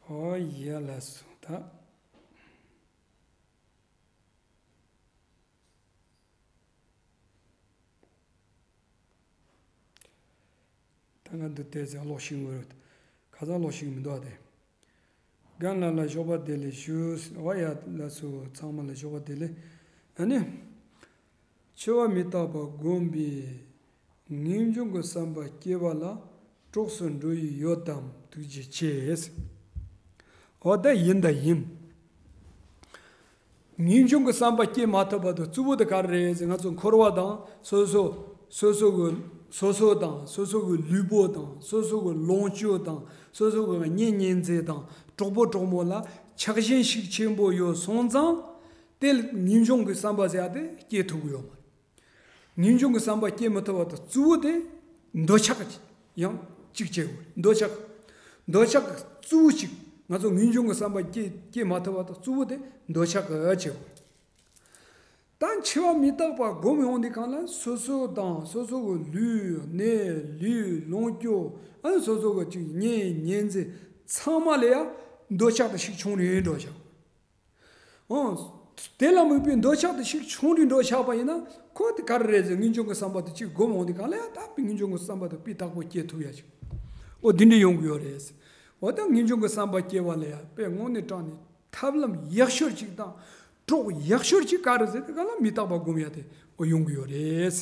ཨོ་ཡ་ལ་སུ་ད། ད་ང་འདི་ལྟས་ཟེར་ཀློག་ཤེས་ངོ་། ཁ་སང་ཀློག་ཤེས་མི་འདུག་ཨ་དེ། རྒན་ལགས་ལ་ཞོགས་པ་བདེ་ལེགས་ཞུ། ཨོ་ཡ་ལ་སུ་ཚང་མ་ལ་ཞོགས་པ་བདེ་ལེགས། ཨ་ནི། འཆི་བ་མི་རྟག་པ་སྒོམ་པས་ངེས་འབྱུང་གི་བསམ་པ་སྐྱེ་བ་ལ་གྲོགས་སུ་འགྲོ་ཡི་ཡོད་དམ། ཐུགས་རྗེ་ཆེ། འོ་ད་ཡིན་ད་ཡིན། ངེས་འབྱུང་གི་བསམ་པ་སྐྱེ་མ་ཐུབ་པ་དང་གཙོ་བོ་དེ་ག་རེ་རེད་ཟེར་ང་ཚོ་འཁོར་བ་དང་སོ་སོ་སོ་སོ་གི་སོ་སོ་དང་སོ་སོ་གི་ལུས་པོ་དང་སོ་སོ་གི་ལོངས་སྤྱོད་དང་སོ་སོ་གི་གཉེན་ཉེ་ཚན་དང་གྲོགས་པོ་གྲོགས་མོ་ལ་ཆགས་ཞེན་ཤུགས་ཆེན་པོ་ཡོད་སོང་ཙང་དེ་ངེས་འབྱུང་གི་བསམ་པ་ཟེར་ཡ་དེ་སྐྱེ་ཐུབ་ཀྱི་ཡོད་མ་རེད། ངེས་འབྱུང་གི་བསམ་པ་སྐྱེ་མི་ཐུབ་པ་དང་གཙོ་བོ་དེ་འདོད་ཆགས་ཀྱི་ཡང་གཅིག་བྱེད་དགོས་རེད། འདོད་ཆགས། འདོད་ཆགས་ཀྱི་གཙོ་བོ་གཅིག་ང་ཚོ་ངེས་འབྱུང་གི་བསམ་པ་སྐྱེ་སྐྱེ་མ་ཐུབ་པ་དང་གཙོ་བོ་དེ་འདོད་ཆགས་ཀྱི་བྱེད་དགོས་རེད། ད་འཆི་བ་མི་རྟག་པ་སྒོམ་ཡོང་དུས་སྒང་ལ་སོ་སོ་དང་སོ་སོ་གི་ལུས་གནས་ལུས་ལོངས་སྤྱོད་ཨ་ནི་སོ་སོ་གི་གཅིག་གཉེན་ཉེ་ཚན་ཚང་མ་ལ་ཡང་འདོད་ཆགས་དེ་ཤུགས་ཆུང་རེད་འགྲོ་བཞག་ཨོ། དེ་ལ་དམིགས་པའི་འདོད་ཆགས་དེ་ཤུགས་ཆུང་རུ་འགྲོ་ཆགས་པ་ཡིན་ན་ཁོ་དེ་ག་རེ་རེད་ཟེར་ངེས་འབྱུང་གི་བསམ་པ་དེ་གཅིག་སྒོམ་འོང་དུས་སྒང་ལ་ཡང་དག་པའི་ངེས་འབྱུང་གི་བསམ་པ་དེ་སྤུས་དག་པོ་སྐྱེ་ཐུབ་ཡ་ཞིག་ཨོ་འདི་འདྲ་ཡོང་གི་ཡོད་རེད། ཨོ་ད་ངེས་འབྱུང་གི་བསམ་པ་སྐྱེ་བ་ལ་ཡང་དཔེ་དངོས་གནས་དྲང་ནས་ཐབས་ལམ་ཡག་ཤོས་ཅིག་དང་གྲོགས་ཡག་ཤོས་ཅིག་ག་རེ་ཟེར་དེ་ག་ལ་མི་རྟག་པ་སྒོམ་ཡ་དེ་ཨོ་ཡོང་གི་ཡོད་རེད།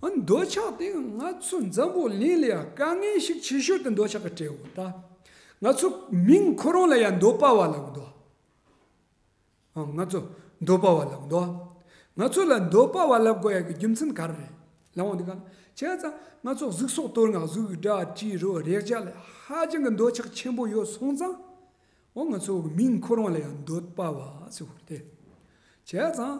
ཨ་འདོད་ཆགས་དེ་ང་ཚོ་འཛམ་བུ་གླིང་ལ་ཡང་དཀའ་ངལ་ཞིག་ཆེ་ཤོས་དེ་འདོད་ཆགས་ཀྱི་སྤྲད་འོ་ད། ང་ཚོ་མིང་ཁོ་རང་ལ་ཡང་འདོད་པ་བ་ལ་འདོད། ང་ཚོ་འདོད་པ་བ་ལབ་འདུག་ང་ཚོ་ལ་འདོད་པ་བ་ལབ་དགོས་ཡ་གི་རྒྱུ་མཚན་ག་རེ་རེད་ལབ་འོང་དུས་ག་ལ། བྱས་ཙང་ང་ཚོ་གཟུགས་སོགས་གཏོར་ང་གཟུགས་སྒྲ་དྲི་རོ་རེག་བྱ་ལ་ཧ་ཅང་གི་འདོད་ཆགས་ཆེན་པོ་ཡོད་སོང་ཙང་། འོ་ང་ཚོ་གི་མིང་ཁོ་རང་ལ་ཡང་འདོད་པ་བ་ཟེར་བ་རེད། བྱས་ཙང་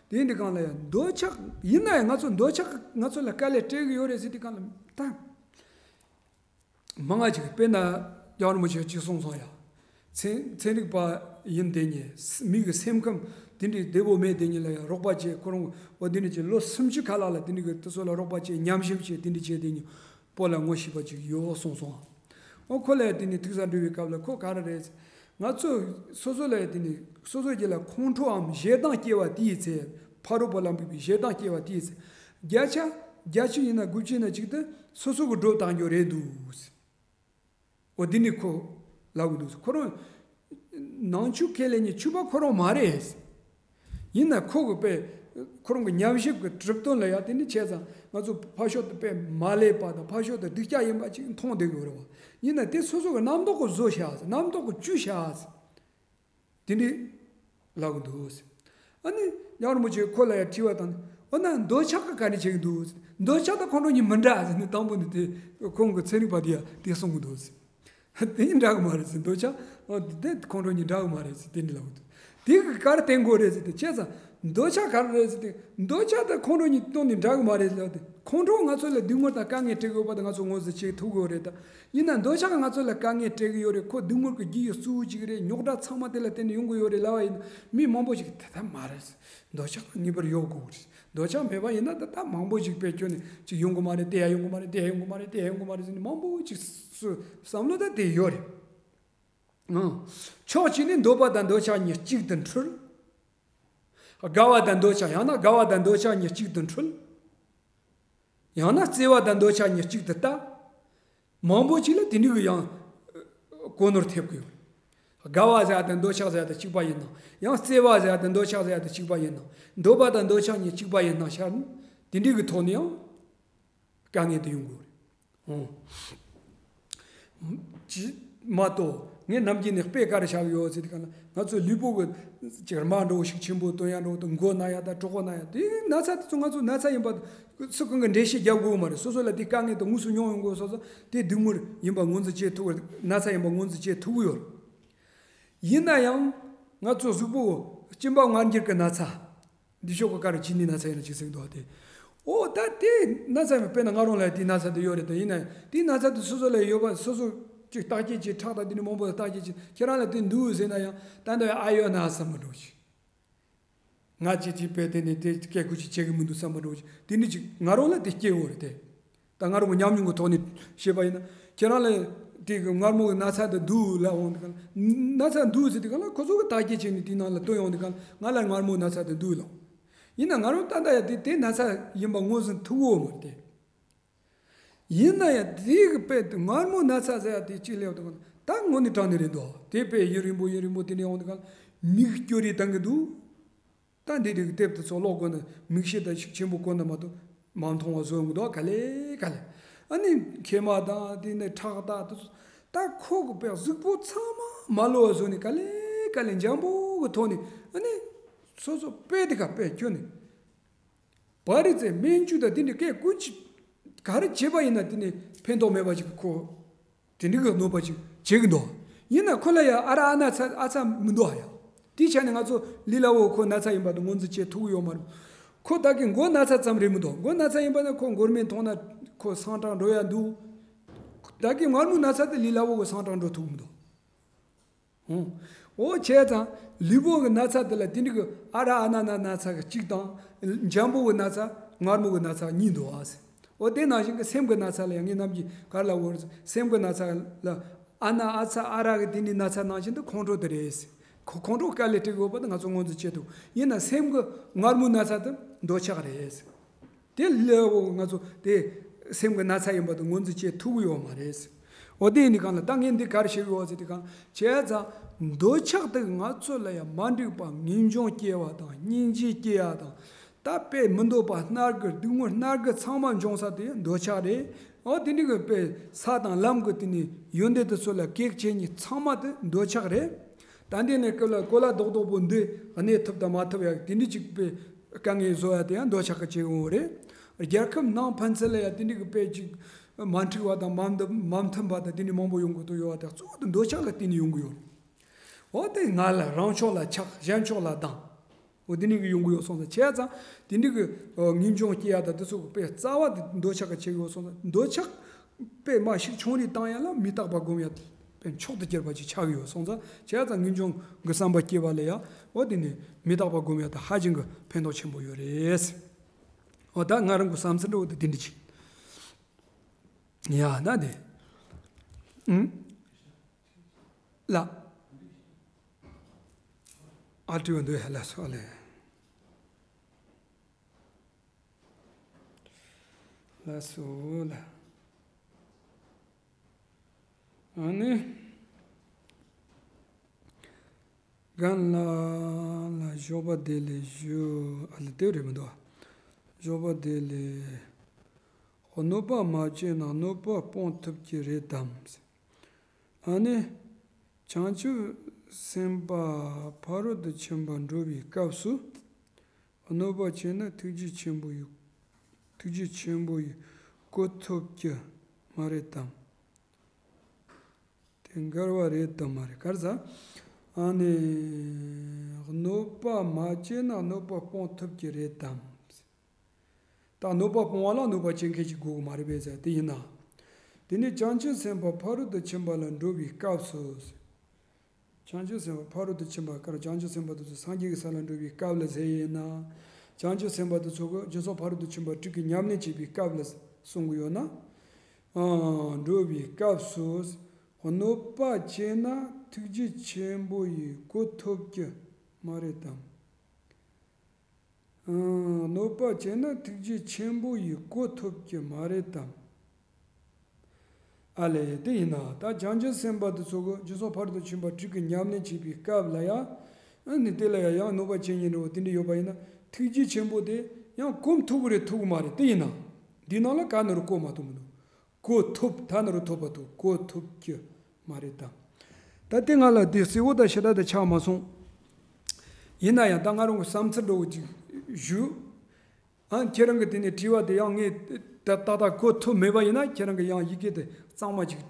དེ་འདི་གང་ལ་ཡང་འདོད་ཆགས་ཡིན་ན་ཡང་ང་ཚོ་འདོད་ཆགས་ང་ཚོ་ལ་དཀའ་ལས་སྤྲད་གི་ཡོད་རེད་ཟེར་དུས་གང་ལ་ད། མང་ང་ཅིག་དཔེར་ན་རྒྱལ་བ་རིན་པོ་ཆེས་ཅིག་གསུངས་སོང་ཡ། ཚན་ཚན་རིག་པ་ཡིན་དེ་ཉིད་མི་གི་སེམས་ཁམས་དེ་འདྲའི་བདེ་པོ་མེད་དེ་ཉིད་ལ་ཡང་རོགས་པ་བྱེད་ཁོ་རང་འོ་དེ་འདྲ་ཅིག་ལོ་སུམ་ཅུ་ཁ་ལག་ལ་དེ་འདྲ་གི་དེ་ཚོ་ལ་རོགས་པ་བྱེད་ཉམས་ཞིབ་བྱེད་དེ་འདྲ་བྱེད་དེ་ཉིད་པོ་ལ་ངོ་ཤེས་པ་ཅིག་ཡོད་གསུངས་སོང་། འོ་ཁོ་ལ་ཡང་དེ་ནས་ཐུགས་ས་འདྲི་བའི་སྐབས་ལ་ཁོ་ག་རེ་རེད། ང་ཚོ་སོ་སོ་ལ་ཡང་དེ་ནས་སོ་སོ་རྒྱུད་ལ་ཁོང་ཁྲོའམ་ཞེ་སྡང་སྐྱེ་བ་དེའི་ཚེ་ཕ་རོལ་པོ་ལ་འབུད་པའི་ཞེ་སྡང་སྐྱེ་བ་དེའི་ཚེ་བརྒྱ་ཆ་བརྒྱད་ཅུ་ཡིན་ན་དགུ་བཅུ་ཡིན་ན་གཅིག་དེ་སོ་སོ་གི་སྒྲུབ་བཏང་རྒྱུ་རེད་འདུག་འོ་འདི་ནི་ཁོ་ལབ་གི་འདུག་ཁོ་རང་ནང་ཆོས་ཁས་ལེན་ནི་ཆོས་པ་ཁོ་རང་མ་རེད། ཡིན་ན་ཁོ་གི་དཔེ་ཁོ་རང་གི་ཉམས་ཞིབ་ཀྱི་གྲུབ་དོན་ལ་ཡང་དེ་ནི་བྱས་ཙང་ང་ཚོ་ཕར་ཕྱོགས་དུ་དཔེ་མ་ལེགས་པ་དང་ཕར་ཕྱོགས་དུ་སྡུག་ཅག་ཡིན་པ་ཅིག་མཐོང་བསྡད་གི་ཡོད་རེད་བ། ཡིན་ན་དེ་སོ་སོ་གི་རྣམ་རྟོག་གི་བཟོ་བྱ་ཟེར་རྣམ་རྟོག་གི་བཅུ་བྱ་ཟེར། དེ་འདྲའི་ལབ་གི་འདུག་ཟེར། ཨ་ནི་རྒྱལ་བ་རིན་པོ་ཆེས་ཁོ་ལ་ཡང་དྲི་བ་བཏང་ནས་འོ་ན་འདོད་ཆགས་ཀྱིས་ག་རེ་བྱེད་ཀྱི་འདུག་ཟེར། འདོད་ཆགས་དང་ཁོང་ཁྲོ་གཉིས་མི་འདྲ་ཟེར་ནས་དང་པོ་ནས་དེ་ཁོང་གི་ཚན་རིག་པ་དེ་ཡང་དེ་གསུང་གི་འདུག་ཟེར། དེ་གཉིས་འདྲ་གི་མ་རེད་ཟེར། འདོད་ཆགས་ཨ་དེ་ཁོང་ཁྲོ་གཉིས་འདྲ་གི་མ་རེད་ཟེར་དེ་འདྲ་ལབ་གི་འདུག་དེ་གི་ག་རེ་བསྟན་དགོས་རེད་ཟེར་དེ་བྱས་ཙང་འདོད་ཆགས་ག་རེ་རེད་ཟེར་དེ་འདོད་ཆགས་དང་ཁོང་ཁྲོ་གཉིས་སྟོང་ནས་འདྲ་གི་མ་རེད་ལབ་དེ་ཁོང་ཁྲོ་ང་ཚོ་ལ་སྡུག་བསྔལ་དང་དཀའ་ངལ་སྤྲད་དགོས་པ་དེ་ང་ཚོ་ངོས་འཛིན་བྱེད་ཐུབ་དགོས་རེད་ད། ཡིན་ན་འདོད་ཆགས་ང་ཚོ་ལ་དཀའ་ངལ་སྤྲད་ཀྱི་ཡོད་རེད། ཁོ་སྡུག་བསྔལ་གྱི་རྒྱུ་ཡི་གཙོ་བོ་གཅིག་རེད། རྙོག་དྲ་ཚང་མ་དེ་ལ་བརྟེན་ནས་ཡོང་གི་ཡོད་རེད་ལབ་པ་ཡིན་ན་མི་མང་པོ་ཞིག་ད་ལྟ་མ་རེད། འདོད་ཆགས་ངེས་པར་ཡོད་དགོས་རེད། འདོད་ཆགས་མེད་པ་ཡིན་ན་ད་ལྟ་མང་པོ་ཞིག་དཔེ་ཁྱོན་ནས་ཅིག་ཡོང་གི་མ་རེད། དེ་ཡང་ཡོང་གི་མ་རེད། དེ་ཡང་ཡོང་གི་མ་རེད། དེ་ཡང་ཡོང་གི་མ་རེད་ཟེར་ནས་མང་པོ་ཅིག་སུ་བསམ་བློ་ད་དེ་ཡོད་རེད། ཨང་། ཕྱོགས་གཅིག་ནས་འདོད་པ་དང་འདོད་ཆགས་གཉིས་གཅིག་ཏུ་འཁྲུལ། དགའ་བ་དང་འདོད་ཆགས་ཡང་ན་དགའ་བ་དང་འདོད་ཆགས་གཉིས་གཅིག་ཏུ་འཁྲུལ། ཡང་ན་བརྩེ་བ་དང་འདོད་ཆགས་གཉིས་གཅིག་ཏུ་ལྟ། མང་པོ་ཅིག་ལ་དེ་འདྲ་གི་ཡང་གོ་ནོར་ཐེབས་ཀྱི་ཡོད། དགའ་བ་ཟེར་ཡ་དང་འདོད་ཆགས་ཟེར་ཡ་དང་གཅིག་པ་ཡིན་ནམ། ཡང་བརྩེ་བ་ཟེར་ཡ་དང་འདོད་ཆགས་ཟེར་ཡ་དང་གཅིག་པ་ཡིན་ནམ། འདོད་པ་དང་འདོད་ཆགས་གཉིས་གཅིག་པ་ཡིན་ནམ་ཤར་ནས་དེ་འདྲ་གི་ཐོག་ནས་ཡང་དཀའ་ངལ་དེ་ཡོང་གི་ཡོད་རེད། ཨོ། ཅི་མ་གཏོགས་ངས་ནམ་རྒྱུན་ནས་དཔེ་ག་རེ་བཞག་ཡོད་ཟེར་དུས་ག་ལ་ང་ཚོ་ལུས་པོ་གི་ཅིག་རྨ་འདྲ་བོ་ཞིག་ཆེན་པོ་བཏོན་ཡ་འདྲ་བོ་དང་མགོ་ན་ཡ་དང་གྲོད་ཁོག་ན་ཡ་དེ་ན་ཚ་དེ་ཚོ་ང་ཚོ་ན་ཚ་ཡིན་པ་སུ་གང་གི་འགྲེལ་བཤད་རྒྱག་དགོས་མ་རེད། སོ་སོ་ལ་དེ་དཀའ་ངལ་དང་དངོས་སུ་མྱོང་ཡོང་དགོས་སོ་སོ་དེ་སྡུག་བསྔལ་ཡིན་པ་ངོས་འཛིན་བྱེད་ཐུབ་ན་ཚ་ཡིན་པ་ངོས་འཛིན་བྱེད་ཐུབ་ཀྱི་ཡོད་རེད། ཡིན་ན་ཡང་ང་ཚོ་གཟུགས་པོ་གཅིན་པ་མངར་འགྱུར་གྱི་ན་ཚ། འདི་ཤོག་གི་ཀ་རུ་ཅི་ནི་ན་ཚ་ཡིན་ན་ཅིག་ཟེར་གི་འདུག་སྟེ། ཨོ་ད་དེ་ན་ཚ་ཡིན་པ་དཔེར་ན་ང་རང་ལ་དེ་ན་ཚ་དེ་ཡོད་རེད་དེ་ཡིན་ན་ཡང་དེ་ན་ཚ་དེ་སོ་སོ་ལ་ཡོད་པ་སོ་སོ་ཅིག་བརྟག་དཔྱད་ཅིག་ཁྲག་དང་དེ་ནི་མང་པོ་ལ་བརྟག་དཔྱད་ཅིག་ཁྱེད་རང་ལ་དེ་འདུག་ཟེར་ན་ཡང་ད་འདི་ཨ་ཡོད་ན་བསམ་པ་འགྲོ་ཅིག་ང་ཅིག་ཅིག་དཔེ་དེ་ནི་དེ་སྐད་ཁུ་ཅིག་བྱེད་གི་མི་འདུག་བསམ་པ་འགྲོ་ཅིག་དེ་ནི་ཅིག་ང་རང་ལ་དེ་སྐྱེ་འོ་རེད་དེ། ད་ང་རང་གི་ཉམས་མྱོང་གི་ཐོག་ནས་བཤད་པ་ཡིན་ན་ཁྱེད་རང་ལ་དེ་གི་མངར་མོ་གི་ན་ཚ་དེ་འདུག་ལབ་འོང་དུས་ག་ལ་ན་ཚ་འདུག་ཟེར་དུས་ག་ལ་ཁོ་ཚོ་གི་བརྟག་དཔྱད་བྱས་ནས་དེའི་ནང་ལ་བཏོན་ཡོང་དུས་ག་ལ་ང་ལ་མངར་མོ་ན་ཚ་དེ་འདུག་ལབ། ཡིན་ན་ང་རང་ད་ལྟ་ཡང་དེ་དེ་ན་ཚ་ཡིན་པ་ངོས་ཟིན་ཐུབ་འོ་མ་རེད་དེ། ཡིན་ན་ཡང་དེ་གི་དཔེ་དེ་མངར་མོ་ན་ཚ་ཟེར་ཡ་དེ་གཅིག་སླེབས་དུས་ག་ལ་ད་དངོས་གནས་དྲང་གནས་རེད་འདུག་དེ་དཔེ་ཡུན་རིང་པོ་ཡུན་རིང་པོ་དེ་འདྲ་ཡོང་དུས་ག་ལ་མིག་སྐྱོ་རེ་བཏང་གི་འདུག་ད་འདི་རིགས་དེབ་དེ་ཚོ་ཀློག་དགོས་ན་མིག་ཤེལ་དང་ཤུགས་ཆེན་པོ་བཀོལ་ན་མ་གཏོགས་མ་མཐོང་བ་བཟོ་ཡོང་གི་འདུག་ག་ལེ་ག་ལེ། ཨ་ནི་མཁལ་མ་དང་དེ་ནས་ཁྲག་དང་དེ་ཚོ་ད་ཁོ་གི་དཔེ་གཟུགས་པོ་ཚང་མ་མ་ལོ་བ་བཟོ་ནས་ག་ལེ་ག་ལེ་འཇམ་པོ་གི་ཐོག་ནས་ཨ་ནི་སོ་སོ་དཔེ་དེ་ག་དཔེ་ཁྱོན་ནས་བ་རི་ཙེ་སྨན་བཅོས་དང་དེ་འདྲའི་སྐད་ཀུན་གྱིས་ག་རེ་བྱས་པ་ཡིན་ན་དེ་ནས་ཕན་ཐོགས་མེད་པ་ཞིག་ཁོ། དེ་འདྲ་གི་གནོད་པ་ཅིག་བྱེད་ཀྱི་འདུག་ཡིན་ན་ཁོ་ལ་ཡང་ཨ་ར་ཨ་ན་ཚ་ཨ་ཚ་མི་འདུག་ཨ་ཡ། དེའི་ཆ་ནས་ང་ཚོ་ལི་ལ་བོ་ཁོ་ན་ཚ་ཡིན་པ་དང་ངོས་འཛིན་བྱེད་ཐུབ་ཀྱི་ཡོད་མ་རེད། ཁོ་ད་གི་མགོ་ན་ཚ་ཙམ་རེད་མི་འདུག་མགོ་ན་ཚ་ཡིན་པ་ན་ཁོ་མགོ་སྨན་འཐུང་ན་ཁོ་སངས་དྲག་འགྲོ་ཡ་འདུག་ད་གི་མངར་མོ་ན་ཚ་དེ་ལི་ལ་བོ་གི་སངས་དྲག་འགྲོ་ཐུབ་མི་འདུག་ཨོ། ཨོ་བྱས་ཙང་ལུས་པོ་གི་ན་ཚ་དེ་ལ་དེ་འདྲ་གི་ཨ་ར་ཨ་ན་ན་ན་ཚ་གི་གཅིག་དང་འཇམ་པོ་གི་ན་ཚ་མངར་མོ་གི་ན་ཚ་གཉིས་འདུག་ཨ་ཟེར། ཨོ་དེ་ནང་བཞིན་གི་སེམས་ཀྱི་ན་ཚ་ལ་ཡང་ངས་ནམ་རྒྱུན་ག་རེ་ལབ་ཡོད་རེད་ཟེར། སེམས་ཀྱི་ན་ཚ་ལ་ཨ་ན་ཨ་ཚ་ཨ་ར་གི་དེ་འདྲའི་ན་ཚ་ནང་བཞིན་དུ་ཁོང་ཁྲོ་དེ་རེད་ཟེར། ཁོ་ཁོང་ཁྲོ་དཀའ་ལས་སྤྲད་ཡོད་པ་དེ་ང་ཚོ་ངོས་འཛིན་བྱེད་ཐུབ། ཡིན་ན་སེམས་ཀྱི་མངར་མོའི་ན་ཚ་དེ་འདོད་ཆགས་རེད་ཟེར། དེ་ལས་འོ་ང་ཚོ་དེ་སེམས་ཀྱི་ན་ཚ་ཡིན་པ་དེ་ངོས་འཛིན་བྱེད་ཐུབ་ཀྱི་ཡོད་མ་རེད། འོ་དེ་ཡིན་དུས་གང་ལ་ད་ངས་འདི་ག་རེ་བཤད་ཀྱི་ཡོད་ཟེར་དུས་གང་བྱས་ཙང་འདོད་ཆགས་དེ་ང་ཚོ་ལ་ཡང་མ་འགྲིག་པ་ངེས་འབྱུང་སྐྱེ་བ་དང་སྙིང་རྗེ་སྐྱེ་ཡ་དང་ད་དཔེ་མི་འདོད་པ་སྣ་དགུ་སྡུག་བསྔལ་སྣ་དགུ་ཚང་མ་འབྱུང་ས་དེ་འདོད་ཆགས་རེད། འོ་དེ་འདྲ་གི་དཔེ་ས་དང་ལམ་གྱི་དེ་ནས་ཡོན་ཏན་དེ་ཚོ་ལ་གེགས་བྱེད་ནི་ཚང་མ་དེ་འདོད་ཆགས་རེད། ད་འདི་ནས་སྐབས་ལ་གོ་ལ་རྡོག་རྡོག་པོ་འདི་གནས་ཐུབ་དང་མ་ཐུབ་ཡ་དེ་འདྲ་ཅིག་པའི་དཀའ་ངལ་བཟོ་ཡ་དེ་ཡང་འདོད་ཆགས་ཀྱི་བྱེད་ཡོང་རེད། རྒྱལ་ཁབ་ནང་ཕན་ཚུན་ལ་ཡ་དེ་འདྲ་གི་དཔེ་ཅིག་མ་འགྲིག་པ་དང་མ་མཐུན་མ་མཐུན་པ་དང་དེ་འདྲ་མང་པོ་ཡོང་གི་འདུག་ཡོད་པ་དེ་གཙོ་བོ་དེ་འདོད་ཆགས་ལ་བརྟེན་ནས་ཡོང་གི་ཡོད་རེད། འོ་དེ་ང་ལ་རང་ཕྱོགས་ལ་ཆགས་གཞན་ཕྱོགས་ལ་སྡང་། འོ་དེ་འདྲ་གི་ཡོང་གི་ཡོད་སོང་ཙང་བྱས་ཙང་དེ་འདྲ་གི་ངེས་འབྱུང་སྐྱེ་ཡ་དང་དེ་ཚོ་གི་དཔེ་རྩ་བ་དེ་འདོད་ཆགས་ཀྱི་བྱེད་ཀྱི་ཡོད་སོང་ཙང་འདོད་ཆགས་དཔེ་མ་ཞིག་ཆུང་རིགས་བཏང་ཡ་ལ་མི་རྟག་པ་སྒོམ་ཡ་དེ་དཔེ་མཆོག་ཏུ་གྱུར་པ་ཅིག་ཆགས་ཀྱི་ཡོད་སོང་ཙང་བྱས་ཙང་ངེས་འབྱུང་གི་བསམ་པ་སྐྱེ་བ་ལ་ཡ་འོ་དེ་ནི་མི་རྟག་པ་སྒོམ་ཡ་དེ་ཧ་ཅང་གི་ཕན་ཐོགས་ཆེན་པོ་ཡོད་རེད། འོ་ད་ང་རང་གི་བསམ་ཚུལ་འདྲ་བོ་དེ་དེ་འདྲ་ཅིག་ཡ་ན་དེ་ཨུམ། ལ། ཨ་ཏི་བ་འདོད་ཧ་ལ་སོ་ལེ། ལ་སོ་ལ། ཨ་ནི། རྒན་ལགས་ལ་ཞོགས་པ་བདེ་ལེགས་ཞུ། ཨ་ལེ་དེ་རེད་མི་འདུག་ཞོགས་པ་བདེ་ལེགས། གནོད་པ་མ་བྱས་ན་གནོད་པ་སྤོང་ཐུབ་ཀྱི་རེད་དམ། ཨ་ནི། བྱང་ཆུབ་སེམས་དཔའ་ཕ་རོལ་ཏུ་ཕྱིན་པ་འགྲོ་བའི་སྐབས་སུ། གནོད་པ་བྱས་ན་ཐུགས་རྗེ་ཆེན་པོ་ཡི། ཐུགས་རྗེ་ཆེན་པོ་ཡི་གོ་ཐུབ་ཀྱི་མ་རེད་དམ། དེ་འགལ་བ་རེད་དམ་མ་རེད་ག་རེ་ཟ། ཨ་ནི། གནོད་པ་མ་བྱས་ན་གནོད་པ་སྤོང་ཐུབ་ཀྱི་རེད་དམ། ད་གནོད་པ་སྤོང་བ་ལ་གནོད་པ་བྱེད་མཁན་ཞིག་དགོས་ཀྱི་མ་རེད་པས་ཟེར་དེ་ཡིན་ན། དེ་ནས་བྱང་ཆུབ་སེམས་དཔའ་ཕ་རོལ་ཏུ་ཕྱིན་པ་ལ་འགྲོ་བའི་སྐབས་སུ། བྱང་ཆུབ་སེམས་དཔའ་ཕ་རོལ་ཏུ་ཕྱིན་པ་ཀར་བྱང་ཆུབ་སེམས་དཔའ་དེ་ཚོ་སངས་རྒྱས་ཀྱི་ས་ལ་འགྲོ་བའི་སྐབས་ལ་ཟེར་ཡིན་ན། བྱང་ཆུབ་སེམས་དཔའ་དེ་ཚོ་གི་རྗེས་སུ་ཕ་རོལ་ཏུ་ཕྱིན་པ་དྲུག་གི་ཉམས་ལེན་བྱེད་པའི་སྐབས་ལ་གསུང་གི་ཡོད་ན། ཨ། འགྲོ་བའི་སྐབས་སུ། གནོད་པ་བྱས་ན་ཐུགས་རྗེ་ཆེན་པོ་ཡིས་གོ་ཐུབ་ཀྱི་མ་རེད་དམ། གནོད་པ་བྱས་ན་ཐུགས་རྗེ་ཆེན་པོ་ཡིས་གོ་ཐུབ་ཀྱི་མ་རེད་དམ། ཨ་ལས་དེ་ཡིན་ན་ད་བྱང་ཆུབ་སེམས་དཔའ་དེ་ཚོ་གི་རྗེས་སུ་ཕ་རོལ་ཏུ་ཕྱིན་པ་དྲུག་གི་ཉམས་ལེན་བྱེད་པའི་སྐབས་ལ་ཡང་། ཨ་ནི་དེ་ལ་ཡང་ཡང་གནོད་པ་བྱེད་ཉེན་འགྲོ་བ་དེ་འདྲ་ཡོད་པ་ཡིན་ན་ཐུགས་རྗེ་ཆེན་པོ་དེ་ཡང་གོམས་ཐུབ་ཀྱི་རེད་ཐུབ་ཀྱི་མ་རེད་དེ་ཡིན་ན། འདི་ནང་ལ་ག་ནི་རུ་གོ་མ་ཐུབ་མི་འདུག་གོ་ཐུབ་ད་ནི་རུ་ཐུབ་པ་ཐུབ་གོ་ཐུབ་ཀྱི་མ་རེད་དམ། ད་དེ་ང་ལ་དེ་གསལ་བོ་དང་ཞེ་དྲག་དེ་ཆགས་མ་སོང་། ཡིན་ན་ཡང་ད་ང་རང་གི་བསམ་ཚུལ་འདྲ་བོ་ཅིག་ཞུ། ཨ་ཁྱེད་རང་གི་དེ་ནས་དྲི་བ་དེ་ཡང་ངས་ད་ད་ལྟ་གོ་ཐུབ་མེད་པ་ཡིན་ན་ཁྱེད་རང་གི་ཡང་ཡི་གེ་དེ་གཙང་མ་ཅིག་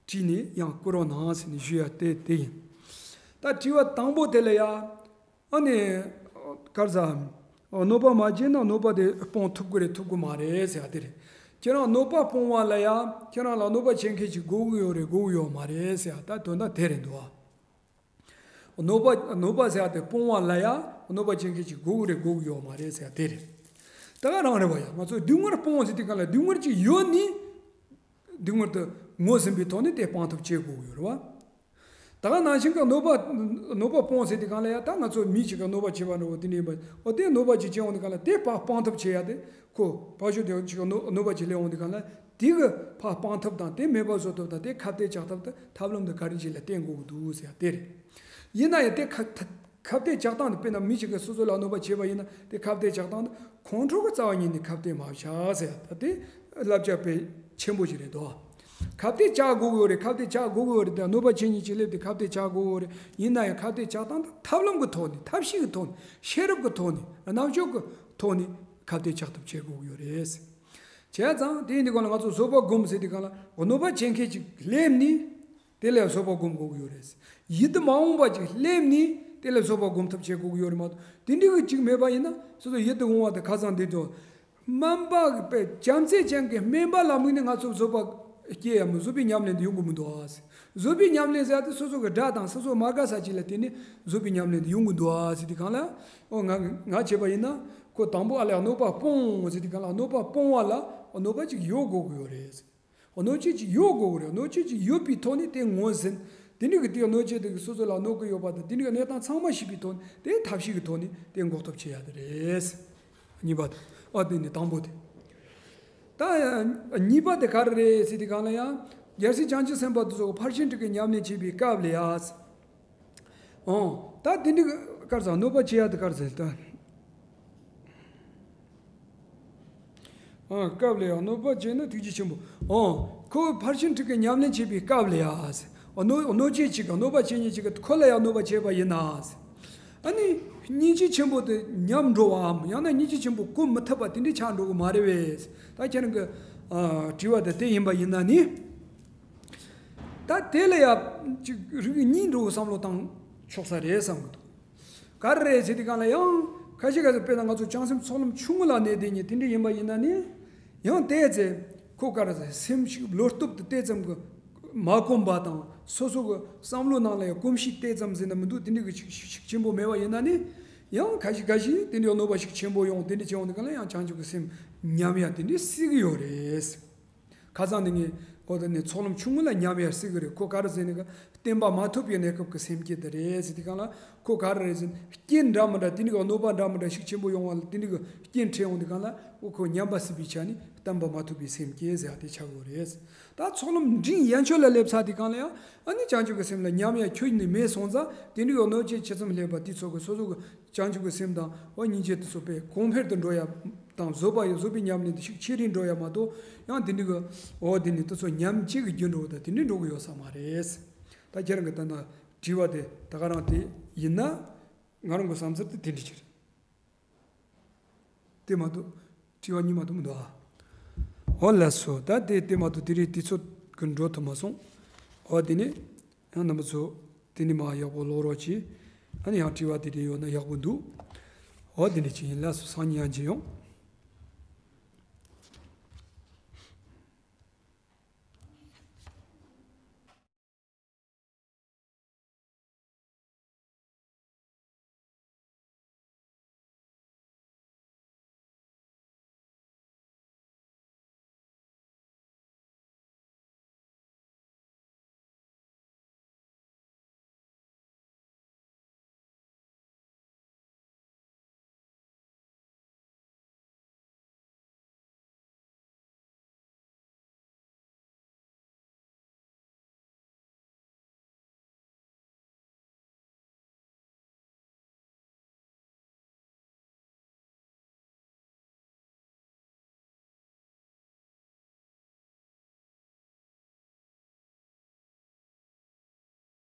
བྲིས་ནས་ཡང་བསྐུར་རོགས་གནང་ཟེར་ནས་ཞུ་ཡ་དེ་དེ་ཡིན། ད་དྲི་བ་དང་པོ་དེ་ལ་ཡ། ཨ་ནི། ག་རེ་ཟ། གནོད་པ་མ་བྱས་ན་གནོད་པ་དེ་སྤོང་ཐུབ་ཀྱི་རེད་ཐུབ་ཀྱི་མ་རེད་ཟེར་ཡ་དེ་རེད། ཁྱེད་རང་གནོད་པ་སྤོང་བ་ལ་ཡ་ཁྱེད་རང་ལ་གནོད་པ་བྱེད་མཁན་ཞིག་དགོས་ཀྱི་ཡོད་རེད་དགོས་ཀྱི་ཡོད་མ་རེད་ཟེར་ཡ་ད་དོན་དག་དེ་རེད་འདུག་ཨ། གནོད་པ་གནོད་པ་ཟེར་ཡ་དེ་སྤོང་བ་ལ་ཡ་གནོད་པ་བྱེད་མཁན་ཞིག་དགོས་ཀྱི་རེད་དགོས་ཀྱི་ཡོད་མ་རེད་ཟེར་ཡ་དེ་རེད། ད་ག་རང་རེད་བ་ཡ་ང་ཚོ་སྡུག་བསྔལ་སྤོང་བ་ཟེར་དུས་གང་ལ་སྡུག་བསྔལ་ཅིག་ཡོད་ནི། སྡུག་བསྔལ་དེ་ངོས་ཟིན་པའི་ཐོག་ནས་དེ་སྤང་ཐབས་བྱེད་དགོས་ཀྱི་ཡོད་རེད་བ། ད་ག་ནང་བཞིན་གྱི་གནོད་པ། གནོད་པ་སྤོང་ཟེར་དུས་གང་ལ་ཡ་ད་ང་ཚོ་མི་གཅིག་ག་གནོད་པ་བྱེད་པ་འདྲ་བོ་དེ་འདྲ་ཡིན་པ། འོ་དེ་གནོད་པ་ཅིག་བྱེད་འོང་དུས་གང་ལ་དེ་ཕར་སྤང་ཐབས་བྱེད་ཡ་དེ་ཁོ་ཕར་ཞོག་དེ་གཅིག་ག་གནོད་གནོད་པ་ཅིག་སླེབས་འོང་དུས་གང་ལ་དེ་གི་ཕར་སྤང་ཐབས་དང་དེ་མེད་པ་བཟོ་ཐབས་དང་དེ་ཁ་གཏད་བཅག་ཐབས་དེ་ཐབས་ལམ་དེ་ག་རེ་ཅིག་ལ་བརྟེན་དགོས་ཀྱི་འདུག་ཟེར་ཡ་དེ་རེད། ཡིན་ན་ཡང་དེ་ཁ་ཐ་ཁ་གཏད་བཅག་སྟངས་དེ་དཔེར་ན་མི་གཅིག་གིས་སོ་སོ་ལ་གནོད་པ་བྱས་པ་ཡིན་ན་དེ་ཁ་གཏད་བཅག་སྟངས་དེ་ཁོང་ཁྲོ་གི་རྩ་བ་ཉིད་ནས་ཁ་གཏད་མ་བཅག་ཟེར་ཡ་ད་དེ་བསླབ་བྱ་དཔེ་ཆེན་པོ་ཞིག་རེད་དོ། ཁ་གཏད་བཅག་དགོས་ཀྱི་ཡོད་རེད་ཁ་གཏད་བཅག་དགོས་ཀྱི་ཡོད་རེད་དེ་གནོད་པ་ཆེ་ཉེན་ཅིག་སླེབས་ཏེ་ཁ་གཏད་བཅག་དགོས་ཀྱི་ཡོད་རེད། ཡིན་ན་ཡང་ཁ་གཏད་བཅག་སྟངས་དེ་ཐབས་ལམ་གྱི་ཐོག་ནས་ཐབས་ཤེས་ཀྱི་ཐོག་ནས་ཤེས་རབ་ཀྱི་ཐོག་ནས་རྣམ་དཔྱོད་ཀྱི་ཐོག་ནས་ཁ་གཏད་བཅག་ཐབས་བྱེད་དགོས་ཀྱི་ཡོད་རེད། བྱས་ཙང་དེ་ཡིན་དུས་གང་ལ་ང་ཚོ་བཟོད་པ་སྒོམ་ཟེར་དུས་གང་ལ་གནོད་པ་བྱེད་མཁན་ཅིག་སླེབས་ནས། དེ་ལས་བཟོད་པ་སྒོམ་དགོས་ཀྱི་ཡོད་རེད། ཡིད་དུ་མ་འོང་བ་ཅིག་སླེབས་ནས་དེ་ལས་བཟོད་པ་སྒོམ་ཐབས་བྱེད་དགོས་ཀྱི་ཡོད་རེད་མ་གཏོགས་དེ་འདྲ་གི་ཅིག་མེད་པ་ཡིན་ན་སོ་སོ་ཡིད་དུ་འོང་བ་དེ་ཁ་སང་འདི་ཚོ་སྨན་པ་གི་དཔེ་བྱམས་བརྩེ་ཅན་གྱི་སྨན་པ་ལ་དམིགས་ནས་ང་ཚོ་བཟོད་པ་སྐྱེ་ཡ་མི་བཟོད་པའི་ཉམས་ལེན་དེ་ཡོང་གི་མི་འདུག་ཨ། བཟོད་པའི་ཉམས་ལེན་ཟེར་ཡ་དེ་སོ་སོ་གི་དགྲ་དང་སོ་སོ་མ་དགའ་ས་ཅིག་ལ་བརྟེན་ནས་བཟོད་པའི་ཉམས་ལེན་དེ་ཡོང་གི་འདུག་ཨ་ཟེར་དུས་གང་ལ་ཨོ་ང་ང་བྱས་པ་ཡིན་ན་ཁོ་དང་པོ་ཨ་ལས་གནོད་པ་སྤོང་ཟེར་དུས་གང་ལ་གནོད་པ་སྤོང་བ་ལ་གནོད་པ་ཅིག་ཡོད་དགོས་ཀྱི་ཡོད་རེད། གནོད་བྱེད་ཅིག་ཡོད་དགོས་ཀྱི་རེད། གནོད་བྱེད་ཅིག་ཡོད་པའི་ཐོག་ནས་དེ་ངོས་ཟིན། དེ་འདྲ་གི་དེ་གནོད་བྱེད་དེ་གི་སོ་སོ་ལ་གནོད་ཀྱི་ཡོད་པ་དང་དེ་འདྲ་གི་གནས་སྟངས་ཚང་མ་ཤེས་པའི་ཐོག་ནས་དེ་ཐབས་ཤེས་ཀྱི་ཐོག་ནས་དེ་འགོག་ཐབས་བྱེད་ཡ་དེ་རེད། གཉིས་པ་དེ། ཨ་དེ་ནི་དང་པོ་དེ། ད་གཉིས་པ་དེ་ག་རེ་རེད་ཟེར་དུས་གང་ལ་ཡང་རྒྱལ་སྲས་བྱང་ཆུབ་སེམས་དཔའ་དེ་ཚོ་ཕར་ཕྱིན་དྲུག་གི་ཉམས་ལེན་བྱེད་པའི་སྐབས་ལ་ཡ། ཨོ། ད་དེ་འདྲ་གི་ག་རེ་ཟེར་གནོད་པ་བྱེད་ཡ་དེ་ག་རེ་ཟེར་ད། ཨ་སྐབས་ལ་ཡང་གནོད་པ་བྱས་ན་ཐུགས་རྗེ་ཆེན་པོ། ཨོ། ཁོ་ཕར་ཕྱིན་དྲུག་གི་ཉམས་ལེན་བྱེད་པའི་སྐབས་ལ་ཡ། གནོད་གནོད་བྱེད་ཅིག་ག་གནོད་པ་བྱེད་མཁན་ཅིག་གིས་ཁོ་ལ་ཡང་གནོད་པ་བྱས་པ་ཡིན་ན། ཨ་ནི་སྙིང་རྗེ་ཆེན་པོ་དེ་ཉམས་འགྲོ་བའམ་ཡང་ན་སྙིང་རྗེ་ཆེན་པོ་གོམས་མི་ཐུབ་པ་དེ་འདྲ་ཆགས་འགྲོ་གི་མ་རེད་པས། ད་ཁྱེད་རང་གི་ཨ་དྲི་བ་དེ་དེ་ཡིན་པ་ཡིན་ན་ནི། ད་དེ་ལ་ཡང་ཅིག་རིགས་གཉིས་འགྲོ་བསམ་བློ་བཏང་ཆོག་ས་རེད་བསམ་གི་འདུག་ག་རེ་རེད་ཟེར་དུས་སྒང་ལ་ཡང་ཁ་ཤས་ཁ་ཤས་དཔེར་ན་ང་ཚོ་བྱང་སེམས་ཚོགས་ལམ་ཆུང་ངུ་ལ་གནས་བསྡད་མཁན་དེ་འདྲ་ཡིན་པ་ཡིན་ན་ནི། ཡང་བལྟས་ཚེ་ཁོ་ག་རེ་ཟེར་སེམས་ཤིག་བློ་སྟོབས་དེ་དེ་ཙམ་གྱི་མ་གོམས་པ་དང་སོ་སོ་གི་བསམ་བློ་ནང་ལ་ཡང་གོམས་གཤིས་དེ་ཙམ་ཟེར་ན་མི་འདུག་དེ་འདྲ་གི་ཤུགས་ཤུགས་ཆེན་པོ་མེད་པ་ཡིན་ན་ནི། ཡང་ཁ་ཤས་ཁ་ཤས་དེ་འདྲ་གནོད་པ་ཤུགས་ཆེན་པོ་ཡོང་དེ་འདྲ་བྱས་ཡོང་དུས་སྒང་ལ་ཡང་བྱང་ཆུབ་ཀྱི་སེམས་ཉམས་ཡ་དེ་འདྲ་སྲིད་གི་ཡོད་རེད། ཁ་སང་ནས་ངས་འོ་དེ་ནས་ཚོགས་ལམ་ཆུང་ངུ་ལ་ཉམས་ཡ་སྲིད་གི་རེད། ཁོ་ག་རེ་ཟེར་ནས་གི་བརྟན་པ་མ་ཐོབ་པའི་གནས་སྐབས་ཀྱི་སེམས་བསྐྱེད་དེ་རེད་ཟེར་དུས་སྒང་ལ། ཁོ་ག་རེ་རེད་ཟེར་ན་རྐྱེན་འདྲ་མི་འདྲ་དེ་འདྲ་གི་གནོད་པ་འདྲ་མི་འདྲ་ཤུགས་ཆེན་པོ་ཡོང་བ་ལ་དེ་འདྲ་གི་རྐྱེན་འཕྲད་ཡོང་དུས་སྒང་ལ། འོ་ཁོ་ཉམས་པ་སྲིད་པའི་ཆ་ནས་བརྟན་པ་མ་ཐོབ་པའི་སེམས་བསྐྱེད་ཟེར་ཡ་དེ་ཆགས་ཡོད་རེད། ད་ཚོགས་ལམ་འབྲིང་ཡན་ཆོད་ལ་སླེབས་ཚར་དུས་སྒང་ལ་ཡང་ཨ་ནི་བྱང་ཆུབ་ཀྱི་སེམས་ལ་ཉམས་ཡ་ཁྱོན་ནས་མེད་སོང་ཙང་། དེ་འདྲ་གི་གནོད་བྱེད་ཇི་ཙམ་སླེབས་པ་དེ་ཚོ་གི་སོ་སོ་གི་བྱང་ཆུབ་ཀྱི་སེམས་དང་འོ་སྙིང་རྗེ་དེ་ཚོ་དཔེ་གོང་འཕེལ་དུ་འགྲོ་ཡ་དང་། བཟོད་པ་ཡི་བཟོད་པའི་ཉམས་ལེན་དེ་ཤུགས་ཆེ་རུ་འགྲོ་ཡ་མ་གཏོགས། ཡང་དེ་འདྲ་གི་འོ་དེ་ནི་དེ་ཚོ་ཉམས་བཅོས་ཀྱི་རྒྱུ་འགྲོ་བ་དང་དེ་འདྲ་འགྲོ་གི་ཡོད་ས་མ་རེད། ད་ཁྱེད་རང་གི་ད་ལྟ་དྲི་བ་དེ་ད་ག་རང་དེ་ཡིན་ན། ང་རང་གི་བསམ་ཚུལ་དེ་དེ་འདྲ་ཅིག་རེད། དེ་མ་གཏོགས་དྲི་བ་གཉིས་མ་གཏོགས་མི་འདུག་ཨ། འོ་ལགས་སོ། ད་དེ་དེ་མ་གཏོགས་དེ་རིང་དུས་ཚོད་ཀྱིས་འགྲོ་ཐུབ་མ་སོང་། འོ་དེ་ནས་ཡང་རྣམ་པ་ཚོ་དེ་ནས་མར་ཡག་པོ་ཀློག་རོགས་གྱིས། ཨ་ནི་ཡང་དྲི་བ་དེ་འདྲ་ཡོད་ན་ཡག་པོ་འདུག་འོ་དེ་འདྲ་ཅིག་ཡིན། ལགས་སོ། སང་ཉིན་ཡང་མཇལ་ཡོང་།